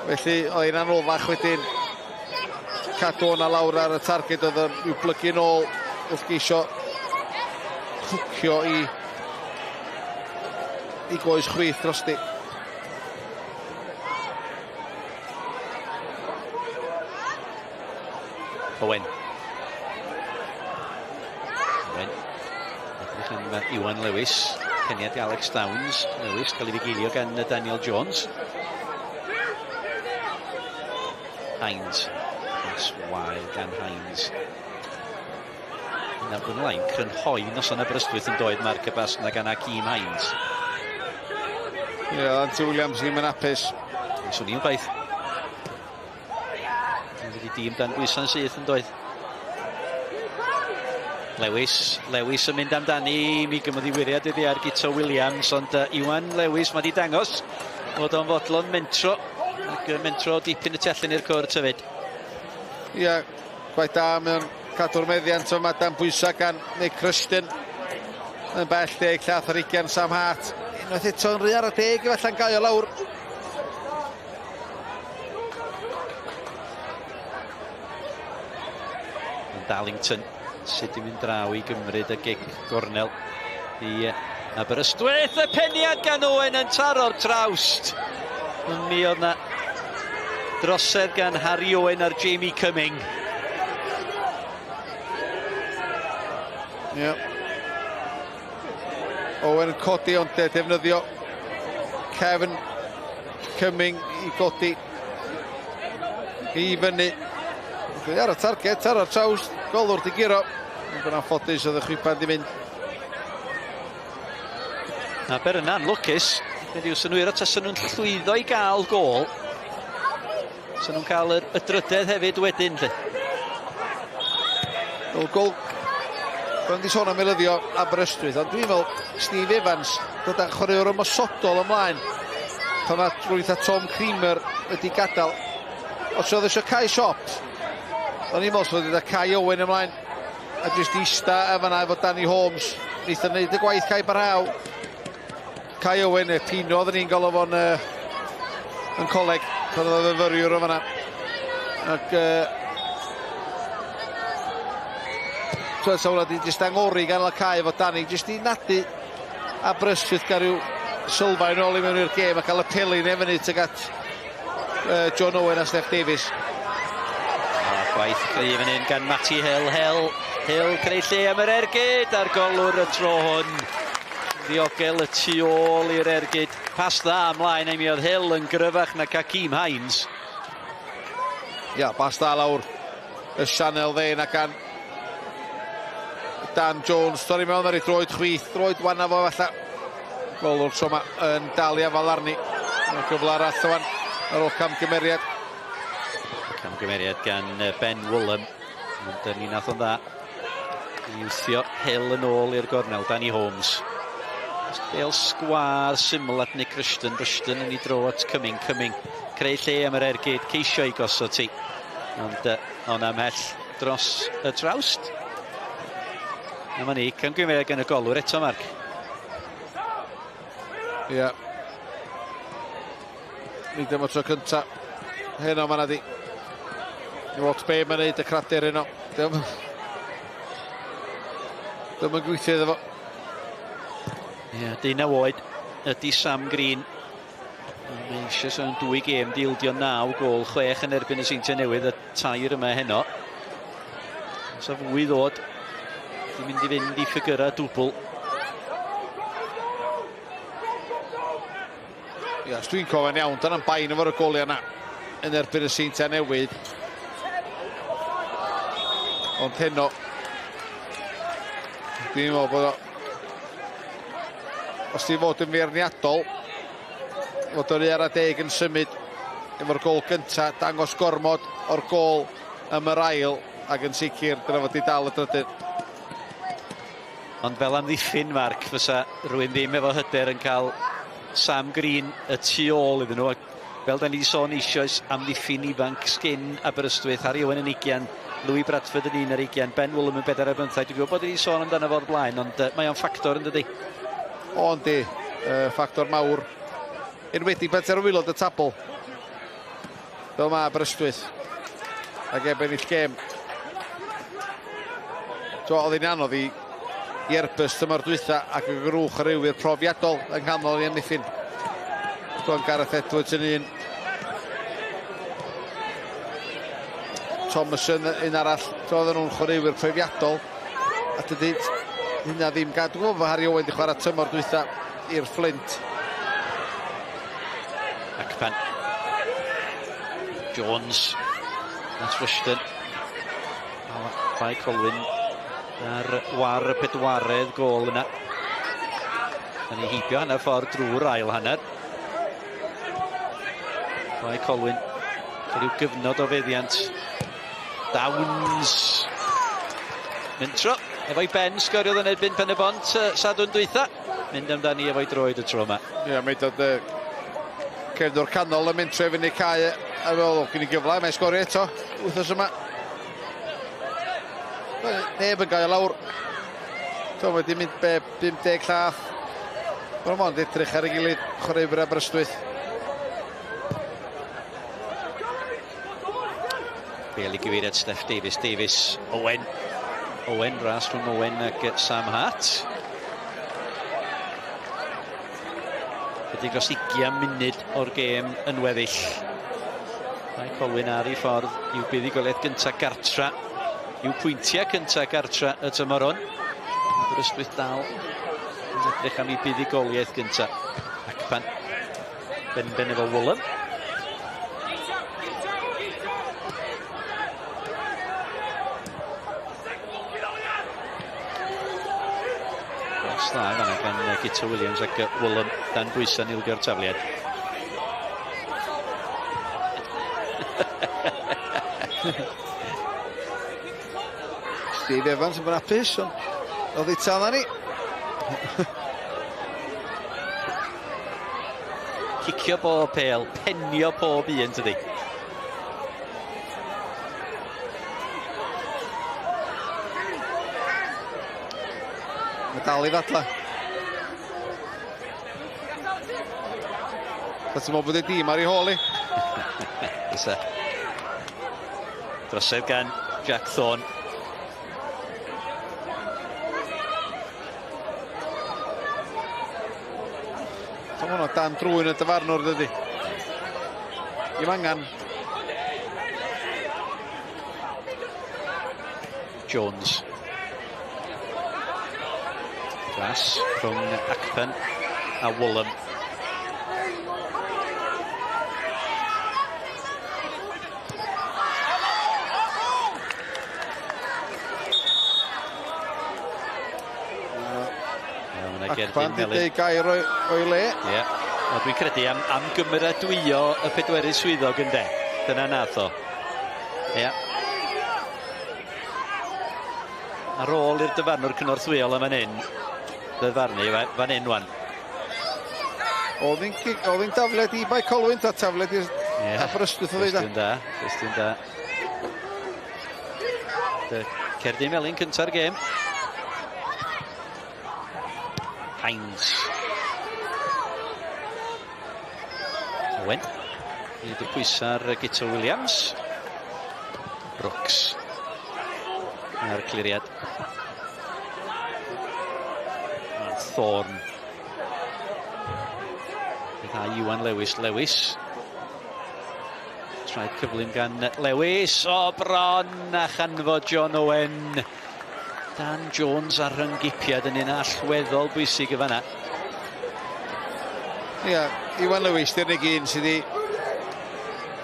Felly oedd hi'n anoddach wedyn cadw hwnna lawr ar y targed, oedd o'n i'w blygu nôl wrth geisio hwcio i goes chwith drosti. Owen. Owen. Edrych am Iwan Lewis. Peniad i Alex Downs. Lewis cael ei fugeilio gan Daniel Jones. Hines. Pas wael gan Hines. Yna fwy neu lai'n crynhoi noson Aberystwyth yn doedd Mark y bas yna gan Akeem Hines. Ie, yeah, Antti Williams ddim yn hapus. Swn i'n gwaith. Wedi dîm dan bwysa'n syth yn doedd. Lewis yn mynd amdani, mi gymryd i wiriad iddi ar Guto Williams, ond Iwan Lewis mae di dangos fod o'n fodlon mentro, ac mentro dipyn y tu allan i'r cwrt hefyd. Ie, gwaith da, mae o'n cadw'r meddiant yma dan bwysa gan Nick Rushton. Yn bell 10 llath ar 20 Sam Hart. Unwaith eto yn rhy ar y 10 efallai'n gael o lawr. Darlington sydd wedi mynd draw i gymryd y gic gornel i Aberystwyth. Y peniad gan Owen yn taro'r trawst. Mi oedd na drosedd gan Harry Owen ar Jamie Cumming. Ie. Owen yn codi ond defnyddio Kevin Cumming i godi i fyny. Ar y target, ar y trawst, golwr di guro. Ond yn anffodus oedd y chwiban di mynd. Aber yna'n lwcus. Nid yw synhwyro tasen nhw'n llwyddo i gael gôl. Sen nhw'n cael y drydedd hefyd wedyn. Wel, gôl. Dwi'n di sôn am eilyddio Aberystwyth, ond dwi'n meddwl Steve Evans dod â chwaraewr ymosodol ymlaen. Pan mae rwy'n Tom Creamer wedi gadael. Os oedd eisiau cael siop, o'n i'n meddwl bod wedi Kai Owen ymlaen a jyst ista a fanna efo Danny Holmes. Wnaeth o'n neud y gwaith Kai Barhaw. Kai Owen, y Pino oedden ni'n galw fo'n yn coleg pan oedd o'n fyfyriwr o fanna. Ac sa hwnna di jyst angori gan y cae efo Danny, jyst i nadu Aberystwyth gael rhyw sylfaen ôl i mewn i'r gêm a cael y pelyn efo ni tuag at John Owen a Steph Davies. Gwaith cryf fan hyn gan Matty Hill. Hill creu lle am yr ergyd a'r golwr y tro hwn. Ddiogel y tu ôl i'r ergyd. Pas dda ymlaen, mi oedd Hill yn gryfach na Akeem Hines. Ia, pas dda lawr y sianel dde na gan Dan Jones. Torri mewn ar ei droed chwith, droed wana fo falle. Golwr tro yma yn dal i afal arni. Mae cyfle arall wan ar ôl camgymeriad. Camgymeriad gan Ben Woolham, ond mi nath o'n dda i wthio Hill yn ôl i'r gornel. Danny Holmes. Bêl sgwâr syml at Nick Rushton. Rushton yn ei dro at Cumming. Cumming creu lle am yr ergyd, ceisio i gosod ti. Ond o'n amhell dros y trawst. Dyma ni, camgymeriad gan y golwr eto, Mark. Ie. Nid am y tro cynta. Heno ma' 'na di. Lot be mae'n neud y cradur heno. Dim yn gweithio iddo fo. Ie, 19 oed ydy Sam Green. Mae eisiau sôn 2 gêm, di ildio 9 gôl, 6 yn erbyn y Seintiau Newydd, y 3 yma heno. Os a fwy ddod, di mynd i fynd i ffigurau dwbl. Ia, os dwi'n cofio'n iawn, dyna'n bain efo'r goliau yna yn erbyn y Seintiau Newydd. Ond heno, dwi'n meddwl bod o, os di fod yn feirniadol, fod o'r 11 yn symud efo'r gôl gynta, dangos gormod o'r gôl am yr ail, ac yn sicr dyna fod i dal y drydydd. Ond fel amddiffyn, Mark, fysa rhywun ddim efo hyder yn cael Sam Green y tu ôl iddyn nhw. Fel da ni wedi sôn eisoes, amddiffyn ifanc sgin Aberystwyth, Harry Owen yn 20, Louis Bradford yn 21, Ben Woolham yn 24. Dwi'n gwybod bod wedi sôn amdano fo'r blaen, ond mae o'n ffactor yn dydi? O, yndi, ffactor mawr. Enwedig pan ti ar waelod y tabl. Fel mae Aberystwyth. Ac heb ennill gêm. So, oedd hi'n anodd i Airbus tymor dwytha ac y grwch ar yw i'r profiadol yng nghanol i amddiffyn. Dwi'n Gareth Edwards yn un. Thomason un arall. Oedden nhw'n chwaraewyr profiadol. A dydy hynna ddim gadw. Dwi'n gwybod fod Harry Owen wedi chwarae tymor dwytha i'r Flint. Acpan. Jones. That's Rushton. Bae Colwyn ar war y pedwaredd gôl yna. Da ni heibio hanner ffordd drwy'r ail hanner. Bae Colwyn cael i'w gyfnod o feddiant. Downs. Mentro efo'i ben, sgoriodd yn erbyn Pen y Bont Sadwrn dwytha. Mynd amdani efo'i droed y tro yma. Ie, yeah, mae dod cefnwr canol yn mentro i fyny cae a fel gen i gyfle, mae'n sgorio eto wythnos yma. Neb yn gael lawr. So, mae wedi mynd 50 llath. Mae'n mond edrych ar ei gilydd, chwaraewyr Aberystwyth. Bale i gyfeiriad Steph Davies. Davies, Owen. Owen, ras rhwng Owen ac Sam Hart. Ydy dros 20 munud o'r gêm yn weddill. Mae Colwyn ar ei ffordd i'w buddugoliaeth gyntaf gartra, i'w pwyntiau cyntaf gartra y tymor hwn. Aberystwyth dal yn edrych am ei buddugoliaeth gyntaf. Acpan ben-ben efo Woolham. Dda fanna gan Guto Williams ac Woolham dan bwysau yn ilgio'r tafliad. Steve Evans yn hapus, ond oedd ei tan ni. Cicio bob pêl, penio pob un tydi. Mae dal i ddadla. Da ti'n meddwl bod ei dîm ar ei hôl i? Fysa. Drosedd gan Jack Thorne. So hwnna dan drwy'n y dyfarnwr dydy. Dim angen. Jones. Glas rhwng Acpan a Woolham. Acpan di deud gair o'i le. Ie. Yeah. Dwi'n credu am gymeradwyo y pedwerydd swyddog ynde. Dyna nath o. Ie. Yeah. Ar ôl i'r dyfarnwr cynorthwyol am fan hyn, ddyfarnu fan hyn wan. Oedd hi'n tafled i Bae Colwyn, ta tafled i'r Aberystwyth oedd ei da. Cwestiwn da. Cerdyn melyn cynta'r gêm. Hines. Owen. Nid y pwysau ar Guto Williams. Brooks. A'r cliriad. Thorne. Bydd Iwan Lewis. Lewis. Traed cyflym gan Lewis. O, bron a chanfod John Owen. Dan Jones ar rhyngipiad yn un allweddol bwysig y fanna. Ia, Iwan Lewis, di'r unig un sydd wedi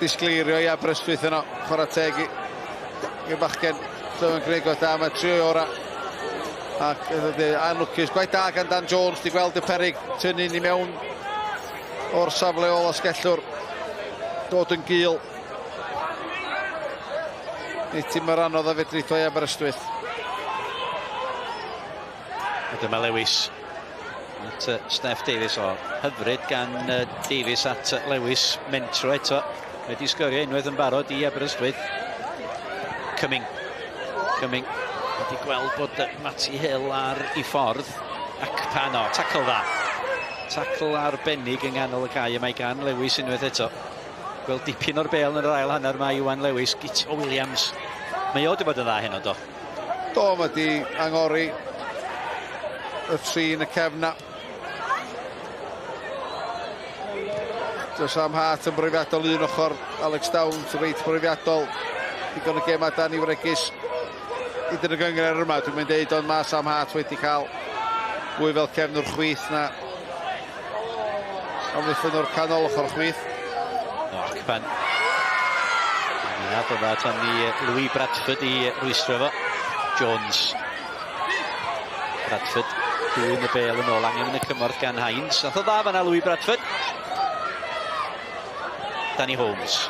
disgleirio i Aberystwyth yno. Chwarae teg i'r bachgen. Dyma'n gwneud gwaith da, mae tri o'i ora. Ac anlwcus, gwaith da gan Dan Jones, di gweld y perig tynnu ni mewn o'r safle ôl asgellwr. Dod yn gul. Nid ti'n mor anodd a fedrith o i Aberystwyth. A dyma Lewis at Steph Davies. O, hyfryd gan Davies at Lewis. Mentro eto. Wedi sgorio unwaith yn barod i Aberystwyth. Cumming. Cumming. Wedi gweld bod Matty Hill ar ei ffordd. Acpan, o, tacl dda. Tacl arbennig yng nghanol y cae yma gan Lewis unwaith eto. Gweld dipyn o'r bêl yn yr ail hanner mae Iwan Lewis, Guto Williams. Mae o wedi bod yn dda heno, do? Do, mae di angori y tri yn y cefn na. Dio Sam Hart yn brofiadol un ochr, Alex Downs reit brofiadol. Digon o gema dan i wregys. Hyd yn y gynghrair yma, dwi'n mynd deud, ond mae Sam Hart wedi cael fwy fel cefnwr chwith na amddiffynnwr canol ochr chwith. O, Akpan. Ia, dyma tan ni Louis Bradford i rwystro fo. Jones. Bradford dwyn y bêl yn ôl, angen y cymorth gan Hines. Nath o dda fanna Louis Bradford. Danny Holmes.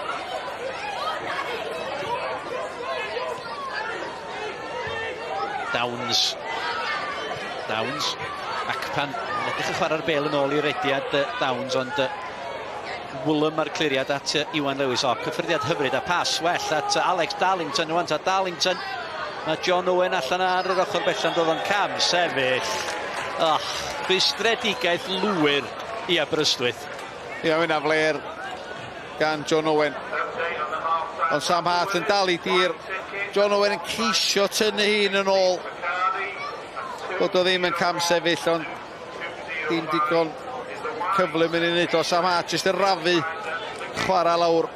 Downs. Downs. Akpan yn edrych yn chwarae'r bêl yn ôl i rediad Downs, ond Woolam ar cliriad at Iwan Lewis. O, cyffyrddiad hyfryd a pas well at Alex Darlington. Rwan ta Darlington. Mae John Owen allan ar yr ochr bellan, doedd o'n cam sefyll. Och, rhwystredigaeth lwyr i Aberystwyth. Ia, mae hynna fler gan John Owen. Ond Sam Hart yn dal i dir. John Owen yn ceisio tynnu hun yn ôl. Bod o ddim yn cam sefyll, ond dim digon cyflym yn ei wneud o. Sam Hart jyst yn rafu chwarae lawr.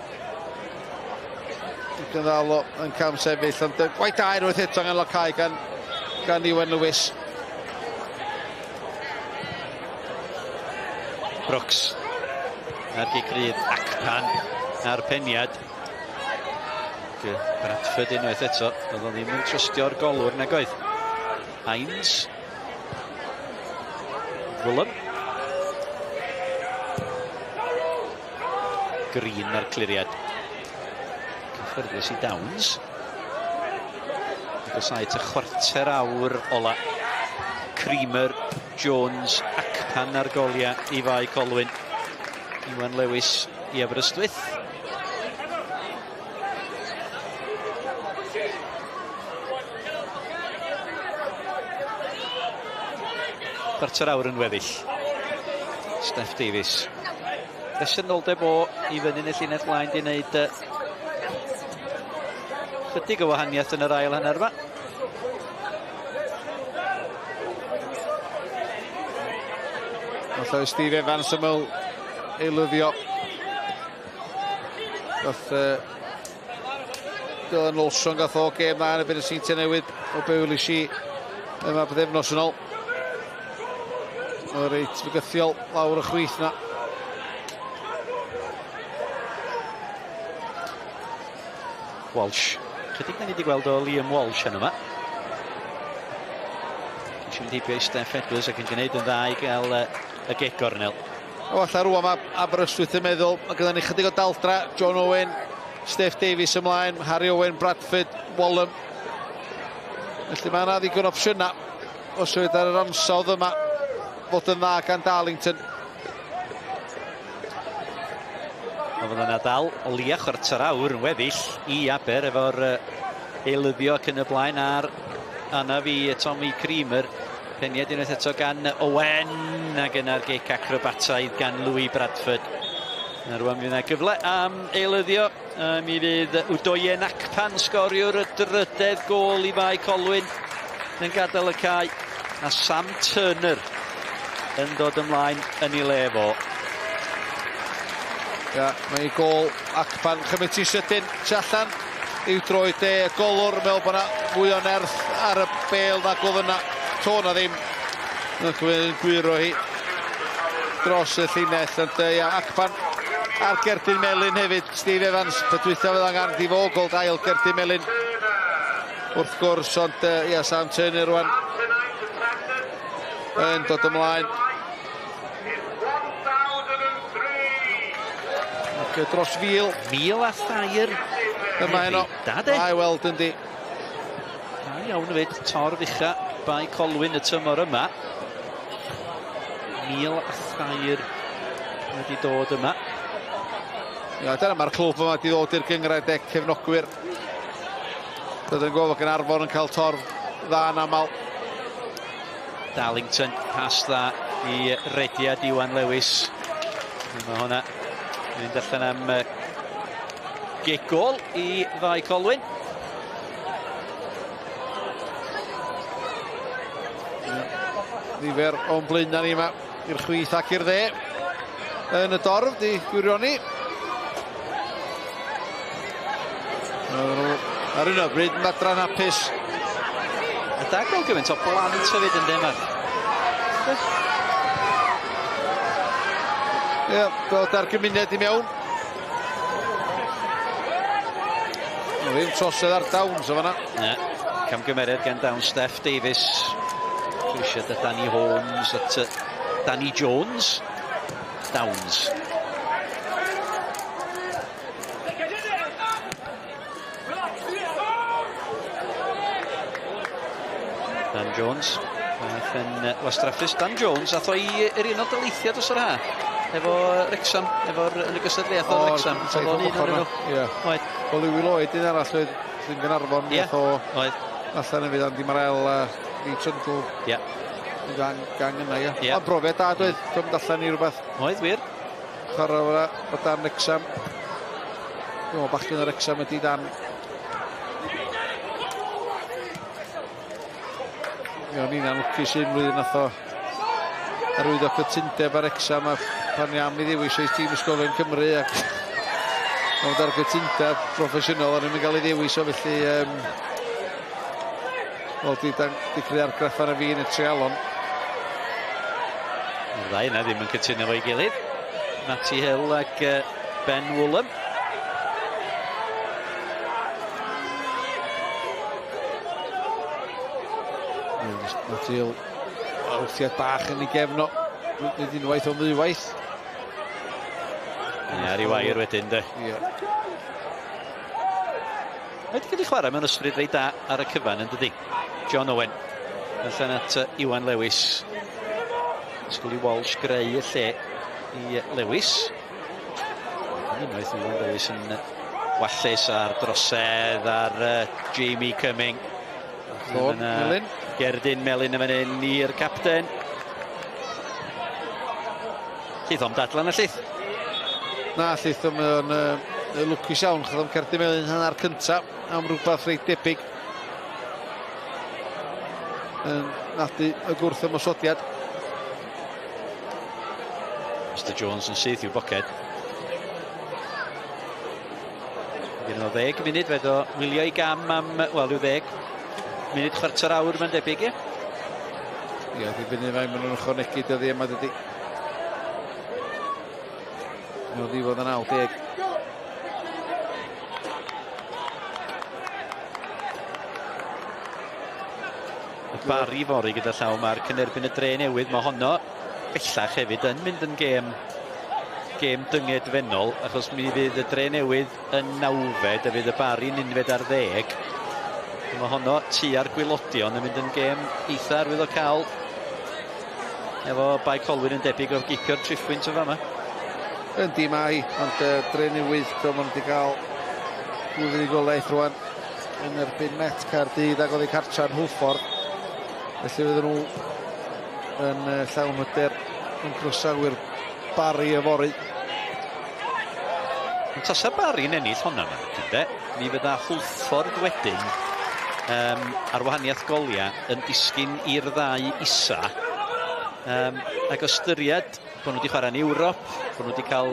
Ac yn ddal o yn cam sefyll, ond gwaith da unwaith eto gan Locau gan Iwan Lewis. Brooks ar gic rydd, Akpan ar peniad. Bradford unwaith eto, oedd o ddim yn trystio'r golwr nag oedd. Hines. Woolam. Green ar cliriad. Cyffyrddus i Downs. Agosau at y chwarter awr ola. Creamer, Jones, Akpan ar goliau i Fae Colwyn. Iwan Lewis i Aberystwyth. Chwarter awr yn weddill. Steff Davies. Presenoldeb o i fyny yn y llinell flaen di wneud chydig o wahaniaeth yn yr ail hanner yma. Falle Steve Evans ymwyl eilyddio. Gath Dylan Olsson gath o gêm dda yn y byd y Seintiau Newydd o be welis i yma bythefnos yn ôl. Mae'n reit fygythiol lawr y chwith na. Walsh. Chydig na ni wedi gweld o Liam Walsh yn yma. Ceisio mynd heibio i Steff Edwards ac yn gwneud yn dda i gael y geg gornel. O, falle rwan mae Aberystwyth yn meddwl, mae gyda ni chydig o daldra, John Owen, Steff Davies ymlaen, Harry Owen, Bradford, Wallum. Felly mae yna ddigon opsiynau os yw'n ar yr ansawdd yma fod yn dda gan Darlington. Ond fod yna dal o leia chwarter awr yn weddill i Aber efo'r eilyddio ac yn y blaen a'r anaf i Tommy Creamer. Peniad unwaith eto gan Owen ac yna'r gic acrobataidd gan Louis Bradford. A rwan fydd yna gyfle am eilyddio. Mi fydd Udoyen Akpan sgoriwr y drydedd gôl i Fae Colwyn yn gadael y cae. A Sam Turner yn dod ymlaen yn ei le fo. Ia, mae ei gôl Akpan chymryd ti sydyn, tu allan i'w droed de, y golwr yn meddwl bod yna fwy o nerth ar y bêl nag oedd yna. To na ddim. Yn gwyro hi dros y llinell, ond ia, Akpan ar gerdyn melyn hefyd. Steve Evans, pedwytha fydd angen di fo gol ail gerdyn melyn wrth gwrs, ond ia, Sam Turner rwan yn dod ymlaen. Ac dros 1,000. 1,003. Yma heno. Da de. Mae weld yndi. Da iawn hefyd, torf ucha Bae Colwyn y tymor yma. 1,003 wedi dod yma. Ia, dyna mae'r clwb yma wedi ddod i'r gynghrair deg cefnogwyr. Dod yn gweld gan Arfon yn cael torf dda yn aml. Darlington, pas dda i rediad Iwan Lewis. Mae hwnna yn mynd allan am Gic gôl i Fae Colwyn. Nifer o'n blaenau ni yma i'r chwith ac i'r dde yn y dorf di gwirioni. Ar un o bryd, madran hapus. A da gweld gymaint o blant hefyd yn ddim. Ie, dod ar gymuned i mewn. Ddim trosedd ar Downs o fanna. Ie, camgymeriad gan Downs, Steph Davies. Eisiau da Danny Holmes at Danny Jones. Downs. Dan Jones. Aeth yn wastraffus. Dan Jones ath o i'r Unol Daleithiau dros yr ha. Efo Wrexham, efo'r yn y gystadleuaeth o Wrexham. Oedd o'n un ohonyn nhw. Ie. Oedd. O Lewi Lloyd un arall oedd sy'n Gaernarfon. Ie. Ath o Oedd. allan hefyd Andy Morrell a Lee Trundle. Ie. Y gang, gang yna, ie. Ie. Ond brofiad da, dweud. Dwi'n mynd allan i rhywbeth. Oedd, wir. Chwarae o o dan Wrexham. Dwi'n meddwl bachgen o'r Wrexham ydi dan. Mi o'n i'n anlwcus un flwyddyn nath o arwyddo cytundeb ar Wrexham a pan i am i ddewis o'i tîm ysgolion Cymru ac ond ar gytundeb proffesiynol o'n i'n cael ei ddewis o felly wel di creu argraff ar y fi yn y treialon. Mae'r ddau yna ddim yn cytuno efo'i gilydd. Matty Hill ac Ben Woolham. Matty Hill wrthiad bach yn ei gefn o. Nid unwaith ond ddwywaith. Ie, ar ei wair wedyn, de. Ie. Mae wedi cael ei chwarae mewn ysbryd reit da ar y cyfan, yn dydi? John Owen. Allan at Iwan Lewis. Disgwyl i Walsh greu y lle i Lewis. Unwaith Iwan Lewis yn wallus ar drosedd ar Jamie Cumming. Llôn, Melyn. Gerdyn Melyn yn fan hyn i'r capten. Llith o'm dadlan y llith. Na, llith o'm yn lwcus iawn, chod o'm cerdyn melyn hanner cynta am rhywbeth reit debyg. Yn nadu y gwrth ymosodiad. Mr Jones yn syth i'w boced. Gyda nhw 10 munud, fed o wylio i gam am, wel, rhyw 10 munud chwarter awr mae'n debyg, ie? Ie, di fyny fain maen nhw'n ychwanegu dyddi yma, dydy. Nhw'n ddiwedd yn 90. Y Barry fory gyda llaw marc yn erbyn y dre newydd. Mae honno bellach hefyd yn mynd yn gêm dyngedfennol, achos mi fydd y dre newydd yn 9fed a fydd y Barry'n 11. Mae honno tua'r gwylodion yn mynd yn gêm eitha arwyddocaol. Efo Bae Colwyn yn debyg o gipio'r triphwynt yn fama. Yndi mae, ond dre newydd, maen nhw wedi cael dwy fuddugoliaeth rwan yn erbyn Met Caerdydd ac oedd eu cartra yn Hwlffordd. Felly fydden nhw yn llawn hyder yn croesawu'r Barry yfory. Ond tasa Barry'n ennill honna, de, mi fydda Hwlffordd wedyn ar wahaniaeth goliau yn disgyn i'r ddau isa. Ac ystyried bod nhw wedi chwarae yn Ewrop, bod nhw wedi cael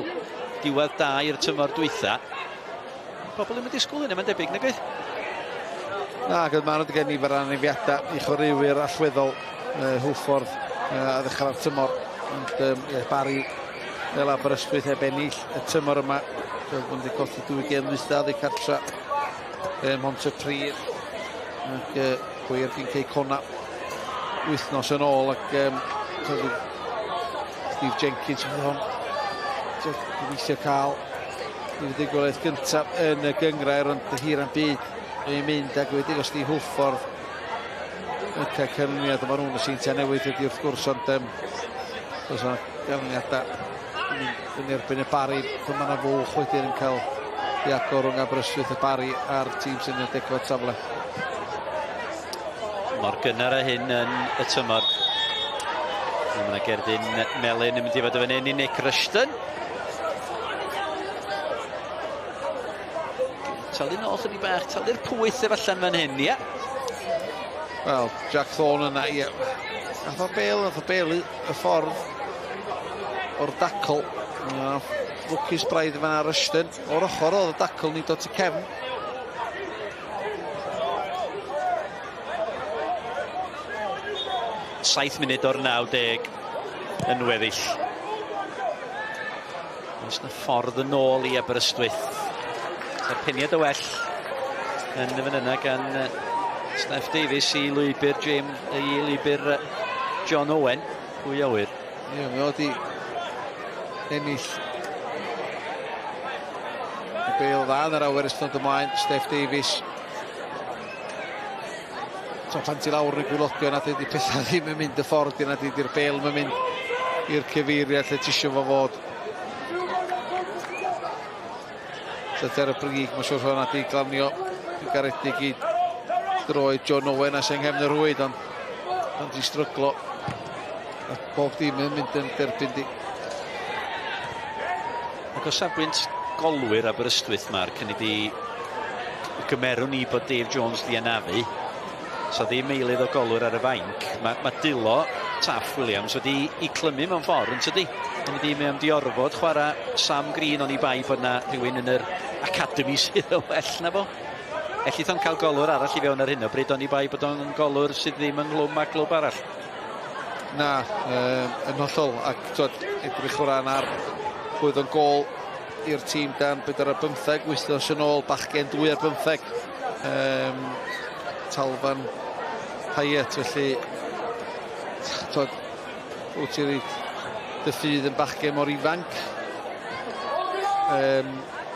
diwedd da i'r tymor dwytha, pobl ddim yn disgwyl hynny, mae'n debyg, nag oedd? Na, ac maen nhw wedi cael nifer anafiadau i chwaraewyr allweddol Hwlffordd a ddechrau'r tymor. Ond ie, Barry fel Aberystwyth heb ennill y tymor yma. Maen nhw wedi colli dwy gêm ddwytha oddi cartra Pontypridd ac pwy gyn Cei Connah wythnos yn ôl ac Steve Jenkins oedd hon gobeithio cael ei fuddugoliaeth gyntaf yn y gynghrair, ond hir am byd mae'n mynd ac wedi os di Hwlffordd yn cael canlyniad, maen nhw'n y Seintiau Newydd ydi wrth gwrs, ond oes yna ganlyniadau yn erbyn y Barry, pan mae yna fwlch wedyn yn cael ei agor rhwng Aberystwyth y Barry a'r tîm sy'n y degfed safle. Mor gynnar â hyn yn y tymor. Mae yna gerdyn melyn yn mynd i fod o fan hyn i Nick Rushton. Talu nôl chydig bach, talu'r pwyth efallai fan hyn, ia. Wel, Jack Thorne yna, ia. Nath o bel y ffordd o'r dacl. Lwcus braidd fan ar Rushton. O'r ochr oedd y dacl, nid o tu cefn. 7 munud o'r 90 yn weddill. Oes na ffordd yn ôl i Aberystwyth. Sa'r peniad o well yn y fan yna gan Steph Davies i lwybr James, i lwybr John Owen. Pwy a wyr? Ie, mae o wedi ennill y bêl dda yn yr awyr ystod ymlaen. Steph Davies. So pan ti lawr yn y gwaelodion a dydy pethau ddim yn mynd y ffordd di, na dydy'r bêl yn mynd i'r cyfeiriad lle ti isio fo fod. So ti ar y brig, mae'n siŵr hwnna di glanio yn garedig i droed John Owen a sy'n nghefn y rwyd, ond pan ti'n stryglo a bob dim yn mynd yn derbyn di. Ac o safbwynt golwyr Aberystwyth, Mark, hynny di gymerwn ni bod Dave Jones di anafu, so ddim eilydd o golwyr ar y fainc. Mae Dylo Taff Williams wedi i clymu mewn ffordd, yn tydi? Hynny di, mae am di orfod chwarae Sam Green oni bai bod na rhywun yn yr academy sydd yn well na fo. Ellith o'n cael golwr arall i fewn ar hyn o bryd, oni bai bod o'n golwr sydd ddim ynghlwm â glwb arall. Na, yn hollol, ac twod, edrych o ran ar pwy oedd o'n gôl i'r tîm dan 4 ar 15, wythnos yn ôl, bachgen 2 ar 15. Talfan Hyatt, felly twod, wyt ti reit dy ffydd yn bachgen mor ifanc.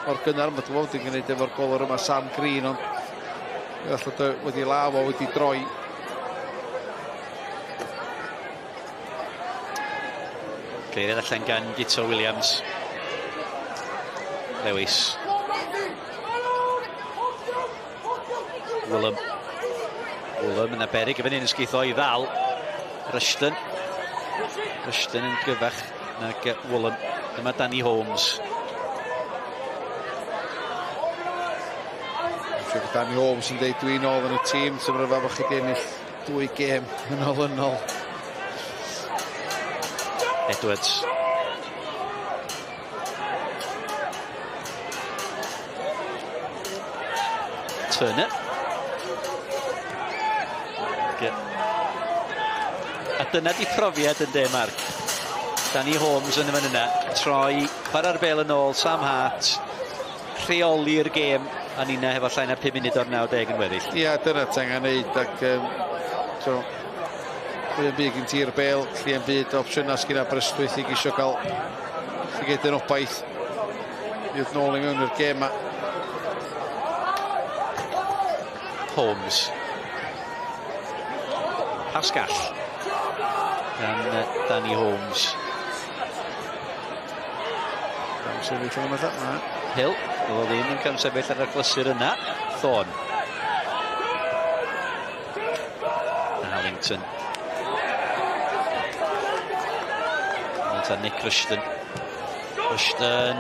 Mor gynnar, mae dwi'n meddwl gwneud efo'r golwr yma Sam Green, ond efallai wedi law o wedi droi. Geiriad allan gan Guto Williams. Lewis. Willem. Willem yn aberig y fan hyn yn sgeith o'i ddal. Rushton. Rushton yn gyfach nag Willem. Dyma Danny Holmes. Siwr Danny Holmes yn deud dwi'n ôl yn y tîm, sy'n rhyfedd bod chi wedi ennill dwy gêm yn olynol. Edwards. Turner. A dyna di profiad yn de, Mark. Danny Holmes yn y fan yna. Troi, chwarae'r bel yn ôl, Sam Hart. Rheoli'r gêm a nina hefo llai na 5 munud o'r 90 yn weddill. Ia, dyna ti angen neud ac so, Lli'n byd gen ti'r bel, lli'n byd opsiynau sgyn Aberystwyth i gisio cael llygedyn obaith i ddod nôl i mewn i'r gêm ma. Holmes. Pascal. Gan Danny Holmes. Camsefyll o'n yma. Hill. Oedd o ddim yn camsefyll ar y clysur yna. Thorne. Harrington. Ta Nick Rushton. Rushton.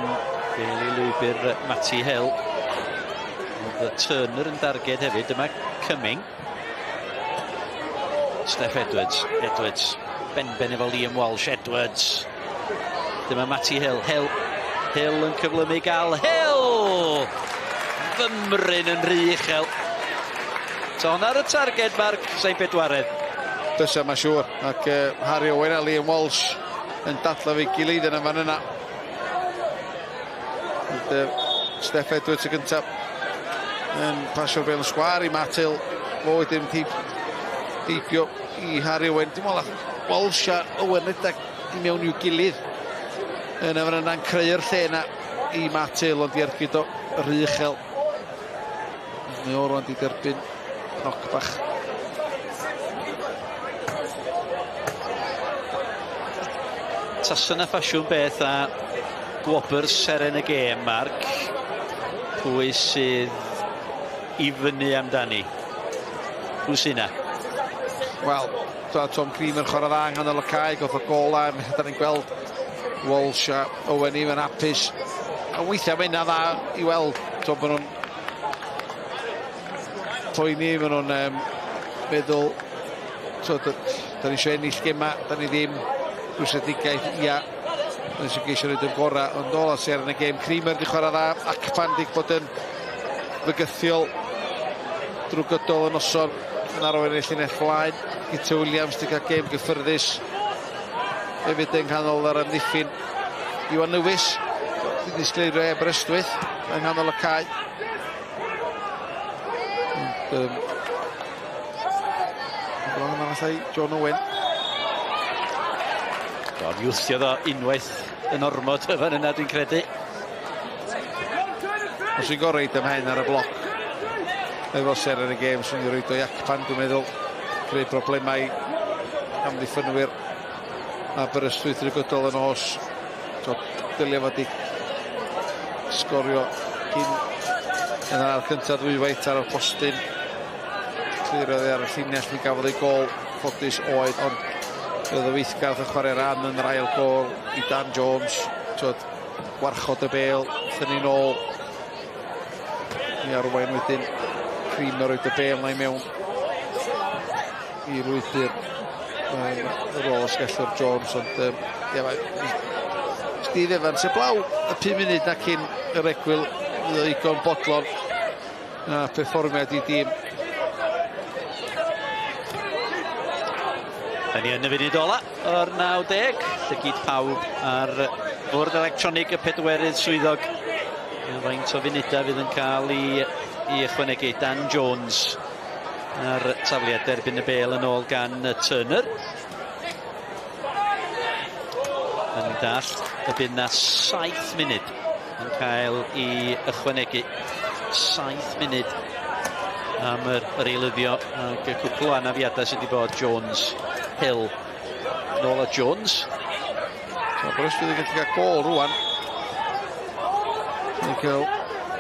Bel i lwybr Matty Hill. Oedd Turner yn darged hefyd. Dyma Cumming. Steph Edwards. Edwards. Benben efo Liam Walsh. Edwards. Dyma Matty Hill. Hill. Hill yn cyflymu gael. Hill! Fymryn yn rhy uchel. So hwnna ar y targed, Mark, sain bedwaredd. Bysa, mae'n siŵr. Ac Harry Owen a Liam Walsh yn dadla fi gilydd yn y fan yna. And, Steph Edwards y gyntaf yn pasio'r bel yn sgwar i Matt Hill. Fo wedyn heibio i Harry Owen. Dim ond Walsh a Owen redag i mewn i'w gilydd. Yn y fan yna'n creu'r lle yna i Matt Hill, ond i ergyd o rhy uchel. Mae o rwan di derbyn knock bach. Tasa 'na ffasiwn beth a gwobr seren y gêm, Mark. Pwy sydd i fyny amdani? Pwy sy'n na? Wel, Tom Cream yn chwarae dda yng nghanol y cae, goth o gol a da ni'n gweld Walsh a Owen i'm yn hapus. A weithiau mae hynna dda i weld, to, bod nhw'n poeni, maen nhw'n meddwl, so, da ni eisiau ennill gema, da ni ddim rwysedigaeth, ia, da ni eisiau geisio roed y gorau, ond ôl ser yn y gêm. Creamer di chwarae dda, Acfan di bod yn fygythiol drwy gydol y noson yn arwain i'r llinell flaen. Guto Williams di cael gêm gyffyrddus hefyd yng nghanol yr amddiffyn. Iwan Lewis di disgleirio Aberystwyth yng nghanol y cae. Ond, yma falle John Owen. Do, mi wthiodd o unwaith yn ormod y fan yna, dwi'n credu. Os i'n gorau ymhen ar y bloc efo ser yn y gêm, swn i'n rhoid o i Acpan, dwi'n meddwl, creu problemau amddiffynwyr Aberystwyth drwy gydol y nos. So, dylia fod i sgorio cyn yn yr ail cyntaf ddwywaith ar y postyn. Cliriodd ar y llinell, mi gafodd ei gôl ffodus oed, ond roedd o weithgar yn chwarae ran yn yr ail gôl i Dan Jones. Twod, gwarchod y bêl, thynnu nôl i arwain wedyn. Creamer roed y bêl na i mewn i lwybr yr ôl asgellwr Jones, ond ia, Steve Evans heblaw y 5 munud na cyn yr egwyl fydd o ddigon bodlon na perfformiad i dîm. Da ni yn y funud ola o'r 90, llygid pawb ar fwrdd electronig y pedwerydd swyddog. Faint o funudau fydd yn cael ei ychwanegu. Dan Jones ar tafliad derbyn y bêl yn ôl gan Turner. Yn dall y bydd na 7 munud yn cael ei ychwanegu. 7 munud am yr eilyddio ac y cwpl o anafiadau sydd wedi bod. Jones, Hill, nôl a Jones. So, Aberystwyth yn gallu cael gôl rwan. Ni'n cael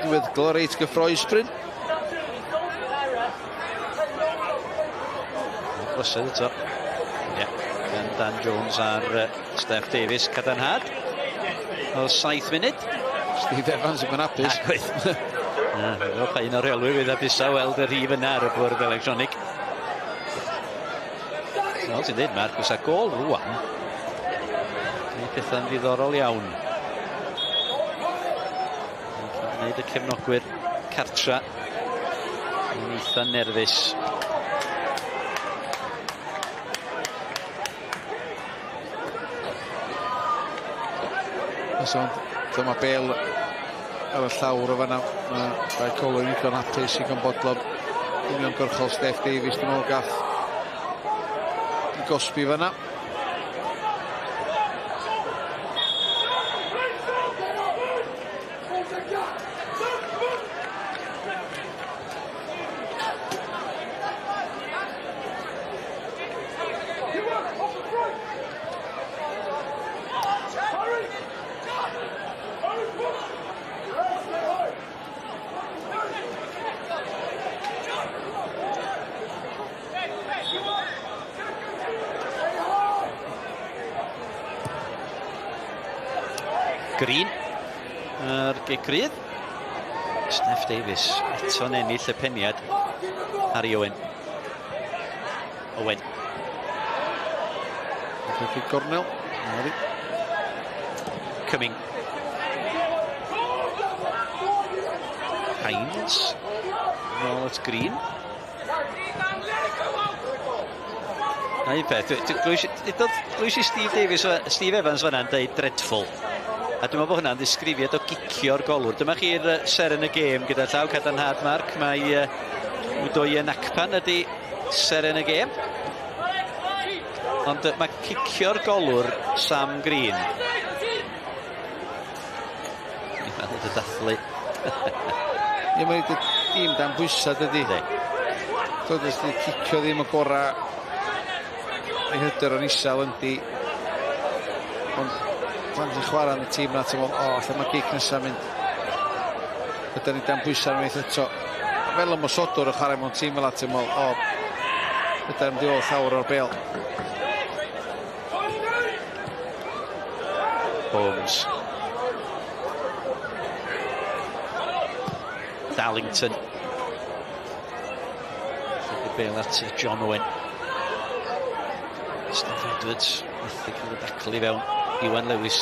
diweddglo reit gyffrous, Bryn. Brysedd eto. Ie, gan Dan Jones ar Steph Davies. Cadarnhad. O 7 munud. Steve Evans yn hapus. Agwydd. Na, pa un o'r rheolwyr fydd hapusa weld y rhif yna ar y bwrdd electronig. Fel ti'n dweud, Mark, fysa gôl rwan. Mae pethau'n ddiddorol iawn. Gwneud y cefnogwyr cartra yn eitha nerfus. Dyma bêl ar y llawr o fanna. Mae Bae Colwyn ddigon hapus, digon bodlon. Uniongyrchol Steph Davies, dwi'n meddwl gath i gosbi fanna. Green a'r gigrydd. Steph Davies eto'n ennill y peniad. Harry Owen. Owen. Gornel. Cumming. Hines. Nôl at Green. Na un peth, glwys i Steve Davies, Steve Evans fanna'n deud dreadful. A dwi'n meddwl bod hwnna'n ddisgrifiad o gicio'r golwr. Dyma chi'r seren y gêm gyda llaw cadarnhad, Mark. Mae Udoyen Akpan ydy seren y gêm. Ond mae cicio'r golwr Sam Green. Ni'n meddwl y dathlu. Ie, mae'n dîm dan bwysau, dydy. Dod ys di cicio ddim y gorau. Ei hyder o'n isel yndi. Ond pan ti'n chwarae yn y tîm na, ti'n meddwl, o, allan mae gic nesaf mynd. Ydy ni dan bwysau unwaith eto. Fel ymosodwr yn chwarae mewn tîm fel ti'n meddwl, o, ydy ni'n diwedd llawr o'r bêl. Holmes. Darlington. Tynnu'r bel at John Owen. Steph Edwards methu cael y dacl i fewn. Iwan Lewis.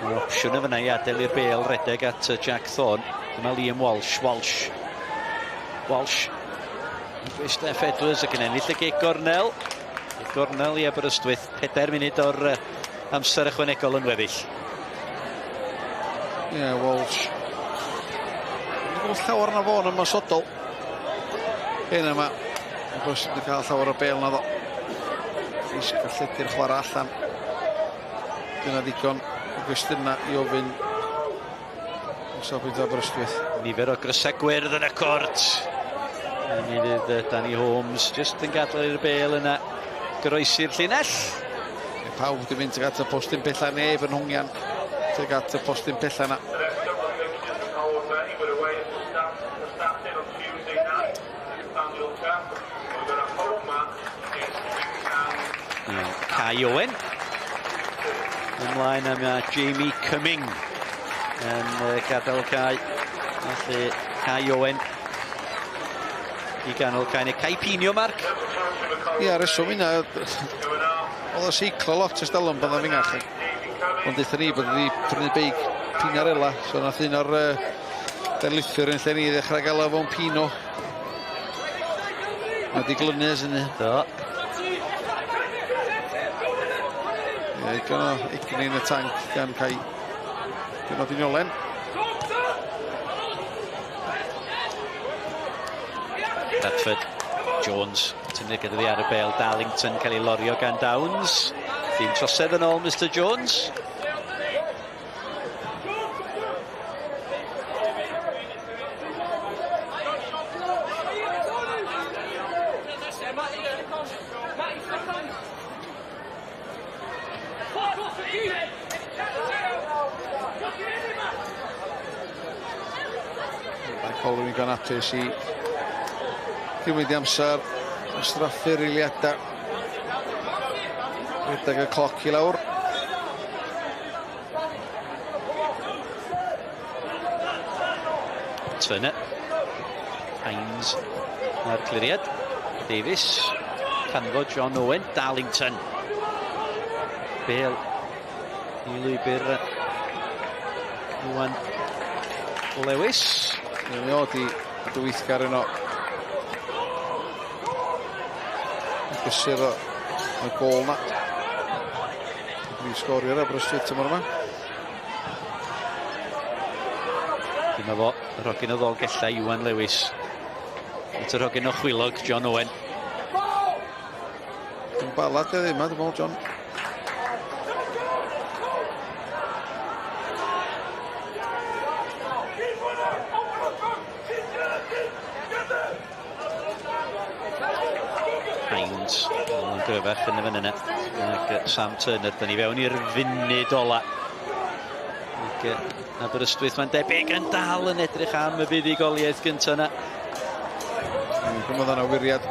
Mae'r opsiwn y fyna i adael i'r bel redeg at Jack Thorne. Dyma Liam Walsh. Walsh. Walsh. Steph Edwards ac yn ennill y gig gornel. Gig gornel i Aberystwyth. 4 munud o'r amser ychwanegol yn weddill. Ie, yeah, Walsh. Dwi'n gweld llawer na fo'n ymosodol. Hyn yma. Mae'n bosib wedi cael llawer o bel na ddo. Risg lledu'r chwarae allan. Dyna ddigon o gwestiynau i ofyn o safbwynt Aberystwyth. Nifer o grysau gwyrdd yn y cwrt. A mi fydd Danny Holmes jyst yn gadael i'r bel yna groesi'r llinell. E, pawb wedi mynd tuag at y postyn pella, neb yn hongian tuag at y postyn pella yna. Kai Owen. Ymlaen am Jamie Cumming yn gadael cae. Felly Kai Owen i ganol cae. Neu Kai Pinio, Mark? Ie, reswm yna, oedd o seiclo lot ers dalwm pan oedd fingach. Ond deutha ni bod wedi prynu beic Pinarella, so nath un o'r darlithwyr yn lle ni ddechrau gael o fo'n Pino. Mae di glynu ers hynny. Do. Ie, digon o egni yn y tanc gan Kai. Dyna Deiniolen. Bradford, Jones, tynnu gyda fi ar y bel, Darlington cael ei lorio gan Downs. Dim trosedd yn ôl, Mr Jones. Mae Colwyn yn gan apus i gymryd i amser straffu'r eiliadau. Rhedeg y cloc i lawr. Turner. Hines a'r cliriad. Davies. Canfod John Owen. Darlington. Bale i lwybr Iwan Lewis. Mae o di dwythgar yno. Gysur o'r gôl na. Brif sgoriwr Aberystwyth tymor yma. Dyma fo, yr hogyn o Ddolgellau, Iwan Lewis. At yr hogyn o Chwilog, John Owen. Dwi'n balad e ddim, dwi'n meddwl, John. Hines yn gryfach yn y fan yna. Ac Sam Turner, da ni fewn i'r funud ola. Ac Aberystwyth mae'n debyg yn dal yn edrych am y fuddugoliaeth gyntaf yna. Dwi'n meddwl yna wiriad.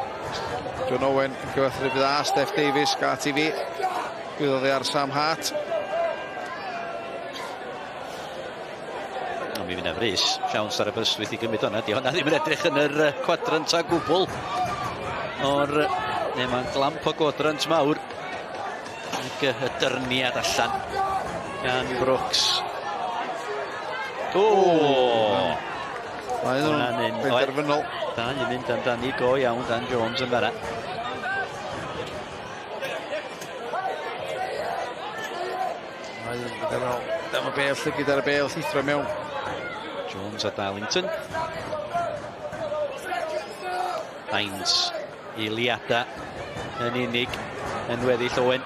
John Owen yn cyfathrebu dda, Steph Davies, Gar TV. Gwyddodd ar Sam Hart. Ond mi fydd yna frys. Siawns ar Aberystwyth i gymryd hwnna. Di hwnna ddim yn edrych yn yr cwadrant o gwbl. O'r... Neu mae'n glamp o gwadrant mawr. Ac y dyrniad allan gan Brooks. O! Mae hwnna'n benderfynol. Dan yn mynd amdani go iawn, Dan Jones yn fanna. Mae'n benderfynol. Dyma bel, llygyd ar y bel, llithro mewn. Jones a Darlington. Hines. Eiliada yn unig yn weddill Owen.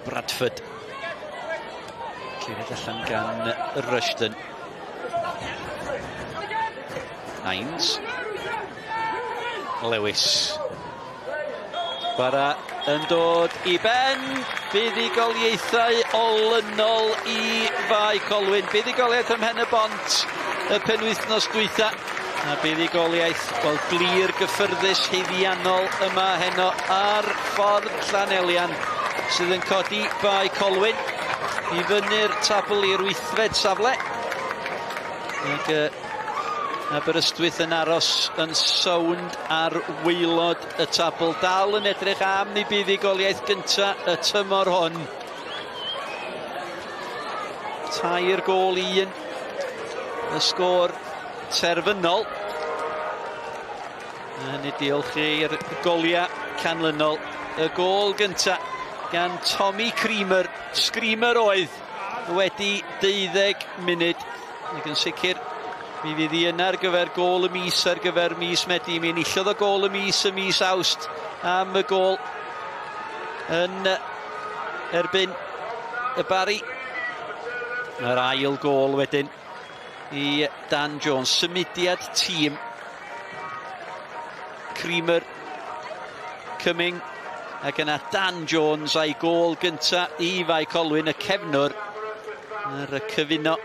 Bradford. Cyrraedd allan gan Rushton. Hines. Lewis. Chwarae yn dod i ben. Buddugoliaethau olynol i Fae Colwyn. Buddugoliaeth ym Mhen y Bont y penwythnos dwytha. A buddugoliaeth, wel, glir gyffyrddus haeddiannol yma heno ar ffordd Llanelian sydd yn codi Bae Colwyn i fyny'r tabl i'r 8fed safle. Ac Aberystwyth yn aros yn sownd ar waelod y tabl. Dal yn edrych am ei buddugoliaeth gyntaf y tymor hwn. 3-1 y sgôr terfynol. A hynny diolch i'r goliau canlynol. Y gôl gyntaf gan Tommy Creamer. Screamer oedd wedi 12 munud. Ac yn sicr mi fydd hi yna ar gyfer gôl y mis ar gyfer mis Medi. Mi enillodd o gôl y mis y mis Awst am y gôl yn erbyn y Barri. Mae'r ail gôl wedyn i Dan Jones. Symudiad tîm. Creamer, Cumming, ac yna Dan Jones a'i gôl gyntaf i Fae Colwyn, y cefnwr ar y cyfuno.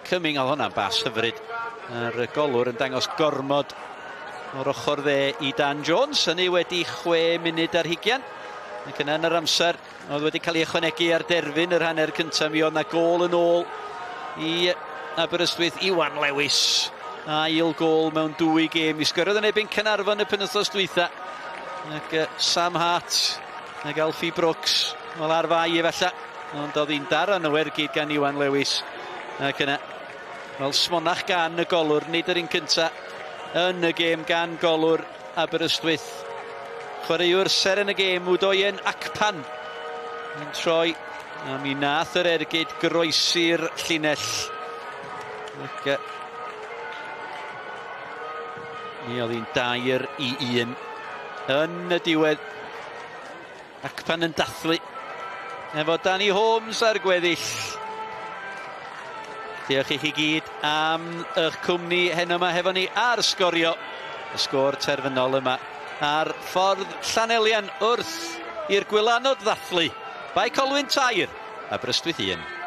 Cumming, oedd hwnna'n bas hyfryd. A'r golwr yn dangos gormod o'r ochr dde i Dan Jones. Hynny wedi 6 munud ar hugian. Ac yna yn yr amser oedd wedi cael ei ychwanegu ar derfyn yr hanner cyntaf, mi oedd 'na gôl yn ôl i Aberystwyth, Iwan Lewis. Ail gôl mewn 2 gêm. Mi sgoriodd yn erbyn Caernarfon y penwythnos dwytha. Ac Sam Hart ac Alfie Brooks, wel ar fai efallai, ond oedd hi'n daran o ergyd gan Iwan Lewis. Ac yna, wel, smonach gan y golwr, nid yr un cynta yn y gêm gan golwr Aberystwyth. Chwaraewr seren y gêm, Udoyen Akpan, yn troi, a mi nath yr ergyd groesi'r llinell. Ac mi oedd hi'n 2-1 yn y diwedd. Akpan yn dathlu efo Danny Holmes a'r gweddill. Diolch i chi gyd am eich cwmni heno yma hefo ni ar Sgorio. Y sgôr terfynol yma ar ffordd Llanelian wrth i'r gwylanod ddathlu. Bae Colwyn 3, Aberystwyth 1.